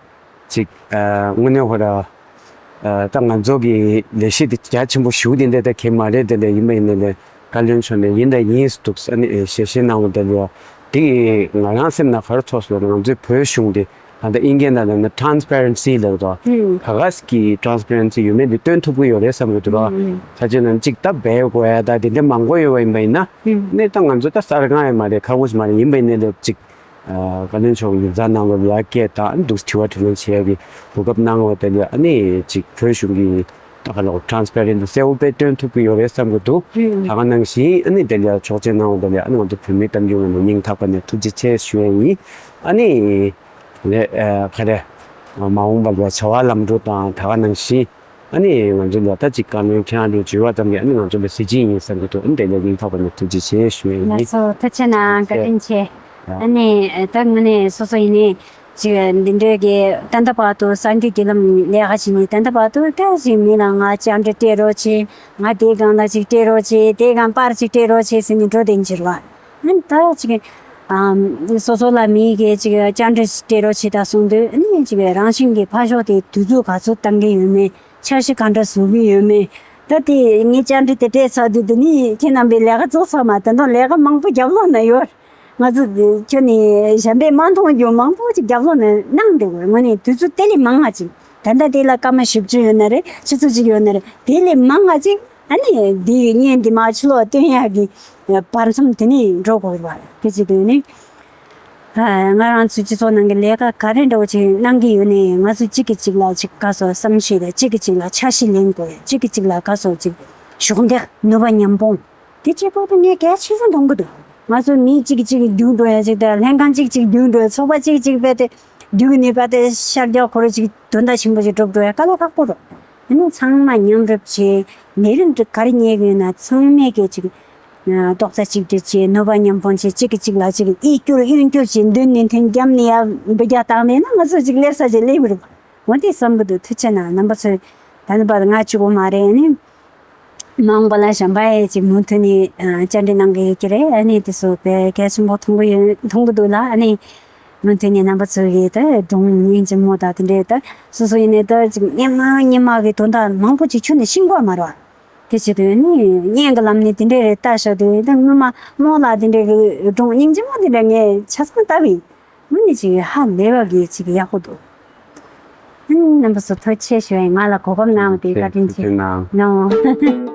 ཅིག་ཨ། དངོས་གནས་ཧོ་ར། ཨ། ད་ང་ཚོ་གི་ལས་གཞི་དེ་རྒྱ་ཆེན་པོ་ཞེ་པོ་དེ་འདྲ་ད་གང་ཡང་མ་རེད། དེ་འདྲ་ཡིན་པ་ཡིན་ནའི་ལས། བཀའ་བློན་མཆོག་ནས་ཡིན་དང་ཡིན་འདུག་ཨ་ནི་ཞལ་བཞེས་གནང་བ་དེ་ལ། དེ་ང་རང་སེམས་ནང་ག་རེ་ཚོར་སོང་ལབ་ན། ང་ཚོའི་བོད་གཞུང་དེ་ད་ལྟ་དབྱིན་སྐད་ནང་ལབ་ན་ཊ་རན་སི་པེ་རན་སི་ལབ་འདུག་ཨུམ། ག་ག་གི་ཊ་རན་སི་པེ་རན་སི་ཡོད་མེད་དེ་སྟོན་ཐུབ་ཀྱི་ཡོད་རེད་བསམ་གྱི་འདུག་ཨུམ། ད་བྱས་ན་གཅིག་ད་སྦས་དགོས་ཡ་ད་དེ་འདྲ་མང་པོ་ཡོད་པ་ཡིན་པ་ཡིན་ན། ཨུམ། ནས་ད་ང་ཚོ་ད་གསར་ཁང་ཡང་མ་རེད། ཁ་ངོ་ཞིག་མ་རེད། ཡིན་པ་ཡིན་ནའི་ལས་གཅིག་ཨ། བཀའ་བློན་མཆོག་ཡིག་ཚང་ནང་ལ་ལ་སྐད་དང་འདུག་དྲི་བ་དྲིས་ལན་བྱེད་ཡ་གི་གོ་སྐབས་གནང་བ་དེ་ལ། ཨ་ནི་ཅིག་བོད་གཞུང་གི་ད་ག་ལོག་ཊ་རན་སི་པེ་རན་སི་གསལ་པོ་དཔེ་སྟོན་ཐུབ་ཀྱི་ཡོད་རེད་བསམ་གྱི་འདུག་ཨུམ། ད་ག་ནང་བཞིན་ཨ་ནི་དེ་ལ་ཆོག་མཆན་གནང་བ་དེ་ལ། ཨ་ནི་ང་ཚོ་བོད་མིའི་གཏམ་རྒྱུད་ངོས་ནས་སྙིང་ཐག་པ་ནས་ཐུགས་རྗེ་ཆེ་ཞུ་ཡ་ཡིན། ཨ་ནི་ལས། ཨ། ག་རེ། མ་འོངས་པ་ལ་བྱ་བ་ལམ་འགྲོ་དང་། ད་ག་ནང་བཞིན་ཨ་ནི་ང་ཚོ་ལ་ད་ཅིག་བཀའ་བློན་ཁྱེད་རང་ལ་འབྱོར་བ་ཙམ་གྱིས་ཨ་ནི་ང་ཚོ་ལ་གཟི་བརྗིད་ཡིན་བསམ་གྱི་འདུག་ཨ་ནི་དེ་ལ་སྙིང་ཐག་པ་ནས་ཐུགས་རྗེ་ཆེ་ཞུ་ཡ་ཡིན། ལགས་སོ། ཐུགས་རྗེ་གནང་། བཀའ་དྲིན་ཆེ། ཨ་ནི་ད་དངོས་གནས་སོ་སོ་ཡིན་ནའི་ཅིག་འདི་འདྲའི་གི་ད་ལྟ་བར་དུ་གསར་འགྱུར་བརྒྱུད་ལམ་ལས་ཀ་བྱེད་ནས་ད་ལྟ་བར་དུ་ད་ཅིག་མི་ལ་ང་བཅར་འདྲི་སྤྲད་རོགས་བྱེད། ང་དེའི་སྒང་ལ་ཅིག་སྤྲད་རོགས་བྱེད། དེའི་སྒང་པར་ཅིག་སྤྲད་རོགས་བྱེད་ཟེར་ནས་འགྲོ་བསྡད་ཀྱི་ཡོད་རེད་བ། ཨ་ནི་ད་ཅིག་ཨམ། སོ་སོ་ལ་མི་གིས་ཅིག་བཅར་འདྲི་སྤྲད་རོགས་བྱེད་ད་གསུངས་དུས། ཨ་ནི་ཅིག་རང་བཞིན་གྱིས་ཕར་ཕྱོགས་དེ་དུས་ཚོད་ག་ཚོད་བཏང་གི་ཡོད་མེད། འཆར་གཞི་ག་འདྲ་བཟོ་གི་ཡོད་མེད། ད་དེ་ངས་བཅར་འདྲི་དེ་སྤྲད་ཚར་དུས། དེ་ནི་ཁྱེད་རྣམ་པས་ལས་ཀ་རྫོགས་ཚར་མ། ད་དུང་ལས་ཀ་མང་པོ་རྒྱབ་ལོགས་ན་ཡོད། ང་ཚོ་ཁྱོན་ནས་གཞན་པས་མ་མཐོང་རྒྱུ་མང་པོ་ཅིག་རྒྱབ་ལོགས་ན་གནང་བསྡད་དགོས། དངོས་གནས་དུས་ཚོད་དེ་ལས་མང་ང་ཅིག་ད་ལྟ་དེ་ལ་སྐར་མ་བཞི་བཅུ་ཡོད་ན་རེད། ཆུ་ཚོད་གཅིག་ཡོད་ན་རེད། དེ་ལས་མང་ང་ཅིག་ཨ་ནི་འདིའི་བརྙན་འདི་མར་ཕྱི་ལོགས་སྟོན་ཡག་གི་བར་མཚམས་དེ་ནས་འགྲོ་དགོས་པ་དེ་བྱེད་དུས་ནི། ཨ། ང་རང་ཚོའི་སྤྱི་ཚོགས་ནང་གི་ལས་ཀ་ག་རེ་འདྲ་བོ་ཅིག་གནང་གི་ཡོད་ནའི། ང་ཚོ་གཅིག་གིས་གཅིག་ལ་ཅིག་ག་ཟེར་བསམ་ཤེས་དང་། གཅིག་གིས་གཅིག་ལ་འཆར་གཞི་ལེན་དགོས། གཅིག་གིས་གཅིག་ལ་ག་ཟེར་ཅིག་གཞོགས་འདེགས་ནུས་པ་མཉམ་སྤུངས་དེ་བྱེད་དགོས་པ་ངས་གལ་ཆེ་ཤོས་མཐོང་གི་འདུག་ང་ཚོ་མི་གཅིག་གིས་གཅིག་རྒྱུགས་འགྲོ་ཡ་ཅིག་དང་། ལྷན་ཁང་གཅིག་གཅིག་རྒྱུགས་འགྲོ་ཡ། ཚོགས་པ་གཅིག་གཅིག་རྦད་དེ་རྒྱུགས་ནས་རྦད་དེ་ཤར་རྒྱག་ཁོ་རང་ཅིག་དོན་དག་ཆེན་པོ་ཞིག་འགྲུབ་འགྲོ་ཡ་དཀའ་ལས་ཁག་པོ་རེད། ཨ་ནི་ཚང་མ་མཉམ་རུབ་བྱས། ལས་རིམ་དེ་ག་རེ་གཉེར་གྱི་ཡོད་ན་ཚང་མས་ཀྱིས་ཅིག་རྡོག་རྩ་གཅིག་སྒྲིལ་བྱས། ནུས་པ་མཉམ་སྤུངས་བྱས། གཅིག་གིས་གཅིག་ལ་ཅིག་གཡས་བསྐྱུར་གཡོན་བསྐྱུར་བྱས། མདུན་ནས་འཐེན། རྒྱབ་ནས་ཡར་འབུད་རྒྱག་བཏང་མེད་ན་ང་ཚོ་ཅིག་སླེབས་ས་ཅིག་སླེབས་རེད། འོ་དེ་བསམ་གྱི་འདུག་ཐུགས་རྗེ་གནང་། རྣམ་པ་ཚོས་ད་ནི་བར་ང་གཅིག་པོ་མ་རེད། ཨ་ནི་མ་འོངས་པ་ལ་གཞན་པ་ཡང་ཅིག་མུ་མཐུད་ནས་བཅར་འདྲི་གནང་གི་ཡོད་ཀྱི་རེད། ཨ་ནི་དེ་ཚོ་དཔེ་གལ་ཆེན་པོ་མཐོང་གི་ཡོད། མཐོང་གི་འདུག་ལ། ཨ་ནི་མུ་མཐུད་ནས་རྣམ་པ་ཚོ་གིས་ད་སྒྲུང་སྙིང་རྗེ་མོ་དང་དེ་འདྲའི་ད་སོ་སོ་ཡིན་ནའི་ད་ཅིག་སྙན་མ་སྙན་མ་གི་དོན་དག་མང་པོ་ཅིག་ཁྱོན་ནས་ཤེས་ཀྱི་ཡོད་མ་རེད་བ། དེ་བྱེད་དུས་ནི་བརྙན་གྱི་ལམ་ནས་དེ་འདྲའི་རེ་ལྟ་བྱ་དུས། ད་སྔོན་མ་རྨོ་ལགས་དེ་འདྲའི་གི་སྒྲུང་སྙིང་རྗེ་མོ་དེ་འདྲ་ངས་ཆ་ཚང་ལྟ་བས། དངོས་གནས་ཅིག་ཧ་ལས་པ་གི་ཅིག་ཡག་པོ་འདུག་ཨ་ནི་རྣམ་པ་ཚོ་ཐུགས་རྗེ་ཆེ་ཞུ་ཡ་ཡིན། ང་ལ་གོ་སྐབས་གནང་བ་དེ་བཀའ་དྲིན་ཆེ། ཐུགས་རྗེ་གནང་།